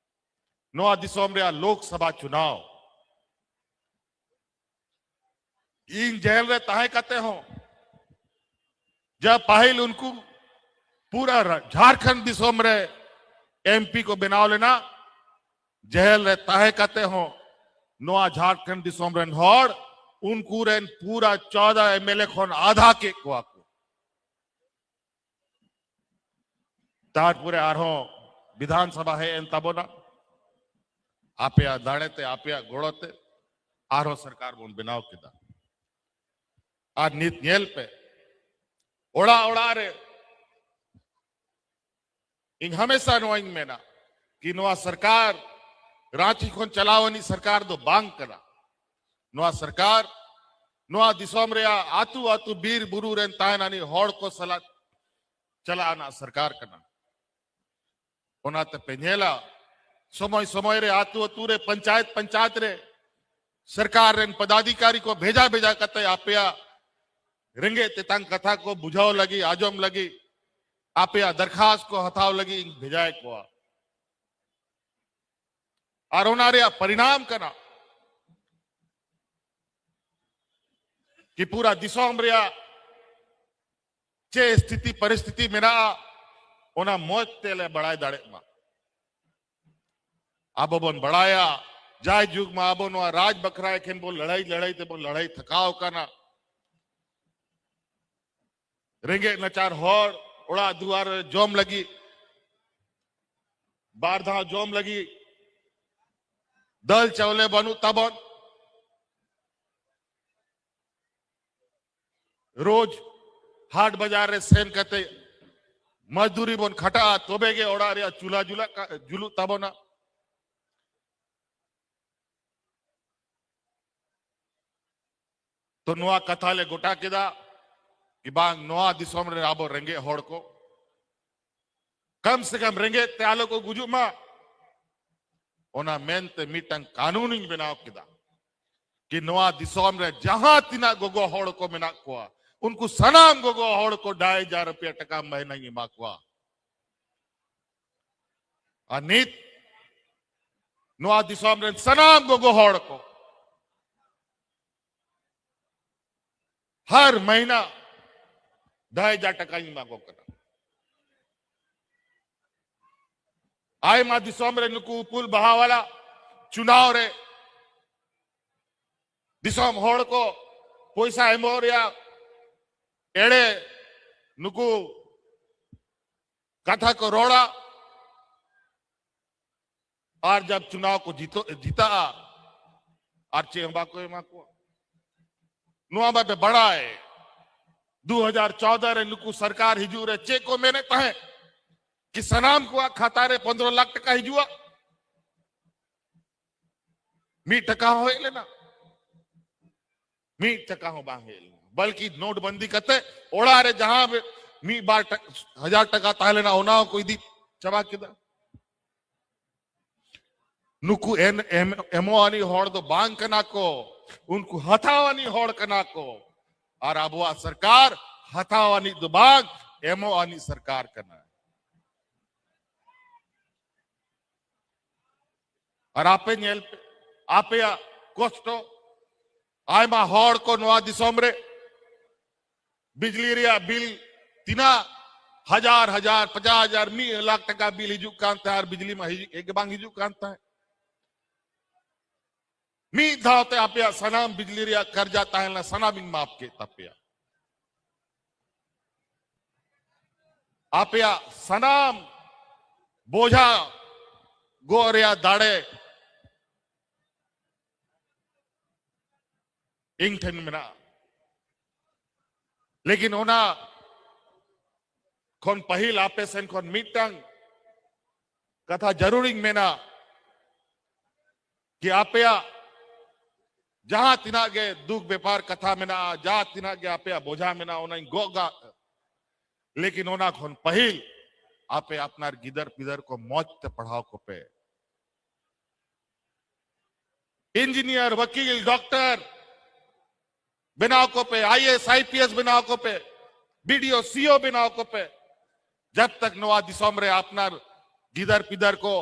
ᱱᱚᱣᱟ ᱫᱤᱥᱚᱢ ᱨᱮᱭᱟᱜ ᱞᱳᱠᱥᱚᱵᱷᱟ ᱪᱩᱱᱟᱣ᱾ ᱤᱧ ᱡᱮᱞ ᱨᱮ ᱛᱟᱦᱮᱸ ᱠᱟᱛᱮ ᱦᱚᱸ, ᱡᱟ ᱯᱟᱹᱦᱤᱞ ᱩᱱᱠᱩ ᱯᱩᱨᱟ ᱨᱟ-, ᱡᱷᱟᱨᱠᱷᱚᱸᱰ ᱫᱤᱥᱚᱢ ᱨᱮ ᱮᱢᱯᱤ ᱠᱚ ᱵᱮᱱᱟᱣ ᱞᱮᱱᱟ, ᱡᱮᱞ ᱨᱮ ᱛᱟᱦᱮᱸ ᱠᱟᱛᱮ ᱦᱚᱸ ᱱᱚᱣᱟ ᱡᱷᱟᱨᱠᱷᱚᱸᱰ ᱫᱤᱥᱚᱢ ᱨᱮᱱ ᱦᱚᱲ ᱩᱱᱠᱩ ᱨᱮᱱ ᱯᱩᱨᱟ ᱪᱚᱣᱫᱟ ᱮᱢᱮᱞᱮ ᱠᱷᱚᱱ ᱟᱫᱷᱟ ᱠᱮᱫ ᱠᱚᱣᱟ ᱠᱚ᱾ ᱛᱟᱨᱯᱚᱨᱮ ᱟᱨᱦᱚᱸ ᱵᱤᱫᱷᱟᱱ ᱥᱚᱵᱷᱟ ᱦᱮᱡ ᱮᱱ ᱛᱟᱵᱚᱱᱟ᱾ ᱟᱯᱮᱭᱟᱜ ᱫᱟᱲᱮ ᱛᱮ, ᱟᱯᱮᱭᱟᱜ ᱜᱚᱲᱚ ᱛᱮ ᱟᱨᱦᱚᱸ ᱥᱚᱨᱠᱟᱨ ᱵᱚᱱ ᱵᱮᱱᱟᱣ ᱠᱮᱫᱟ᱾ ᱟᱨ ᱱᱤᱛ ᱧᱮᱞ ᱯᱮ, ᱚᱲᱟᱜ ᱚᱲᱟᱜ ᱨᱮ ᱤᱧ ᱦᱟᱢᱮᱥᱟ ᱱᱚᱣᱟᱧ ᱢᱮᱱᱟ ᱠᱤ ᱱᱚᱣᱟ ᱥᱚᱨᱠᱟᱨ ᱨᱟᱸᱪᱤ ᱠᱷᱚᱱ ᱪᱟᱞᱟᱣ ᱟᱹᱱᱤᱡ ᱥᱚᱨᱠᱟᱨ ᱫᱚ ᱵᱟᱝ ᱠᱟᱱᱟ᱾ ᱱᱚᱣᱟ ᱥᱚᱨᱠᱟᱨ ᱱᱚᱣᱟ ᱫᱤᱥᱚᱢ ᱨᱮᱭᱟᱜ ᱟᱹᱛᱩ ᱟᱹᱛᱩ ᱵᱤᱨ ᱵᱩᱨᱩ ᱨᱮᱱ ᱛᱟᱦᱮᱱ ᱟᱹᱱᱤᱡ ᱦᱚᱲ ᱠᱚ ᱥᱟᱞᱟᱜ ᱪᱟᱞᱟᱜ ᱟᱱᱟᱜ ᱥᱚᱨᱠᱟᱨ ᱠᱟᱱᱟ᱾ ᱚᱱᱟᱛᱮ ᱯᱮ ᱧᱮᱞᱟ, ᱥᱚᱢᱚᱭ ᱥᱚᱢᱚᱭ ᱨᱮ, ᱟᱹᱛᱩ ᱟᱹᱛᱩ ᱨᱮ, ᱯᱚᱧᱪᱟᱭᱮᱛ ᱯᱚᱧᱪᱟᱭᱮᱛ ᱨᱮ ᱥᱚᱨᱠᱟᱨ ᱨᱮᱱ ᱯᱚᱫᱟᱫᱷᱤᱠᱟᱨᱤ ᱠᱚ ᱵᱷᱮᱡᱟ ᱵᱷᱮᱡᱟ ᱠᱟᱛᱮ ᱟᱯᱮᱭᱟᱜ ᱨᱮᱸᱜᱮᱡ ᱛᱮᱛᱟᱝ ᱠᱟᱛᱷᱟ ᱠᱚ ᱵᱩᱡᱷᱟᱹᱣ ᱞᱟᱹᱜᱤᱫ, ᱟᱸᱡᱚᱢ ᱞᱟᱹᱜᱤᱫ, ᱟᱯᱮᱭᱟᱜ ᱫᱟᱨᱠᱷᱟᱥᱛ ᱠᱚ ᱦᱟᱛᱟᱣ ᱞᱟᱹᱜᱤᱫ ᱤᱧ ᱵᱷᱮᱡᱟᱭᱮᱫ ᱠᱚᱣᱟ᱾ ᱟᱨ ᱚᱱᱟ ᱨᱮᱭᱟᱜ ᱯᱚᱨᱤᱱᱟᱢ ᱠᱟᱱᱟ ᱠᱤ ᱯᱩᱨᱟ ᱫᱤᱥᱚᱢ ᱨᱮᱭᱟᱜ ᱪᱮᱫ ᱥᱛᱷᱤᱛᱤ ᱯᱚᱨᱤᱥᱛᱷᱤᱛᱤ ᱢᱮᱱᱟᱜᱼᱟ, ᱚᱱᱟ ᱢᱚᱡᱽ ᱛᱮᱞᱮ ᱵᱟᱲᱟᱭ ᱫᱟᱲᱮᱜ ᱢᱟ᱾ ᱟᱵᱚ ᱵᱚᱱ ᱵᱟᱲᱟᱭᱟ, ᱡᱟᱭᱡᱩᱜᱽ ᱢᱟ ᱟᱵᱚ ᱱᱚᱣᱟ ᱨᱟᱡᱽ ᱵᱟᱠᱷᱨᱟ ᱮᱠᱷᱮᱱ ᱵᱚᱱ ᱞᱟᱹᱲᱦᱟᱹᱭ, ᱞᱟᱹᱲᱦᱟᱹᱭ ᱛᱮᱵᱚᱱ ᱞᱟᱹᱲᱦᱟᱹᱭ ᱛᱷᱟᱠᱟᱣ ᱟᱠᱟᱱᱟ᱾ ᱨᱮᱸᱜᱮᱡ ᱱᱟᱪᱟᱨ ᱦᱚᱲ ᱚᱲᱟᱜ ᱫᱩᱣᱟᱨ ᱨᱮ ᱡᱚᱢ ᱞᱟᱹᱜᱤᱫ, ᱵᱟᱨ ᱫᱷᱟᱣ ᱡᱚᱢ ᱞᱟᱹᱜᱤᱫ ᱫᱟᱹᱞ ᱪᱟᱣᱞᱮ ᱵᱟᱹᱱᱩᱜ ᱛᱟᱵᱚᱱ᱾ ᱨᱳᱡᱽ ᱦᱟᱴ ᱵᱟᱡᱟᱨ ᱨᱮ ᱥᱮᱱ ᱠᱟᱛᱮ ᱢᱚᱡᱫᱩᱨᱤ ᱵᱚᱱ ᱠᱷᱟᱴᱟᱜᱼᱟ, ᱛᱚᱵᱮ ᱜᱮ ᱚᱲᱟᱜ ᱨᱮᱭᱟᱜ ᱪᱩᱞᱦᱟ ᱡᱩᱞᱟᱜ ᱠᱟ-, ᱡᱩᱞᱩᱜ ᱛᱟᱵᱚᱱᱟ᱾ ᱛᱚ ᱱᱚᱣᱟ ᱠᱟᱛᱷᱟ ᱞᱮ ᱜᱚᱴᱟ ᱠᱮᱫᱟ ᱠᱤ ᱵᱟᱝ, ᱱᱚᱣᱟ ᱫᱤᱥᱚᱢ ᱨᱮ ᱟᱵᱚ ᱨᱮᱸᱜᱮᱡ ᱦᱚᱲ ᱠᱚ ᱠᱚᱢ ᱥᱮ ᱠᱚᱢ ᱨᱮᱸᱜᱮᱡ ᱛᱮ ᱟᱞᱚ ᱠᱚ ᱜᱩᱡᱩᱜ ᱢᱟ, ᱚᱱᱟ ᱢᱮᱱᱛᱮ ᱢᱤᱫᱴᱟᱝ ᱠᱟᱹᱱᱩᱱᱤᱧ ᱵᱮᱱᱟᱣ ᱠᱮᱫᱟ ᱠᱤ ᱱᱚᱣᱟ ᱫᱤᱥᱚᱢ ᱨᱮ ᱡᱟᱦᱟᱸ ᱛᱤᱱᱟᱹᱜ ᱜᱚᱜᱚ ᱦᱚᱲ ᱠᱚ ᱢᱮᱱᱟᱜ ᱠᱚᱣᱟ, ᱩᱱᱠᱩ ᱥᱟᱱᱟᱢ ᱜᱚᱜᱚ ᱦᱚᱲ ᱠᱚ ᱰᱷᱟᱭ ᱦᱟᱡᱟᱨ ᱨᱩᱯᱤᱭᱟ ᱴᱟᱠᱟ ᱢᱟᱹᱦᱱᱟᱹᱧ ᱮᱢᱟ ᱠᱚᱣᱟ᱾ ᱟᱨ ᱱᱤᱛ ᱱᱚᱣᱟ ᱫᱤᱥᱚᱢ ᱨᱮᱱ ᱥᱟᱱᱟᱢ ᱜᱚᱜᱚ ᱦᱚᱲ ᱠᱚ ᱦᱟᱨ ᱢᱟᱹᱦᱤᱱᱟ ᱰᱷᱟᱭ ᱦᱟᱡᱟᱨ ᱴᱟᱠᱟᱧ ᱮᱢᱟ ᱠᱚ ᱠᱟᱱᱟ᱾ ᱟᱭᱢᱟ ᱫᱤᱥᱚᱢ ᱨᱮ ᱱᱩᱠᱩ ᱩᱯᱩᱞ ᱵᱟᱦᱟ ᱣᱟᱞᱟ ᱪᱩᱱᱟᱣ ᱨᱮ ᱫᱤᱥᱚᱢ ᱦᱚᱲ ᱠᱚ ᱯᱚᱭᱥᱟ ᱮᱢᱚᱜ ᱨᱮᱭᱟᱜ ᱮᱲᱮ ᱱᱩᱠᱩ ᱠᱟᱛᱷᱟ ᱠᱚ ᱨᱚᱲᱟ᱾ ᱟᱨ ᱡᱟᱵ ᱪᱩᱱᱟᱣ ᱠᱚ ᱡᱤᱛᱟᱹ-, ᱡᱤᱛᱟᱹᱜᱼᱟ, ᱟᱨ ᱪᱮᱫ ᱦᱚᱸ ᱵᱟᱠᱚ ᱮᱢᱟ ᱠᱚᱣᱟ᱾ ᱱᱚᱣᱟ ᱢᱟᱯᱮ ᱵᱟᱲᱟᱭ, ᱫᱩ ᱦᱟᱡᱟᱨ ᱪᱚᱣᱫᱟ ᱨᱮ ᱱᱩᱠᱩ ᱥᱚᱨᱠᱟᱨ ᱦᱤᱡᱩᱜ ᱨᱮ ᱪᱮᱫ ᱠᱚ ᱢᱮᱱᱮᱫ ᱛᱟᱦᱮᱸᱫ ᱠᱤ ᱥᱟᱱᱟᱢ ᱠᱚᱣᱟᱜ ᱠᱷᱟᱛᱟ ᱨᱮ ᱯᱚᱱᱫᱽᱨᱚ ᱞᱟᱠᱷ ᱴᱟᱠᱟ ᱦᱤᱡᱩᱜᱼᱟ? ᱢᱤᱫ ᱴᱟᱠᱟ ᱦᱚᱸ ᱦᱮᱡ ᱞᱮᱱᱟ? ᱢᱤᱫ ᱴᱟᱠᱟ ᱦᱚᱸ ᱵᱟᱝ ᱦᱮᱡ ᱞᱮᱱᱟ᱾ ᱵᱚᱞᱠᱤ ᱱᱳᱴᱵᱚᱱᱫᱤ ᱠᱟᱛᱮ ᱚᱲᱟᱜ ᱨᱮ ᱡᱟᱦᱟᱸ ᱢᱤᱫ ᱵᱟᱨ ᱴᱟ-, ᱦᱟᱡᱟᱨ ᱴᱟᱠᱟ ᱛᱟᱦᱮᱸ ᱞᱮᱱᱟ, ᱚᱱᱟ ᱦᱚᱸᱠᱚ ᱤᱫᱤ ᱪᱟᱵᱟ ᱠᱮᱫᱟ᱾ ᱱᱩᱠᱩ ᱮᱱ-, ᱮᱢ-, ᱮᱢᱚᱜ ᱟᱹᱱᱤᱡ ᱦᱚᱲ ᱫᱚ ᱵᱟᱝ ᱠᱟᱱᱟ ᱠᱚ, ᱩᱱᱠᱩ ᱦᱟᱛᱟᱣ ᱟᱹᱱᱤᱡ ᱦᱚᱲ ᱠᱟᱱᱟ ᱠᱚ᱾ ᱟᱨ ᱟᱵᱚᱣᱟᱜ ᱥᱚᱨᱠᱟᱨ ᱦᱟᱛᱟᱣ ᱟᱹᱱᱤᱡ ᱫᱚ ᱵᱟᱝ, ᱮᱢᱚᱜ ᱟᱹᱱᱤᱡ ᱥᱚᱨᱠᱟᱨ ᱠᱟᱱᱟ᱾ ᱟᱨ ᱟᱯᱮ ᱧᱮᱞ ᱯᱮ, ᱟᱯᱮᱭᱟᱜ ᱠᱚᱥᱴᱚ᱾ ᱟᱭᱢᱟ ᱦᱚᱲ ᱠᱚ ᱱᱚᱣᱟ ᱫᱤᱥᱚᱢ ᱨᱮ ᱵᱤᱡᱽᱞᱤ ᱨᱮᱭᱟᱜ ᱵᱤᱞ ᱛᱤᱱᱟᱹᱜ ᱦᱟᱡᱟᱨ, ᱦᱟᱡᱟᱨ, ᱯᱚᱪᱟᱥ ᱦᱟᱡᱟᱨ, ᱢᱤᱫ ᱞᱟᱠᱷ ᱴᱟᱠᱟ ᱵᱤᱞ ᱦᱤᱡᱩᱜ ᱠᱟᱱ ᱛᱟᱦᱮᱸ, ᱟᱨ ᱵᱤᱡᱽᱞᱤ ᱢᱟ ᱦᱤᱡᱩᱜ ᱜᱮ ᱵᱟᱝ ᱦᱤᱡᱩᱜ ᱠᱟᱱ ᱛᱟᱦᱮᱸ᱾ ᱢᱤᱫ ᱫᱷᱟᱣ ᱛᱮ ᱟᱯᱮᱭᱟᱜ ᱥᱟᱱᱟᱢ ᱵᱤᱡᱽᱞᱤ ᱨᱮᱭᱟᱜ ᱠᱟᱨᱡᱟ ᱛᱟᱦᱮᱸ ᱞᱮᱱᱟ, ᱥᱟᱱᱟᱢᱤᱧ ᱢᱟᱯ ᱠᱮᱫ ᱛᱟᱯᱮᱭᱟ᱾ ᱟᱯᱮᱭᱟᱜ ᱥᱟᱱᱟᱢ ᱵᱚᱡᱷᱟ ᱜᱚᱜ ᱨᱮᱭᱟᱜ ᱫᱟᱲᱮ ᱤᱧ ᱴᱷᱮᱱ ᱢᱮᱱᱟᱜᱼᱟ᱾ ᱞᱮᱠᱤᱱ ᱚᱱᱟ ᱠᱷᱚᱱ ᱯᱟᱹᱦᱤᱞ ᱟᱯᱮ ᱥᱮᱱ ᱠᱷᱚᱱ ᱢᱤᱫᱴᱟᱝ ᱠᱟᱛᱷᱟ ᱡᱟᱹᱨᱩᱲᱤᱧ ᱢᱮᱱᱟ ᱠᱤ ᱟᱯᱮᱭᱟᱜ ᱡᱟᱦᱟᱸ ᱛᱤᱱᱟᱹᱜ ᱜᱮ ᱫᱩᱠ ᱵᱮᱯᱟᱨ ᱠᱟᱛᱷᱟ ᱢᱮᱱᱟᱜᱼᱟ, ᱡᱟᱦᱟᱸ ᱛᱤᱱᱟᱹᱜ ᱜᱮ ᱟᱯᱮᱭᱟᱜ ᱵᱚᱡᱷᱟ ᱢᱮᱱᱟᱜᱼᱟ, ᱚᱱᱟᱧ ᱜᱚᱜ ᱠᱟᱜ᱾ ᱞᱮᱠᱤᱱ ᱚᱱᱟ ᱠᱷᱚᱱ ᱯᱟᱹᱦᱤᱞ ᱟᱯᱮ ᱟᱯᱱᱟᱨ ᱜᱤᱫᱟᱹᱨ ᱯᱤᱫᱟᱹᱨ ᱠᱚ ᱢᱚᱡᱽ ᱛᱮ ᱯᱟᱲᱦᱟᱣ ᱠᱚᱯᱮ᱾ ᱤᱧᱡᱤᱱᱤᱭᱟᱨ, ᱣᱟᱠᱤᱞ, ᱰᱚᱠᱴᱚᱨ ᱵᱮᱱᱟᱣ ᱠᱚᱯᱮ, I A S, I P S ᱵᱮᱱᱟᱣ ᱠᱚᱯᱮ, ᱵᱤ ᱰᱤ ᱳ, ᱥᱤ ᱳ ᱵᱮᱱᱟᱣ ᱠᱚᱯᱮ᱾ ᱡᱟᱵ ᱛᱟᱠ ᱱᱚᱣᱟ ᱫᱤᱥᱚᱢ ᱨᱮ ᱟᱯᱱᱟᱨ ᱜᱤᱫᱟᱹᱨ ᱯᱤᱫᱟᱹᱨ ᱠᱚ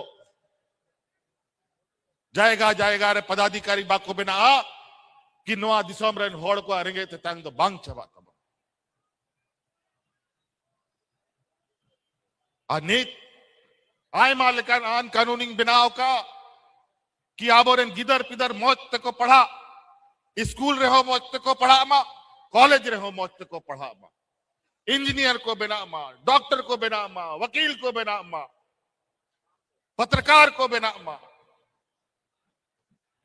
ᱡᱟᱭᱜᱟ ᱡᱟᱭᱜᱟ ᱨᱮ ᱯᱚᱫᱟᱫᱷᱤᱠᱟᱨᱤ ᱵᱟᱠᱚ ᱵᱮᱱᱟᱜᱼᱟ, ᱠᱤ ᱱᱚᱣᱟ ᱫᱤᱥᱚᱢ ᱨᱮᱱ ᱦᱚᱲ ᱠᱚᱣᱟᱜ ᱨᱮᱸᱜᱮᱡ ᱛᱮᱛᱟᱝ ᱫᱚ ᱵᱟᱝ ᱪᱟᱵᱟᱜ ᱛᱟᱵᱚᱱᱟ᱾ ᱟᱨ ᱱᱤᱛ ᱟᱭᱢᱟ ᱞᱮᱠᱟᱱ ᱟᱹᱱ ᱠᱟᱹᱱᱩᱱᱤᱧ ᱵᱮᱱᱟᱣ ᱟᱠᱟᱫ, ᱠᱤ ᱟᱵᱚᱨᱮᱱ ᱜᱤᱫᱟᱹᱨ ᱯᱤᱫᱟᱹᱨ ᱢᱚᱡᱽ ᱛᱮᱠᱚ ᱯᱟᱲᱦᱟᱜ, ᱥᱠᱩᱞ ᱨᱮᱦᱚᱸ ᱢᱚᱡᱽ ᱛᱮᱠᱚ ᱯᱟᱲᱦᱟᱜ ᱢᱟ, ᱠᱚᱞᱮᱡᱽ ᱨᱮᱦᱚᱸ ᱢᱚᱡᱽ ᱛᱮᱠᱚ ᱯᱟᱲᱦᱟᱜ ᱢᱟ, ᱤᱧᱡᱤᱱᱤᱭᱟᱨ ᱠᱚ ᱵᱮᱱᱟᱜ ᱢᱟ, ᱰᱚᱠᱴᱚᱨ ᱠᱚ ᱵᱮᱱᱟᱜ ᱢᱟ, ᱣᱟᱠᱤᱞ ᱠᱚ ᱵᱮᱱᱟᱜ ᱢᱟ, ᱯᱚᱛᱨᱚᱠᱟᱨ ᱠᱚ ᱵᱮᱱᱟᱜ ᱢᱟ᱾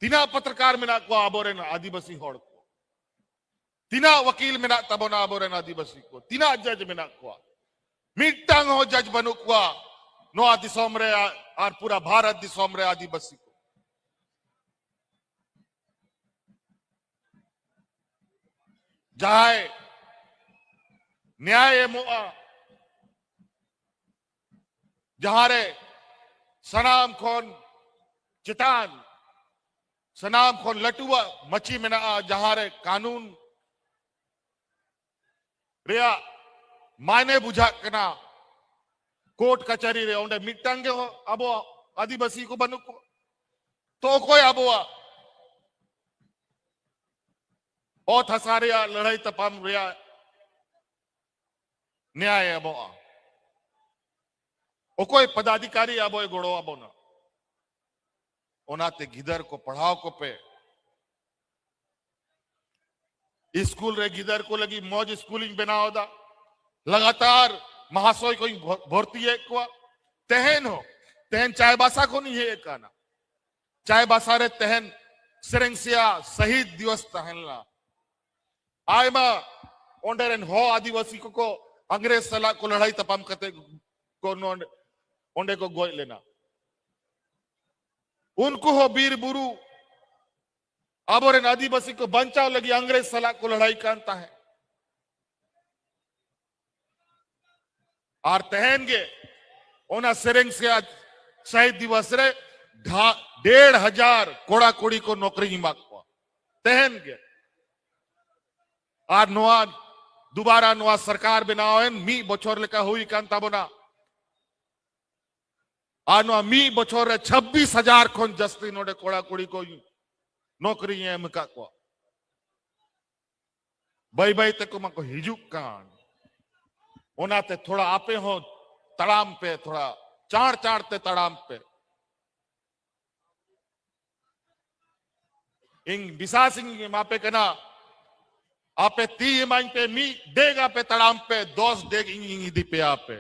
ᱛᱤᱱᱟᱹᱜ ᱯᱚᱛᱨᱚᱠᱟᱨ ᱢᱮᱱᱟᱜ ᱠᱚᱣᱟ ᱟᱵᱚᱨᱮᱱ ᱟᱹᱫᱤᱵᱟᱹᱥᱤ ᱦᱚᱲ ᱠᱚ? ᱛᱤᱱᱟᱹᱜ ᱣᱟᱠᱤᱞ ᱢᱮᱱᱟᱜ ᱛᱟᱵᱚᱱᱟ ᱟᱵᱚᱨᱮᱱ ᱟᱹᱫᱤᱵᱟᱹᱥᱤ ᱠᱚ? ᱛᱤᱱᱟᱹᱜ ᱡᱟᱡᱽ ᱢᱮᱱᱟᱜ ᱠᱚᱣᱟ? ᱢᱤᱫᱴᱟᱝ ᱦᱚᱸ ᱡᱟᱡᱽ ᱵᱟᱹᱱᱩᱜ ᱠᱚᱣᱟ ᱱᱚᱣᱟ ᱫᱤᱥᱚᱢ ᱨᱮ ᱟᱨ ᱯᱩᱨᱟ ᱵᱷᱟᱨᱚᱛ ᱫᱤᱥᱚᱢ ᱨᱮ ᱟᱹᱫᱤᱵᱟᱹᱥᱤ ᱠᱚ᱾ ᱡᱟᱦᱟᱸᱭ ᱱᱮᱭᱟᱭ ᱮᱢᱚᱜᱼᱟ, ᱡᱟᱦᱟᱸᱨᱮ ᱥᱟᱱᱟᱢ ᱠᱷᱚᱱ ᱪᱮᱛᱟᱱ, ᱥᱟᱱᱟᱢ ᱠᱷᱚᱱ ᱞᱟᱹᱴᱩᱣᱟᱜ ᱢᱟᱹᱪᱤ ᱢᱮᱱᱟᱜᱼᱟ, ᱡᱟᱦᱟᱸᱨᱮ ᱠᱟᱹᱱᱩᱱ ᱨᱮᱭᱟᱜ ᱢᱟᱭᱱᱮ ᱵᱩᱡᱷᱟᱹᱜ ᱠᱟᱱᱟ ᱠᱳᱨᱴ ᱠᱟᱪᱷᱟᱨᱤ ᱨᱮ, ᱚᱸᱰᱮ ᱢᱤᱫᱴᱟᱝ ᱜᱮ ᱟᱵᱚ ᱟᱹᱫᱤᱵᱟᱹᱥᱤ ᱠᱚ ᱵᱟᱹᱱᱩᱜ ᱠᱚᱣᱟ᱾ ᱛᱚ ᱚᱠᱚᱭ ᱟᱵᱚᱣᱟᱜ ᱚᱛ ᱦᱟᱥᱟ ᱨᱮᱭᱟᱜ ᱞᱟᱹᱲᱦᱟᱹᱭ ᱛᱟᱯᱟᱢ ᱨᱮᱭᱟᱜ ᱱᱮᱭᱟᱭ ᱮᱢᱚᱜᱼᱟ? ᱚᱠᱚᱭ ᱯᱚᱫᱟᱫᱷᱤᱠᱟᱨᱤ ᱟᱵᱚᱭ ᱜᱚᱲᱚ ᱟᱵᱚᱱᱟ? ᱚᱱᱟᱛᱮ ᱜᱤᱫᱟᱹᱨ ᱠᱚ ᱯᱟᱲᱦᱟᱣ ᱠᱚᱯᱮ᱾ ᱥᱠᱩᱞ ᱨᱮ ᱜᱤᱫᱟᱹᱨ ᱠᱚ ᱞᱟᱹᱜᱤᱫ ᱢᱚᱡᱽ ᱥᱠᱩᱞᱤᱧ ᱵᱮᱱᱟᱣ ᱮᱫᱟ, ᱞᱟᱜᱟᱛᱟᱨ ᱢᱟᱦᱟᱥᱚᱭ ᱠᱚᱧ ᱵᱷᱚ-, ᱵᱷᱚᱨᱛᱤᱭᱮᱫ ᱠᱚᱣᱟ᱾ ᱛᱮᱦᱮᱧ ᱦᱚᱸ, ᱛᱮᱦᱮᱧ ᱪᱟᱭᱵᱟᱥᱟ ᱠᱷᱚᱱᱤᱧ ᱦᱮᱡ ᱟᱠᱟᱱᱟ᱾ ᱪᱟᱭᱵᱟᱥᱟ ᱨᱮ ᱛᱮᱦᱮᱧ ᱥᱮᱨᱮᱧ ᱥᱮᱭᱟ ᱥᱟᱹᱦᱤᱫ ᱫᱤᱵᱚᱥ ᱛᱟᱦᱮᱸ ᱞᱮᱱᱟ᱾ ᱟᱭᱢᱟ ᱚᱸᱰᱮ ᱨᱮᱱ ᱦᱚ ᱟᱹᱫᱤᱵᱟᱹᱥᱤ ᱠᱚᱠᱚ ᱤᱝᱨᱮᱡᱽ ᱥᱟᱞᱟᱜ ᱠᱚ ᱞᱟᱹᱲᱦᱟᱹᱭ ᱛᱟᱯᱟᱢ ᱠᱟᱛᱮ ᱠᱚ ᱱᱚᱰᱮ, ᱚᱸᱰᱮ ᱠᱚ ᱜᱚᱡ ᱞᱮᱱᱟ᱾ ᱩᱱᱠᱩ ᱦᱚᱸ ᱵᱤᱨ ᱵᱩᱨᱩ ᱟᱵᱚᱨᱮᱱ ᱟᱹᱫᱤᱵᱟᱹᱥᱤ ᱠᱚ ᱵᱟᱧᱪᱟᱣ ᱞᱟᱹᱜᱤᱫ ᱤᱝᱨᱮᱡᱽ ᱥᱟᱞᱟᱜ ᱠᱚ ᱞᱟᱹᱲᱦᱟᱹᱭ ᱠᱟᱱ ᱛᱟᱦᱮᱸᱫ᱾ ᱟᱨ ᱛᱮᱦᱮᱧ ᱜᱮ ᱚᱱᱟ ᱥᱮᱨᱮᱧ ᱥᱮ ᱥᱟᱹᱦᱤᱫ ᱫᱤᱵᱚᱥ ᱨᱮ ᱰᱷᱟ-, ᱰᱮᱲ ᱦᱟᱡᱟᱨ ᱠᱚᱲᱟ ᱠᱩᱲᱤ ᱠᱚ ᱱᱚᱠᱨᱤᱧ ᱮᱢᱟ ᱠᱚᱣᱟ ᱛᱮᱦᱮᱧ ᱜᱮ᱾ ᱟᱨ ᱱᱚᱣᱟ ᱫᱩᱵᱟᱨᱟ ᱱᱚᱣᱟ ᱥᱚᱨᱠᱟᱨ ᱵᱮᱱᱟᱣᱮᱱ ᱢᱤᱫ ᱵᱚᱪᱷᱚᱨ ᱞᱮᱠᱟ ᱦᱩᱭ ᱠᱟᱱ ᱛᱟᱵᱚᱱᱟ᱾ ᱟᱨ ᱱᱚᱣᱟ ᱢᱤᱫ ᱵᱚᱪᱷᱚᱨ ᱨᱮ ᱪᱷᱟᱵᱵᱤᱥ ᱦᱟᱡᱟᱨ ᱠᱷᱚᱱ ᱡᱟᱹᱥᱛᱤ ᱱᱚᱰᱮ ᱠᱚᱲᱟ ᱠᱩᱲᱤ ᱠᱚ ᱱᱚᱠᱨᱤᱧ ᱮᱢ ᱟᱠᱟᱫ ᱠᱚᱣᱟ᱾ ᱵᱟᱹᱭ ᱵᱟᱹᱭ ᱛᱮᱠᱚ ᱢᱟᱠᱚ ᱦᱤᱡᱩᱜ ᱠᱟᱱ᱾ ᱚᱱᱟᱛᱮ ᱛᱷᱚᱲᱟ ᱟᱯᱮ ᱦᱚᱸ ᱛᱟᱲᱟᱢ ᱯᱮ, ᱛᱷᱚᱲᱟ ᱪᱟᱬ ᱪᱟᱬ ᱛᱮ ᱛᱟᱲᱟᱢ ᱯᱮ᱾ ᱤᱧ ᱵᱤᱥᱟᱥ ᱤᱧ ᱮᱢᱟ ᱯᱮ ᱠᱟᱱᱟ, ᱟᱯᱮ ᱛᱤ ᱮᱢᱟᱹᱧ ᱯᱮ, ᱢᱤᱫ ᱰᱮᱜ ᱟᱯᱮ ᱛᱟᱲᱟᱢ ᱯᱮ, ᱫᱚᱥ ᱰᱮᱜ ᱤᱧ ᱤᱧ ᱤᱫᱤ ᱯᱮᱭᱟ ᱟᱯᱮ᱾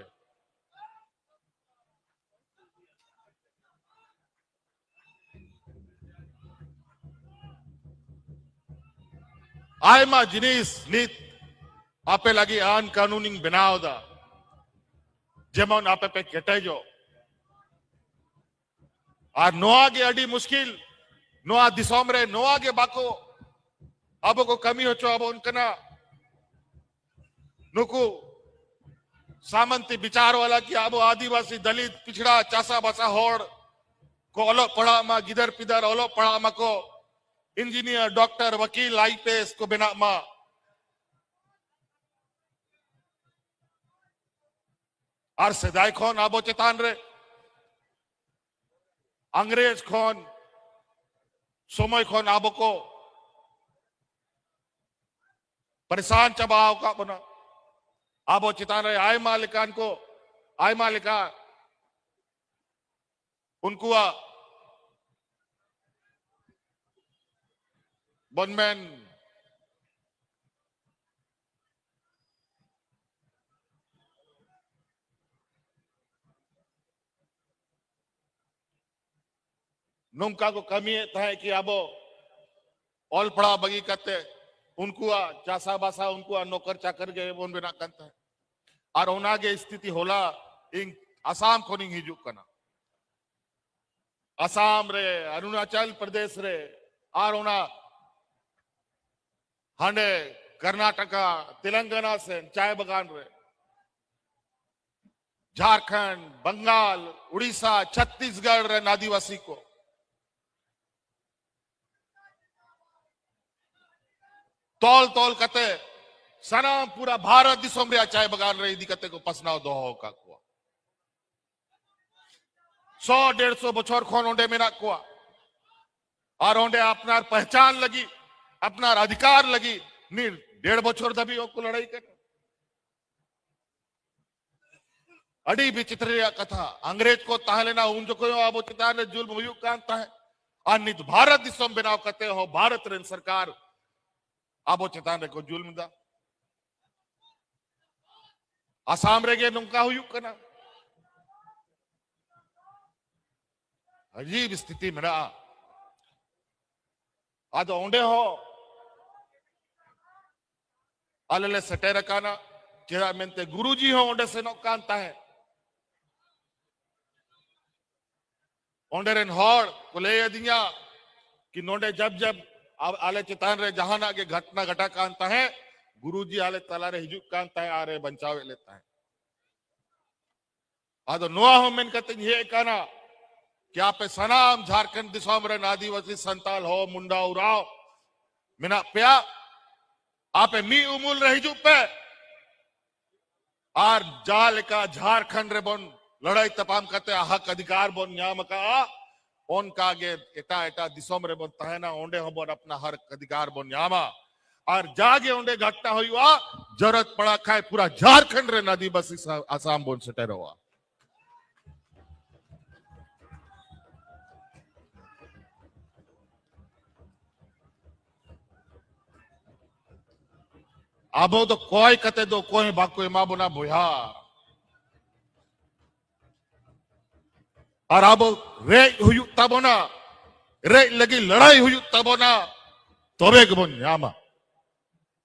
ᱟᱭᱢᱟ ᱡᱤᱱᱤᱥ ᱱᱤᱛ ᱟᱯᱮ ᱞᱟᱹᱜᱤᱫ ᱟᱹᱱ ᱠᱟᱹᱱᱩᱱᱤᱧ ᱵᱮᱱᱟᱣ ᱮᱫᱟ, ᱡᱮᱢᱚᱱ ᱟᱯᱮ ᱯᱮ ᱠᱮᱴᱮᱡᱚᱜ᱾ ᱟᱨ ᱱᱚᱣᱟ ᱜᱮ ᱟᱹᱰᱤ ᱢᱩᱥᱠᱤᱞ, ᱱᱚᱣᱟ ᱫᱤᱥᱚᱢ ᱨᱮ ᱱᱚᱣᱟ ᱜᱮ ᱵᱟᱠᱚ ᱟᱵᱚ ᱠᱚ ᱠᱟᱹᱢᱤ ᱦᱚᱪᱚ ᱟᱵᱚᱱ ᱠᱟᱱᱟ᱾ ᱱᱩᱠᱩ ᱥᱟᱢᱟᱱᱛᱤ ᱵᱤᱪᱟᱨ ᱣᱟᱞᱟ ᱠᱤ ᱟᱵᱚ ᱟᱹᱫᱤᱵᱟᱹᱥᱤ, ᱫᱟᱞᱤᱛ, ᱯᱤᱪᱷᱲᱟ, ᱪᱟᱥᱟ ᱵᱟᱥᱟ ᱦᱚᱲ ᱠᱚ ᱚᱞᱚᱜ ᱯᱟᱲᱦᱟᱜ ᱢᱟ, ᱜᱤᱫᱟᱹᱨ ᱯᱤᱫᱟᱹᱨ ᱚᱞᱚᱜ ᱯᱟᱲᱦᱟᱜ ᱢᱟᱠᱚ, ᱤᱧᱡᱤᱱᱤᱭᱟᱨ, ᱰᱚᱠᱴᱚᱨ, ᱣᱟᱹᱠᱤᱞ, ᱟᱭ ᱯᱤ ᱮᱥ ᱠᱚ ᱵᱮᱱᱟᱜ ᱢᱟ᱾ ᱟᱨ ᱥᱮᱫᱟᱭ ᱠᱷᱚᱱ ᱟᱵᱚ ᱪᱮᱛᱟᱱ ᱨᱮ ᱤᱝᱨᱮᱡᱽ ᱠᱷᱚᱱ ᱥᱚᱢᱚᱭ ᱠᱷᱚᱱ ᱟᱵᱚ ᱠᱚ ᱯᱟᱨᱮᱥᱟᱱ ᱪᱟᱵᱟ ᱟᱠᱟᱫ ᱵᱚᱱᱟ᱾ ᱟᱵᱚ ᱪᱮᱛᱟᱱ ᱨᱮ ᱟᱭᱢᱟ ᱞᱮᱠᱟᱱ ᱠᱚ, ᱟᱭᱢᱟ ᱞᱮᱠᱟ ᱩᱱᱠᱩᱣᱟᱜ ᱵᱚᱱ ᱢᱮᱱ ᱱᱚᱝᱠᱟ ᱠᱚ ᱠᱟᱹᱢᱤᱭᱮᱫ ᱛᱟᱦᱮᱸᱫ ᱠᱤ ᱟᱵᱚ ᱚᱞ ᱯᱟᱲᱦᱟᱣ ᱵᱟᱹᱜᱤ ᱠᱟᱛᱮ ᱩᱱᱠᱩᱣᱟᱜ ᱪᱟᱥᱟ ᱵᱟᱥᱟ, ᱩᱱᱠᱩᱣᱟᱜ ᱱᱚᱠᱚᱨ ᱪᱟᱠᱚᱨ ᱜᱮ ᱵᱚᱱ ᱵᱮᱱᱟᱜ ᱠᱟᱱ ᱛᱟᱦᱮᱸᱫ᱾ ᱟᱨ ᱚᱱᱟ ᱜᱮ ᱥᱛᱷᱤᱛᱤ ᱦᱚᱞᱟ ᱤᱧ ᱟᱥᱟᱢ ᱠᱷᱚᱱᱤᱧ ᱦᱤᱡᱩᱜ ᱠᱟᱱᱟ᱾ ᱟᱥᱟᱢ ᱨᱮ, ᱚᱨᱩᱱᱟᱪᱚᱞ ᱯᱨᱚᱫᱮᱥ ᱨᱮ, ᱟᱨ ᱚᱱᱟ ᱦᱟᱸᱰᱮ ᱠᱚᱨᱱᱟᱴᱚᱠᱟ, ᱛᱮᱞᱮᱝᱜᱟᱱᱟ ᱥᱮᱱ ᱪᱟᱭ ᱵᱟᱜᱟᱱ ᱨᱮ, ᱡᱷᱟᱨᱠᱷᱚᱸᱰ, ᱵᱟᱝᱜᱟᱞ, ᱩᱲᱤᱥᱥᱟ, ᱪᱷᱚᱛᱤᱥᱜᱚᱲ ᱨᱮᱱ ᱟᱹᱫᱤᱵᱟᱹᱥᱤ ᱠᱚ ᱛᱚᱞ ᱛᱚᱞ ᱠᱟᱛᱮ ᱥᱟᱱᱟᱢ ᱯᱩᱨᱟ ᱵᱷᱟᱨᱚᱛ ᱫᱤᱥᱚᱢ ᱨᱮᱭᱟᱜ ᱪᱟᱭ ᱵᱟᱜᱟᱱ ᱨᱮ ᱤᱫᱤ ᱠᱟᱛᱮ ᱠᱚ ᱯᱟᱥᱱᱟᱣ ᱫᱚᱦᱚ ᱟᱠᱟᱫ ᱠᱚᱣᱟ᱾ ᱥᱚ ᱰᱮᱲᱥᱚ ᱵᱚᱪᱷᱚᱨ ᱠᱷᱚᱱ ᱚᱸᱰᱮ ᱢᱮᱱᱟᱜ ᱠᱚᱣᱟ᱾ ᱟᱨ ᱚᱸᱰᱮ ᱟᱯᱱᱟᱨ ᱯᱮᱦᱪᱟᱱ ᱞᱟᱹᱜᱤᱫ, ᱟᱯᱱᱟᱨ ᱚᱫᱷᱤᱠᱟᱨ ᱞᱟᱹᱜᱤᱫ ᱱᱤᱛ ᱰᱮᱲ ᱵᱚᱪᱷᱚᱨ ᱫᱷᱟᱹᱵᱤᱡ ᱦᱚᱸᱠᱚ ᱞᱟᱹᱲᱦᱟᱹᱭ ᱠᱟᱱᱟ᱾ ᱟᱹᱰᱤ ᱵᱤᱪᱤᱛᱨᱚ ᱨᱮᱭᱟᱜ ᱠᱟᱛᱷᱟ, ᱤᱝᱨᱮᱡᱽ ᱠᱚ ᱛᱟᱦᱮᱸ ᱞᱮᱱᱟ, ᱩᱱ ᱡᱚᱠᱷᱚᱱ ᱦᱚᱸ ᱟᱵᱚ ᱪᱮᱛᱟᱱ ᱨᱮ ᱡᱩᱞᱢ ᱦᱩᱭᱩᱜ ᱠᱟᱱ ᱛᱟᱦᱮᱸᱫ᱾ ᱟᱨ ᱱᱤᱛ ᱵᱷᱟᱨᱚᱛ ᱫᱤᱥᱚᱢ ᱵᱮᱱᱟᱣ ᱠᱟᱛᱮ ᱦᱚᱸ ᱵᱷᱟᱨᱚᱛ ᱨᱮᱱ ᱥᱚᱨᱠᱟᱨ ᱟᱵᱚ ᱪᱮᱛᱟᱱ ᱨᱮᱠᱚ ᱡᱩᱞᱢ ᱮᱫᱟ᱾ ᱟᱥᱟᱢ ᱨᱮᱜᱮ ᱱᱚᱝᱠᱟ ᱦᱩᱭᱩᱜ ᱠᱟᱱᱟ᱾ ᱟᱹᱡᱤᱵ ᱥᱛᱷᱤᱛᱤ ᱢᱮᱱᱟᱜᱼᱟ᱾ ᱟᱫᱚ ᱚᱸᱰᱮ ᱦᱚᱸ ᱟᱞᱮ ᱞᱮ ᱥᱮᱴᱮᱨ ᱟᱠᱟᱱᱟ᱾ ᱪᱮᱫᱟᱜ ᱢᱮᱱᱛᱮ ᱜᱩᱨᱩᱡᱤ ᱦᱚᱸ ᱚᱸᱰᱮ ᱥᱮᱱᱚᱜ ᱠᱟᱱ ᱛᱟᱦᱮᱸᱫ᱾ ᱚᱸᱰᱮ ᱨᱮᱱ ᱦᱚᱲ ᱠᱚ ᱞᱟᱹᱭ ᱟᱹᱫᱤᱧᱟ ᱠᱤ ᱱᱚᱸᱰᱮ ᱡᱟᱵ ᱡᱟᱵ ᱟ-, ᱟᱞᱮ ᱪᱮᱛᱟᱱ ᱨᱮ ᱡᱟᱦᱟᱱᱟᱜ ᱜᱮ ᱜᱷᱚᱴᱱᱟ ᱜᱷᱟᱴᱟᱜ ᱠᱟᱱ ᱛᱟᱦᱮᱸᱫ, ᱜᱩᱨᱩᱡᱤ ᱟᱞᱮ ᱛᱟᱞᱟᱨᱮ ᱦᱤᱡᱩᱜ ᱠᱟᱱ ᱛᱟᱦᱮᱸᱫ ᱟᱨ ᱮ ᱵᱟᱧᱪᱟᱣᱮᱫ ᱞᱮ ᱛᱟᱦᱮᱸᱫ᱾ ᱟᱫᱚ ᱱᱚᱣᱟ ᱦᱚᱸ ᱢᱮᱱ ᱠᱟᱛᱮᱧ ᱦᱮᱡ ᱟᱠᱟᱱᱟ ᱠᱤ ᱟᱯᱮ ᱥᱟᱱᱟᱢ ᱡᱷᱟᱨᱠᱷᱚᱸᱰ ᱫᱤᱥᱚᱢ ᱨᱮᱱ ᱟᱹᱫᱤᱵᱟᱹᱥᱤ, ᱥᱟᱱᱛᱟᱞ, ᱦᱳ, ᱢᱩᱱᱰᱟ, ᱳᱨᱟᱸᱣ ᱢᱮᱱᱟᱜ ᱯᱮᱭᱟ, ᱟᱯᱮ ᱢᱤᱫ ᱩᱢᱩᱞ ᱨᱮ ᱦᱤᱡᱩᱜ ᱯᱮ᱾ ᱟᱨ ᱡᱟᱦᱟᱸ ᱞᱮᱠᱟ ᱡᱷᱟᱨᱠᱷᱚᱸᱰ ᱨᱮᱵᱚᱱ ᱞᱟᱹᱲᱦᱟᱹᱭ ᱛᱟᱯᱟᱢ ᱠᱟᱛᱮ ᱦᱚᱠ ᱚᱫᱷᱤᱠᱟᱨ ᱵᱚᱱ ᱧᱟᱢ ᱟᱠᱟᱫᱼᱟ, ᱚᱱᱠᱟ ᱜᱮ ᱮᱴᱟᱜ ᱮᱴᱟᱜ ᱫᱤᱥᱚᱢ ᱨᱮᱵᱚᱱ ᱛᱟᱦᱮᱱᱟ, ᱚᱸᱰᱮ ᱦᱚᱸ ᱵᱚᱱ ᱟᱯᱱᱟᱨ ᱦᱚᱠ ᱚᱫᱷᱤᱠᱟᱨ ᱵᱚᱱ ᱧᱟᱢᱟ᱾ ᱟᱨ ᱡᱟᱜᱮ ᱚᱸᱰᱮ ᱜᱷᱚᱴᱱᱟ ᱦᱩᱭᱩᱜᱼᱟ, ᱡᱟᱹᱨᱩᱲ ᱯᱟᱲᱟᱜ ᱠᱷᱟᱱ ᱯᱩᱨᱟᱹ ᱡᱷᱟᱨᱠᱷᱚᱸᱰ ᱨᱮᱱ ᱟᱹᱫᱤᱵᱟᱹᱥᱤ ᱥᱟ-, ᱟᱥᱟᱢ ᱵᱚᱱ ᱥᱮᱴᱮᱨᱚᱜᱼᱟ᱾ ᱟᱵᱚ ᱫᱚ ᱠᱚᱭ ᱠᱟᱛᱮ ᱫᱚ ᱚᱠᱚᱭ ᱦᱚᱸ ᱵᱟᱠᱚ ᱮᱢᱟ ᱵᱚᱱᱟ ᱵᱚᱭᱦᱟ᱾ ᱟᱨ ᱟᱵᱚ ᱨᱮᱡ ᱦᱩᱭᱩᱜ ᱛᱟᱵᱚᱱᱟ, ᱨᱮᱡ ᱞᱟᱹᱜᱤᱫ ᱞᱟᱹᱲᱦᱟᱹᱭ ᱦᱩᱭᱩᱜ ᱛᱟᱵᱚᱱᱟ, ᱛᱚᱵᱮ ᱜᱮᱵᱚᱱ ᱧᱟᱢᱟ᱾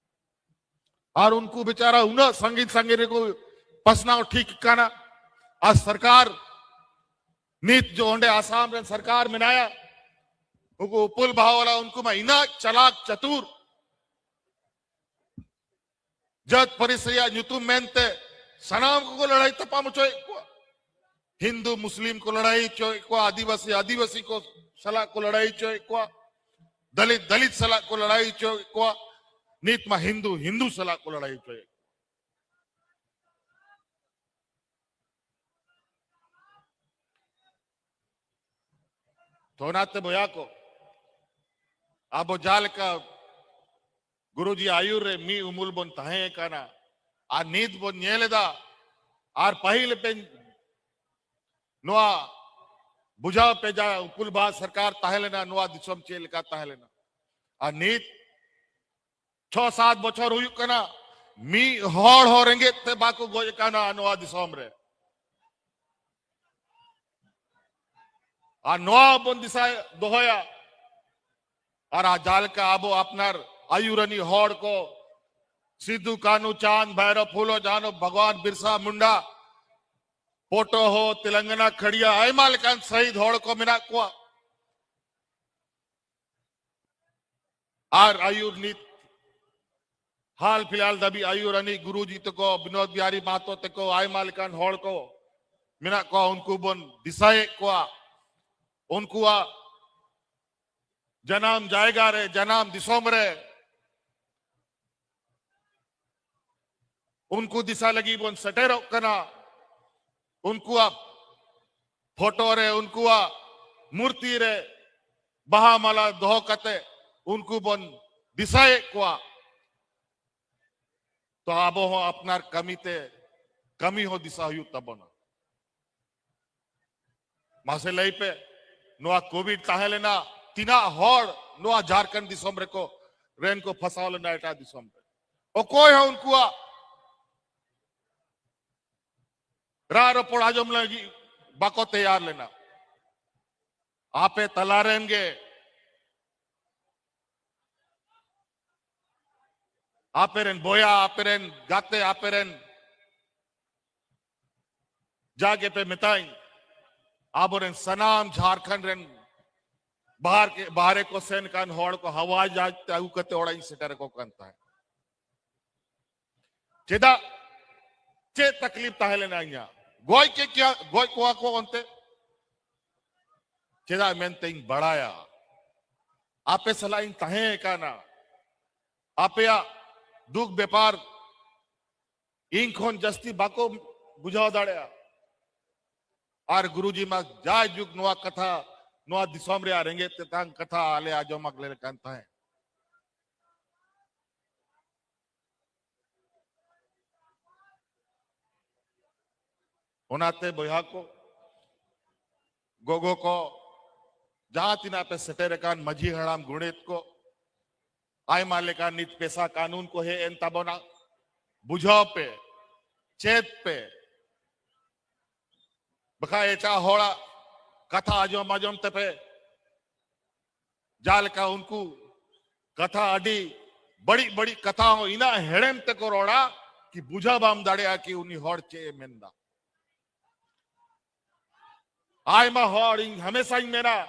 ᱟᱨ ᱩᱱᱠᱩ ᱵᱮᱪᱟᱨᱟ ᱩᱱᱟᱹᱜ ᱥᱟᱺᱜᱤᱧ ᱥᱟᱺᱜᱤᱧ ᱨᱮᱠᱚ ᱯᱟᱥᱱᱟᱣ ᱴᱷᱤᱠ ᱠᱟᱱᱟ᱾ ᱟᱨ ᱥᱚᱨᱠᱟᱨ, ᱱᱤᱛ ᱡᱚ ᱚᱸᱰᱮ ᱟᱥᱟᱢ ᱨᱮᱱ ᱥᱚᱨᱠᱟᱨ ᱢᱮᱱᱟᱭᱟ, ᱩᱱᱠᱩ ᱩᱯᱩᱞ ᱵᱟᱦᱟ ᱣᱟᱞᱟ, ᱩᱱᱠᱩ ᱢᱟ ᱤᱱᱟᱹᱜ ᱪᱟᱞᱟᱠ ᱪᱟᱛᱩᱨ, ᱡᱟᱹᱛ ᱯᱟᱹᱨᱤᱥ ᱨᱮᱭᱟᱜ ᱧᱩᱛᱩᱢ ᱢᱮᱱᱛᱮ ᱥᱟᱱᱟᱢ ᱠᱚᱠᱚ ᱞᱟᱹᱲᱦᱟᱹᱭ ᱛᱟᱯᱟᱢ ᱦᱚᱪᱚᱭᱮᱫ ᱠᱚᱣᱟ᱾ ᱦᱤᱱᱫᱩ ᱢᱩᱥᱞᱤᱢ ᱠᱚ ᱞᱟᱹᱲᱦᱟᱹᱭ ᱦᱚᱪᱚᱭᱮᱫ ᱠᱚᱣᱟ, ᱟᱹᱫᱤᱵᱟᱹᱥᱤ ᱟᱹᱫᱤᱵᱟᱹᱥᱤ ᱠᱚ ᱥᱟᱞᱟᱜ ᱠᱚ ᱞᱟᱹᱲᱦᱟᱹᱭ ᱦᱚᱪᱚᱭᱮᱫ ᱠᱚᱣᱟ, ᱫᱟᱞᱤᱛ ᱫᱟᱞᱤᱛ ᱥᱟᱞᱟᱜ ᱠᱚ ᱞᱟᱹᱲᱦᱟᱹᱭ ᱦᱚᱪᱚᱭᱮᱫ ᱠᱚᱣᱟ᱾ ᱱᱤᱛ ᱢᱟ ᱦᱤᱱᱫᱩ ᱦᱤᱱᱫᱩ ᱥᱟᱞᱟᱜ ᱠᱚ ᱞᱟᱹᱲᱦᱟᱹᱭ ᱦᱚᱪᱚᱭᱮᱫ ᱠᱚᱣᱟ᱾ ᱛᱚ ᱚᱱᱟᱛᱮ ᱵᱚᱭᱦᱟ ᱠᱚ, ᱟᱵᱚ ᱡᱟᱦᱟᱸ ᱞᱮᱠᱟ ᱜᱩᱨᱩᱡᱤ ᱟᱭᱩᱨ ᱨᱮ ᱢᱤᱫ ᱩᱢᱩᱞ ᱵᱚᱱ ᱛᱟᱦᱮᱸ ᱠᱟᱱᱟ, ᱟᱨ ᱱᱤᱛ ᱵᱚᱱ ᱧᱮᱞ ᱮᱫᱟ, ᱟᱨ ᱯᱟᱹᱦᱤᱞ ᱯᱮ ᱱᱚᱣᱟ ᱵᱩᱡᱷᱟᱹᱣ ᱯᱮ, ᱡᱟ ᱩᱯᱩᱞ ᱵᱟᱦᱟ ᱥᱚᱨᱠᱟᱨ ᱛᱟᱦᱮᱸ ᱞᱮᱱᱟ, ᱱᱚᱣᱟ ᱫᱤᱥᱚᱢ ᱪᱮᱫ ᱞᱮᱠᱟ ᱛᱟᱦᱮᱸ ᱞᱮᱱᱟ, ᱟᱨ ᱱᱤᱛ ᱪᱷᱚ ᱥᱟᱛ ᱵᱚᱪᱷᱚᱨ ᱦᱩᱭᱩᱜ ᱠᱟᱱᱟ, ᱢᱤᱫ ᱦᱚᱲ ᱦᱚᱸ ᱨᱮᱸᱜᱮᱡ ᱛᱮ ᱵᱟᱠᱚ ᱜᱚᱡ ᱟᱠᱟᱱᱟ ᱱᱚᱣᱟ ᱫᱤᱥᱚᱢ ᱨᱮ᱾ ᱟᱨ ᱱᱚᱣᱟ ᱵᱚᱱ ᱫᱤᱥᱟᱹ ᱫᱚᱦᱚᱭᱟ᱾ ᱟᱨ ᱡᱟᱦᱟᱸ ᱞᱮᱠᱟ ᱟᱵᱚ ᱟᱯᱱᱟᱨ ᱟᱭᱩᱨᱟᱱᱤ ᱦᱚᱲ ᱠᱚ, ᱥᱤᱫᱩ, ᱠᱟᱹᱱᱦᱩ, ᱪᱟᱸᱫ, ᱵᱷᱟᱭᱨᱚ, ᱯᱷᱩᱞᱳ, ᱡᱷᱟᱱᱳ, ᱵᱷᱚᱜᱚᱵᱟᱱ ᱵᱤᱨᱥᱟ ᱢᱩᱱᱰᱟ, ᱯᱳᱴᱳ ᱦᱚᱸ, ᱛᱮᱞᱮᱝᱜᱟᱱᱟ ᱠᱷᱟᱲᱤᱭᱟ, ᱟᱭᱢᱟ ᱞᱮᱠᱟᱱ ᱥᱟᱹᱦᱤᱫ ᱦᱚᱲ ᱠᱚ ᱢᱮᱱᱟᱜ ᱠᱚᱣᱟ᱾ ᱟᱨ ᱟᱭᱩᱨ ᱱᱤᱛ ᱦᱟᱞ ᱯᱷᱤᱞᱦᱟᱞ ᱫᱷᱟᱹᱵᱤᱡ ᱟᱭᱩᱨᱟᱱᱤ ᱜᱩᱨᱩᱡᱤ ᱛᱟᱠᱚ, ᱵᱤᱱᱳᱫ ᱵᱤᱦᱟᱨᱤ ᱢᱟᱦᱟᱛᱚ ᱛᱟᱠᱚ, ᱟᱭᱢᱟ ᱞᱮᱠᱟᱱ ᱦᱚᱲ ᱠᱚ ᱢᱮᱱᱟᱜ ᱠᱚᱣᱟ, ᱩᱱᱠᱩ ᱵᱚᱱ ᱫᱤᱥᱟᱹᱭᱮᱫ ᱠᱚᱣᱟ᱾ ᱩᱱᱠᱩᱣᱟᱜ ᱡᱟᱱᱟᱢ ᱡᱟᱭᱜᱟ ᱨᱮ, ᱡᱟᱱᱟᱢ ᱫᱤᱥᱚᱢ ᱨᱮ ᱩᱱᱠᱩ ᱫᱤᱥᱟᱹ ᱞᱟᱹᱜᱤᱫ ᱵᱚᱱ ᱥᱮᱴᱮᱨᱚᱜ ᱠᱟᱱᱟ᱾ ᱩᱱᱠᱩᱣᱟᱜ ᱯᱷᱳᱴᱳ ᱨᱮ, ᱩᱱᱠᱩᱣᱟᱜ ᱢᱩᱨᱛᱤ ᱨᱮ ᱵᱟᱦᱟ ᱢᱟᱞᱟ ᱫᱚᱦᱚ ᱠᱟᱛᱮ ᱩᱱᱠᱩ ᱵᱚᱱ ᱫᱤᱥᱟᱹᱭᱮᱫ ᱠᱚᱣᱟ᱾ ᱛᱚ ᱟᱵᱚ ᱦᱚᱸ ᱟᱯᱱᱟᱨ ᱠᱟᱹᱢᱤ ᱛᱮ, ᱠᱟᱹᱢᱤ ᱦᱚᱸ ᱫᱤᱥᱟᱹ ᱦᱩᱭᱩᱜ ᱛᱟᱵᱚᱱᱟ᱾ ᱢᱟᱥᱮ ᱞᱟᱹᱭ ᱯᱮ, ᱱᱚᱣᱟ ᱠᱳᱵᱷᱤᱰ ᱛᱟᱦᱮᱸ ᱞᱮᱱᱟ, ᱛᱤᱱᱟᱹᱜ ᱦᱚᱲ ᱱᱚᱣᱟ ᱡᱷᱟᱲᱠᱷᱚᱸᱰ ᱫᱤᱥᱚᱢ ᱨᱮᱠᱚ, ᱨᱮᱱ ᱠᱚ ᱯᱷᱟᱥᱟᱣ ᱞᱮᱱᱟ ᱮᱴᱟᱜ ᱫᱤᱥᱚᱢ ᱨᱮ? ᱚᱠᱚᱭ ᱦᱚᱸ ᱩᱱᱠᱩᱣᱟᱜ ᱨᱟᱜ ᱨᱚᱯᱚᱲ ᱟᱸᱡᱚᱢ ᱞᱟᱹᱜᱤᱫ ᱵᱟᱠᱚ ᱛᱮᱭᱟᱨ ᱞᱮᱱᱟ᱾ ᱟᱯᱮ ᱛᱟᱞᱟ ᱨᱮᱱ ᱜᱮ, ᱟᱯᱮ ᱨᱮᱱ ᱵᱚᱭᱦᱟ, ᱟᱯᱮ ᱨᱮᱱ ᱜᱟᱛᱮ, ᱟᱯᱮ ᱨᱮᱱ ᱡᱟᱜᱮ ᱯᱮ ᱢᱮᱛᱟᱧ, ᱟᱵᱚᱨᱮᱱ ᱥᱟᱱᱟᱢ ᱡᱷᱟᱲᱠᱷᱚᱸᱰ ᱨᱮᱱ ᱵᱟᱦᱟᱨ ᱠᱮ, ᱵᱟᱦᱨᱮ ᱠᱚ ᱥᱮᱱ ᱠᱟᱱ ᱦᱚᱲ ᱠᱚ ᱦᱟᱣᱟᱭ ᱡᱟᱦᱟᱡᱽ ᱛᱮ ᱟᱹᱜᱩ ᱠᱟᱛᱮ ᱚᱲᱟᱜ ᱤᱧ ᱥᱮᱴᱮᱨ ᱟᱠᱚ ᱠᱟᱱ ᱛᱟᱦᱮᱸᱫ᱾ ᱪᱮᱫᱟᱜ? ᱪᱮᱫ ᱛᱟᱠᱞᱤᱯ ᱛᱟᱦᱮᱸ ᱞᱮᱱᱟ ᱤᱧᱟᱹᱜ? ᱜᱚᱡ ᱠᱮ ᱠᱮᱭᱟ, ᱜᱚᱡ ᱠᱚᱣᱟ ᱠᱚ ᱚᱱᱛᱮ᱾ ᱪᱮᱫᱟᱜ ᱢᱮᱱᱛᱮᱧ ᱵᱟᱲᱟᱭᱟ, ᱟᱯᱮ ᱥᱟᱞᱟᱜ ᱤᱧ ᱛᱟᱦᱮᱸ ᱠᱟᱱᱟ, ᱟᱯᱮᱭᱟᱜ ᱫᱩᱠ ᱵᱮᱯᱟᱨ ᱤᱧ ᱠᱷᱚᱱ ᱡᱟᱹᱥᱛᱤ ᱵᱟᱠᱚ ᱵᱩᱡᱷᱟᱹᱣ ᱫᱟᱲᱮᱭᱟᱜᱼᱟ᱾ ᱟᱨ ᱜᱩᱨᱩᱡᱤ ᱢᱟ ᱡᱟᱭᱡᱩᱜᱽ ᱱᱚᱣᱟ ᱠᱟᱛᱷᱟ ᱱᱚᱣᱟ ᱫᱤᱥᱚᱢ ᱨᱮᱭᱟᱜ ᱨᱮᱸᱜᱮᱡ ᱛᱮᱛᱟᱝ ᱠᱟᱛᱷᱟ ᱟᱞᱮ ᱟᱸᱡᱚᱢ ᱟᱞᱮ ᱠᱟᱱ ᱛᱟᱦᱮᱸᱫ᱾ ᱚᱱᱟᱛᱮ ᱵᱚᱭᱦᱟ ᱠᱚ, ᱜᱚᱜᱚ ᱠᱚ, ᱡᱟᱦᱟᱸ ᱛᱤᱱᱟᱹᱜ ᱯᱮ ᱥᱮᱴᱮᱨ ᱟᱠᱟᱱ, ᱢᱟᱹᱡᱷᱤ ᱦᱟᱲᱟᱢ, ᱜᱚᱰᱮᱛ ᱠᱚ, ᱟᱭᱢᱟ ᱞᱮᱠᱟᱱ ᱱᱤᱛ ᱯᱮᱥᱟ ᱠᱟᱹᱱᱩᱱ ᱠᱚ ᱦᱮᱡ ᱮᱱ ᱛᱟᱵᱚᱱᱟ᱾ ᱵᱩᱡᱷᱟᱹᱣ ᱯᱮ, ᱪᱮᱫ ᱯᱮ, ᱵᱟᱠᱷᱟᱡ ᱮᱴᱟᱜ ᱦᱚᱲᱟᱜ ᱠᱟᱛᱷᱟ ᱟᱸᱡᱚᱢ ᱟᱸᱡᱚᱢ ᱛᱮᱯᱮ, ᱡᱟᱦᱟᱸ ᱞᱮᱠᱟ ᱩᱱᱠᱩ ᱠᱟᱛᱷᱟ, ᱟᱹᱰᱤ ᱵᱟᱹᱲᱤᱡ ᱵᱟᱹᱲᱤᱡ ᱠᱟᱛᱷᱟ ᱦᱚᱸ ᱤᱱᱟᱹᱜ ᱦᱮᱲᱮᱢ ᱛᱮᱠᱚ ᱨᱚᱲᱟ ᱠᱤ ᱵᱩᱡᱷᱟᱹᱣ ᱵᱟᱢ ᱫᱟᱲᱮᱭᱟᱜᱼᱟ ᱠᱤ ᱩᱱᱤ ᱦᱚᱲ ᱪᱮᱫ ᱮ ᱢᱮᱱᱫᱟ᱾ ᱟᱭᱢᱟ ᱦᱚᱲ, ᱤᱧ ᱦᱟᱢᱮᱥᱟᱧ ᱢᱮᱱᱟ,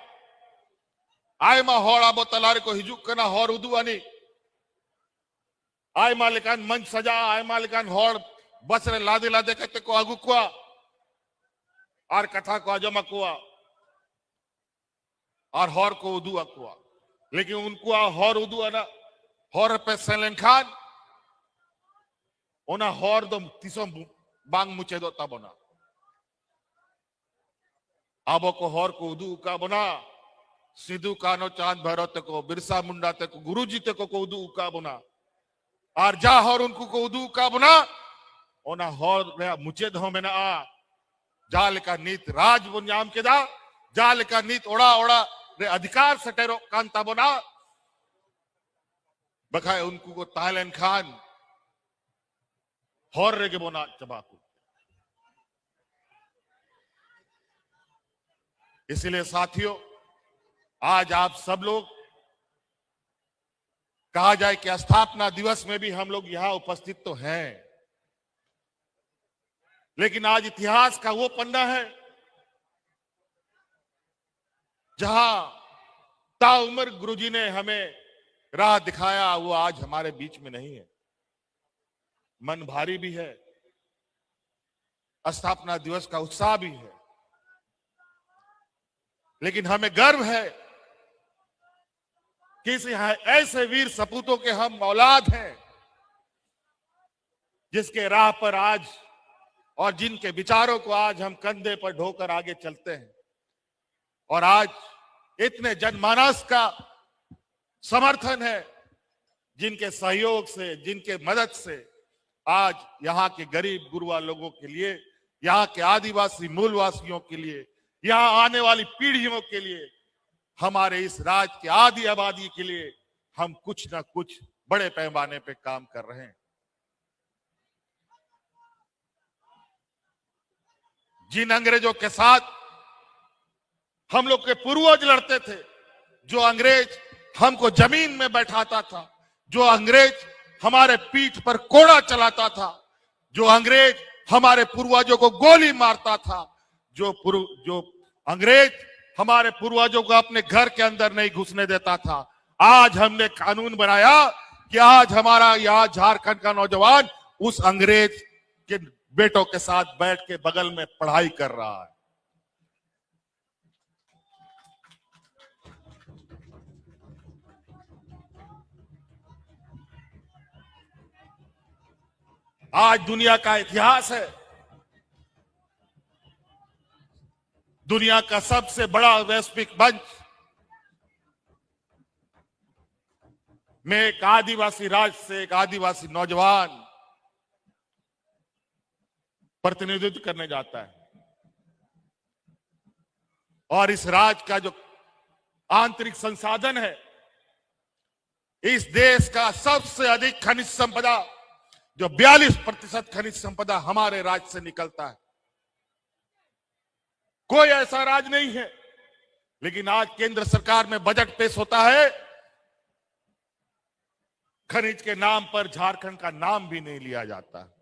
ᱟᱭᱢᱟ ᱦᱚᱲ ᱟᱵᱚ ᱛᱟᱞᱟ ᱨᱮᱠᱚ ᱦᱤᱡᱩᱜ ᱠᱟᱱᱟ, ᱦᱚᱨ ᱩᱫᱩᱜ ᱟᱹᱱᱤᱡ᱾ ᱟᱭᱢᱟ ᱞᱮᱠᱟᱱ ᱢᱚᱧᱪ ᱥᱟᱡᱟᱜᱼᱟ, ᱟᱭᱢᱟ ᱞᱮᱠᱟᱱ ᱦᱚᱲ ᱵᱟᱥ ᱨᱮ ᱞᱟᱫᱮ ᱞᱟᱫᱮ ᱠᱟᱛᱮ ᱠᱚ ᱟᱹᱜᱩ ᱠᱚᱣᱟ ᱟᱨ ᱠᱟᱛᱷᱟ ᱠᱚ ᱟᱸᱡᱚᱢ ᱟᱠᱚᱣᱟ ᱟᱨ ᱦᱚᱨ ᱠᱚ ᱩᱫᱩᱜ ᱟᱠᱚᱣᱟ᱾ ᱞᱮᱠᱤᱱ ᱩᱱᱠᱩᱣᱟᱜ ᱦᱚᱨ ᱩᱫᱩᱜ ᱟᱱᱟᱜ ᱦᱚᱨ ᱨᱮᱯᱮ ᱥᱮᱱ ᱞᱮᱱᱠᱷᱟᱱ ᱚᱱᱟ ᱦᱚᱨ ᱫᱚ ᱛᱤᱥ ᱦᱚᱸ ᱵᱟᱝ ᱢᱩᱪᱟᱹᱫᱚᱜ ᱛᱟᱵᱚᱱᱟ᱾ ᱟᱵᱚ ᱠᱚ ᱦᱚᱨ ᱠᱚ ᱩᱫᱩᱜ ᱟᱠᱟᱫ ᱵᱚᱱᱟ, ᱥᱤᱫᱩ, ᱠᱟᱹᱱᱦᱩ, ᱪᱟᱸᱫᱽ, ᱵᱷᱟᱭᱨᱚ ᱛᱮᱠᱚ, ᱵᱤᱨᱥᱟ ᱢᱩᱱᱰᱟ ᱛᱮᱠᱚ, ᱜᱩᱨᱩᱡᱤ ᱛᱮᱠᱚ ᱠᱚ ᱩᱫᱩᱜ ᱟᱠᱟᱫ ᱵᱚᱱᱟ᱾ ᱟᱨ ᱡᱟ ᱦᱚᱨ ᱩᱱᱠᱩ ᱠᱚ ᱩᱫᱩᱜ ᱟᱠᱟᱫ ᱵᱚᱱᱟ, ᱚᱱᱟ ᱦᱚᱨ ᱨᱮᱭᱟᱜ ᱢᱩᱪᱟᱹᱫ ᱦᱚᱸ ᱢᱮᱱᱟᱜᱼᱟ᱾ ᱡᱟᱦᱟᱸ ᱞᱮᱠᱟ ᱱᱤᱛ ᱨᱟᱡᱽ ᱵᱚᱱ ᱧᱟᱢ ᱠᱮᱫᱟ, ᱡᱟᱦᱟᱸ ᱞᱮᱠᱟ ᱱᱤᱛ ᱚᱲᱟᱜ ᱚᱲᱟᱜ ᱨᱮ ᱚᱫᱷᱤᱠᱟᱨ ᱥᱮᱴᱮᱨᱚᱜ ᱠᱟᱱ ᱛᱟᱵᱚᱱᱟ, ᱵᱟᱠᱷᱟᱡ ᱩᱱᱠᱩ ᱠᱚ ᱛᱟᱦᱮᱸ ᱞᱮᱱᱠᱷᱟᱱ ᱦᱚᱨ ᱨᱮᱜᱮ ᱵᱚᱱ ᱟᱫ ᱪᱟᱵᱟ ᱠᱚ᱾ इसलिए साथियों, आज आप सब लोग, कहा जाए कि स्थापना दिवस में भी हम लोग यहाँ उपस्थित तो हैं, लेकिन आज इतिहास का वो पन्ना है जहां ताउम्र गुरुजी ने हमें राह दिखाया, वो आज हमारे बीच में नहीं है। मन भारी भी है, स्थापना दिवस का उत्साह भी है, लेकिन हमें गर्व है कि इस यहाँ ऐसे वीर सपूतों के हम औलाद हैं, जिसके राह पर आज और जिनके विचारों को आज हम कंधे पर ढोकर आगे चलते हैं। और आज इतने जनमानस का समर्थन है, जिनके सहयोग से, जिनके मदद से आज यहाँ के गरीब गुरबा लोगों के लिए, यहाँ के आदिवासी मूलवासियों के लिए, यहाँ आने वाली पीढ़ियों के लिए, हमारे इस राज्य के आदि आबादी के लिए हम कुछ ना कुछ बड़े पैमाने पे काम कर रहे हैं। जिन अंग्रेजों के साथ हम लोग के पूर्वज लड़ते थे, जो अंग्रेज हमको जमीन में बैठाता था, जो अंग्रेज हमारे पीठ पर कोड़ा चलाता था, जो अंग्रेज हमारे पूर्वजों को गोली मारता था, जो पूर्व जो अंग्रेज हमारे पूर्वजों को अपने घर के अंदर नहीं घुसने देता था, आज हमने कानून बनाया कि आज हमारा यहाँ झारखंड का नौजवान उस अंग्रेज के बेटों के साथ बैठ के बगल में पढ़ाई कर रहा है। आज दुनिया का इतिहास है, दुनिया का सबसे बड़ा वैश्विक मंच में एक आदिवासी राज्य से एक आदिवासी नौजवान प्रतिनिधित्व करने जाता है। और इस राज्य का जो आंतरिक संसाधन है, इस देश का सबसे अधिक खनिज संपदा, जो बयालीस प्रतिशत खनिज संपदा हमारे राज्य से निकलता है, कोई ऐसा राज्य नहीं है। लेकिन आज केंद्र सरकार में बजट पेश होता है, खनिज के नाम पर झारखंड का नाम भी नहीं लिया जाता।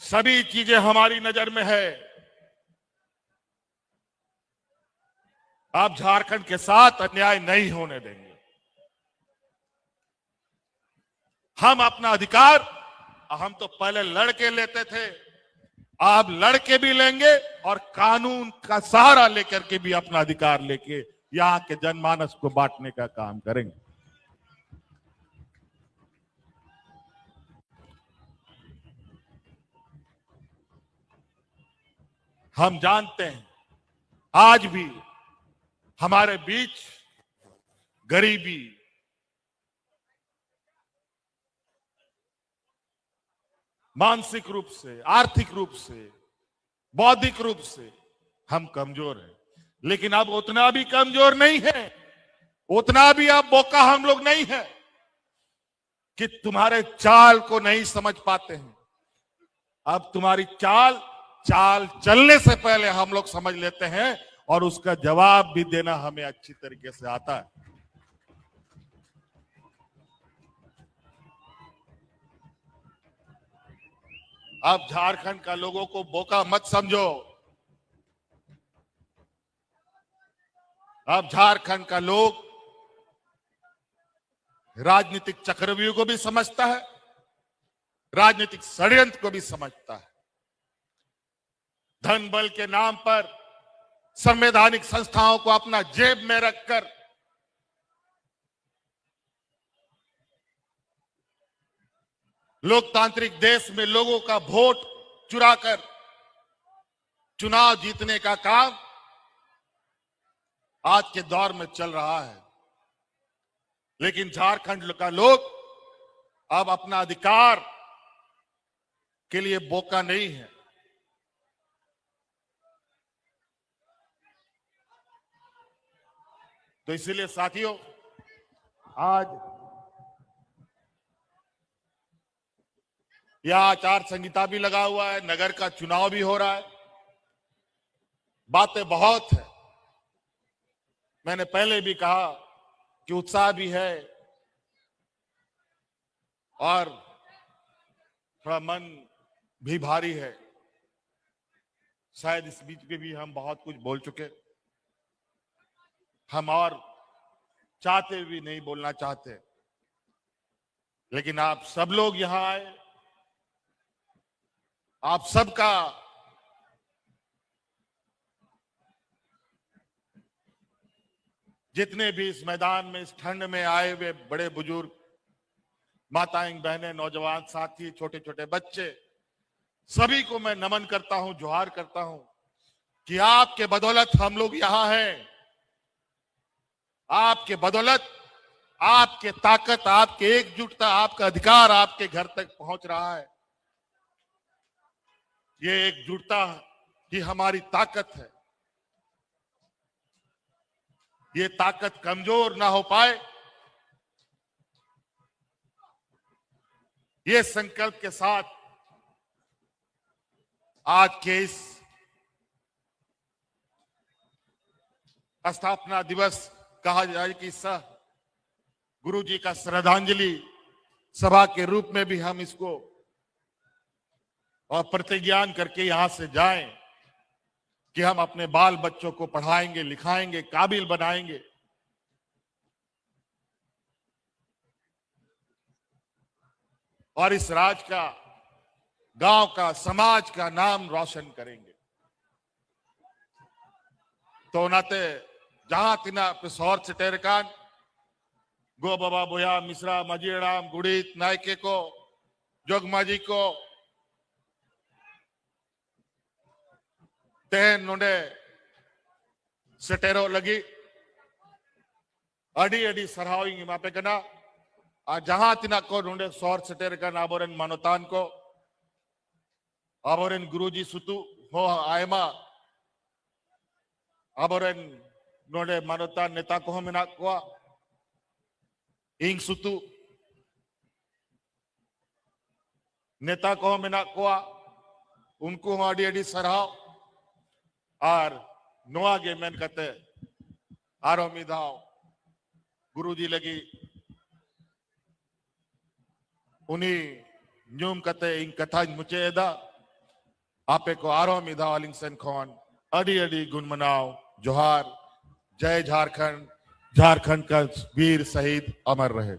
सभी चीजें हमारी नजर में है। आप झारखंड के साथ अन्याय नहीं होने देंगे। हम अपना अधिकार, हम तो पहले लड़के लेते थे, आप लड़के भी लेंगे और कानून का सहारा लेकर के भी अपना अधिकार लेके यहाँ के जनमानस को बांटने का काम करेंगे। हम जानते हैं, आज भी हमारे बीच गरीबी, मानसिक रूप से, आर्थिक रूप से, बौद्धिक रूप से हम कमजोर हैं, लेकिन अब उतना भी कमजोर नहीं है, उतना भी अब बोका हम लोग नहीं है कि तुम्हारे चाल को नहीं समझ पाते हैं। अब तुम्हारी चाल, चाल चलने से पहले हम लोग समझ लेते हैं और उसका जवाब भी देना हमें अच्छी तरीके से आता है। अब झारखंड का लोगों को बोका मत समझो। अब झारखंड का लोग राजनीतिक चक्रव्यूह को भी समझता है, राजनीतिक षड्यंत्र को भी समझता है। धन बल के नाम पर संवैधानिक संस्थाओं को अपना जेब में रखकर लोकतांत्रिक देश में लोगों का वोट चुराकर चुनाव जीतने का काम आज के दौर में चल रहा है। लेकिन झारखंड का लोग अब अपना अधिकार के लिए बोका नहीं है। तो इसीलिए साथियों, आज यह आचार संहिता भी लगा हुआ है, नगर का चुनाव भी हो रहा है, बातें बहुत है। मैंने पहले भी कहा कि उत्साह भी है और थोड़ा मन भी भारी है। शायद इस बीच में भी हम बहुत कुछ बोल चुके, हम और चाहते भी नहीं बोलना चाहते, लेकिन आप सब लोग यहाँ आए, आप सबका, जितने भी इस मैदान में, इस ठंड में आए हुए बड़े बुजुर्ग, माताएं, बहनें, नौजवान साथी, छोटे छोटे बच्चे, सभी को मैं नमन करता हूं, जोहार करता हूं। कि आपके बदौलत हम लोग यहाँ हैं। आपके बदौलत, आपके ताकत, आपके एकजुटता, आपका अधिकार आपके घर तक पहुंच रहा है। ये एकजुटता ही हमारी ताकत है। ये ताकत कमजोर ना हो पाए, ये संकल्प के साथ आज के इस स्थापना दिवस कहा जाए कि सह गुरु जी का श्रद्धांजलि सभा के रूप में भी हम इसको और प्रतिज्ञान करके यहां से जाएं कि हम अपने बाल बच्चों को पढ़ाएंगे, लिखाएंगे, काबिल बनाएंगे। और इस राज का, गांव का, समाज का नाम रोशन करेंगे। ᱛᱚ ᱚᱱᱟᱛᱮ ᱡᱟᱦᱟᱸ ᱛᱤᱱᱟᱹᱜ ᱯᱮ ᱥᱚᱦᱚᱨ ᱥᱮᱴᱮᱨ ᱟᱠᱟᱱ ᱜᱚ ᱵᱟᱵᱟ ᱵᱚᱭᱦᱟ ᱢᱤᱥᱨᱟ ᱢᱟᱹᱡᱷᱤ ᱦᱟᱲᱟᱢ ᱜᱚᱰᱮᱛ ᱱᱟᱭᱠᱮ ᱠᱚ ᱡᱚᱜᱽ ᱢᱟᱹᱡᱷᱤ ᱠᱚ ᱛᱮᱦᱮᱧ ᱱᱚᱰᱮ ᱥᱮᱴᱮᱨᱚᱜ ᱞᱟᱹᱜᱤᱫ ᱟᱹᱰᱤ ᱟᱹᱰᱤ ᱥᱟᱨᱦᱟᱣ ᱤᱧ ᱮᱢᱟ ᱯᱮ ᱠᱟᱱᱟ᱾ ᱟᱨ ᱡᱟᱦᱟᱸ ᱛᱤᱱᱟᱹᱜ ᱠᱚ ᱱᱚᱰᱮ ᱥᱚᱦᱚᱨ ᱥᱮᱴᱮᱨ ᱟᱠᱟᱱ ᱟᱵᱚᱨᱮᱱ ᱢᱟᱱᱚᱛᱟᱱ ᱠᱚ, ᱟᱵᱚᱨᱮᱱ ᱜᱩᱨᱩᱡᱤ ᱥᱩᱛᱩᱜ ᱦᱚᱸ ᱟᱭᱢᱟ, ᱟᱵᱚᱨᱮᱱ ᱱᱚᱰᱮ ᱢᱟᱱᱚᱛᱟᱱ ᱱᱮᱛᱟ ᱠᱚᱦᱚᱸ ᱢᱮᱱᱟᱜ ᱠᱚᱣᱟ, ᱤᱧ ᱥᱩᱛᱩᱜ ᱱᱮᱛᱟ ᱠᱚᱦᱚᱸ ᱢᱮᱱᱟᱜ ᱠᱚᱣᱟ, ᱩᱱᱠᱩ ᱦᱚᱸ ᱟᱹᱰᱤ ᱟᱹᱰᱤ ᱥᱟᱨᱦᱟᱣ᱾ ᱟᱨ ᱱᱚᱣᱟ ᱜᱮ ᱢᱮᱱ ᱠᱟᱛᱮ ᱟᱨᱚ ᱢᱤᱫ ᱫᱷᱟᱣ ᱜᱩᱨᱩᱡᱤ ᱞᱟᱹᱜᱤᱫ ᱩᱱᱤ ᱧᱩᱢ ᱠᱟᱛᱮ ᱤᱧ ᱠᱟᱛᱷᱟᱧ ᱢᱩᱪᱟᱹᱫ ᱮᱫᱟ᱾ ᱟᱯᱮ ᱠᱚ ᱟᱨᱦᱚᱸ ᱢᱤᱫ ᱫᱷᱟᱣ ᱟᱹᱞᱤᱧ ᱥᱮᱱ ᱠᱷᱚᱱ ᱟᱹᱰᱤ ᱟᱹᱰᱤ ᱜᱩᱱ ᱢᱟᱱᱟᱣ ᱡᱚᱦᱟᱨ᱾ ᱡᱟᱭ ᱡᱷᱟᱨᱠᱷᱚᱸᱰ, ᱡᱷᱟᱨᱠᱷᱚᱸᱰ ᱠᱟ ᱵᱤᱨ ᱥᱟᱦᱤᱫ ᱚᱢᱚᱨ ᱨᱚᱦᱮ᱾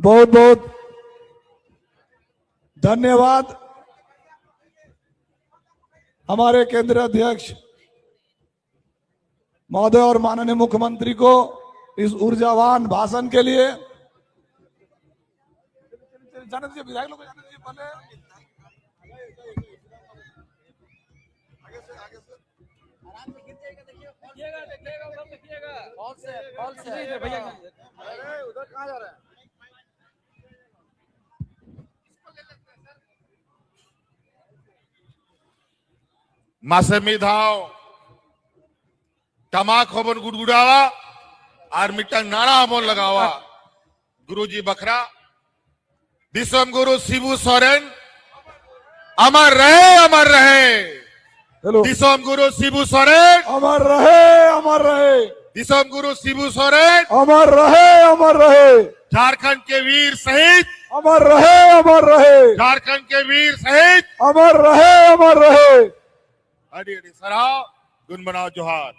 बहुत बहुत धन्यवाद हमारे केंद्रीय अध्यक्ष महोदय और माननीय मुख्यमंत्री को इस ऊर्जावान भाषण के लिए। जाने दीजिए, विधायक लोग को जाने दीजिए पहले। आराम से गिर जाएगा, देखिएगा, देखिएगा, सब देखिएगा। बॉल से, बॉल से। अरे, उधर कहाँ जा रहा है? ᱢᱟᱥᱮ ᱢᱤᱫ ᱫᱷᱟᱣ ᱴᱟᱢᱟᱠ ᱦᱚᱸᱵᱚᱱ ᱜᱩᱰᱜᱩᱰᱟᱣᱟ ᱟᱨ ᱢᱤᱫᱴᱟᱝ ᱱᱟᱨᱟ ᱦᱚᱸᱵᱚᱱ ᱞᱟᱜᱟᱣᱟ ᱜᱩᱨᱩᱡᱤ ᱵᱟᱠᱷᱨᱟ᱾ ᱫᱤᱥᱚᱢ ᱜᱩᱨᱩ ᱥᱤᱵᱩ ᱥᱚᱨᱮᱱ ᱟᱢᱟᱨ ᱨᱮᱦᱮ, ᱟᱢᱟᱨ ᱨᱮᱦᱮ᱾ ᱦᱮᱞᱳ᱾ ᱫᱤᱥᱚᱢ ᱜᱩᱨᱩ ᱥᱤᱵᱩ ᱥᱚᱨᱮᱱ ᱟᱢᱟᱨ ᱨᱮᱦᱮ, ᱟᱢᱟᱨ ᱨᱮᱦᱮ᱾ ᱫᱤᱥᱚᱢ ᱜᱩᱨᱩ ᱥᱤᱵᱩ ᱥᱚᱨᱮᱱ ᱟᱢᱟᱨ ᱨᱮᱦᱮ, ᱟᱢᱟᱨ ᱨᱮᱦᱮ᱾ ᱡᱷᱟᱲᱠᱷᱚᱸᱰ ᱠᱮ ᱵᱤᱨ ᱥᱟᱦᱤᱫ ᱟᱢᱟᱨ ᱨᱮᱦᱮ, ᱟᱢᱟᱨ ᱨᱮᱦᱮ᱾ ᱡᱷᱟᱲᱠᱷᱚᱸᱰ ᱠᱮ ᱵᱤᱨ ᱥᱟᱦᱤᱫ ᱟᱢᱟᱨ ᱨᱮᱦᱮ, ᱟᱢᱟᱨ ᱨᱮᱦᱮ᱾ ᱟᱹᱰᱤ ᱟᱹᱰᱤ ᱥᱟᱨᱦᱟᱣ, ᱜᱩᱱ ᱢᱟᱱᱟᱣ ᱡᱚᱦᱟᱨ᱾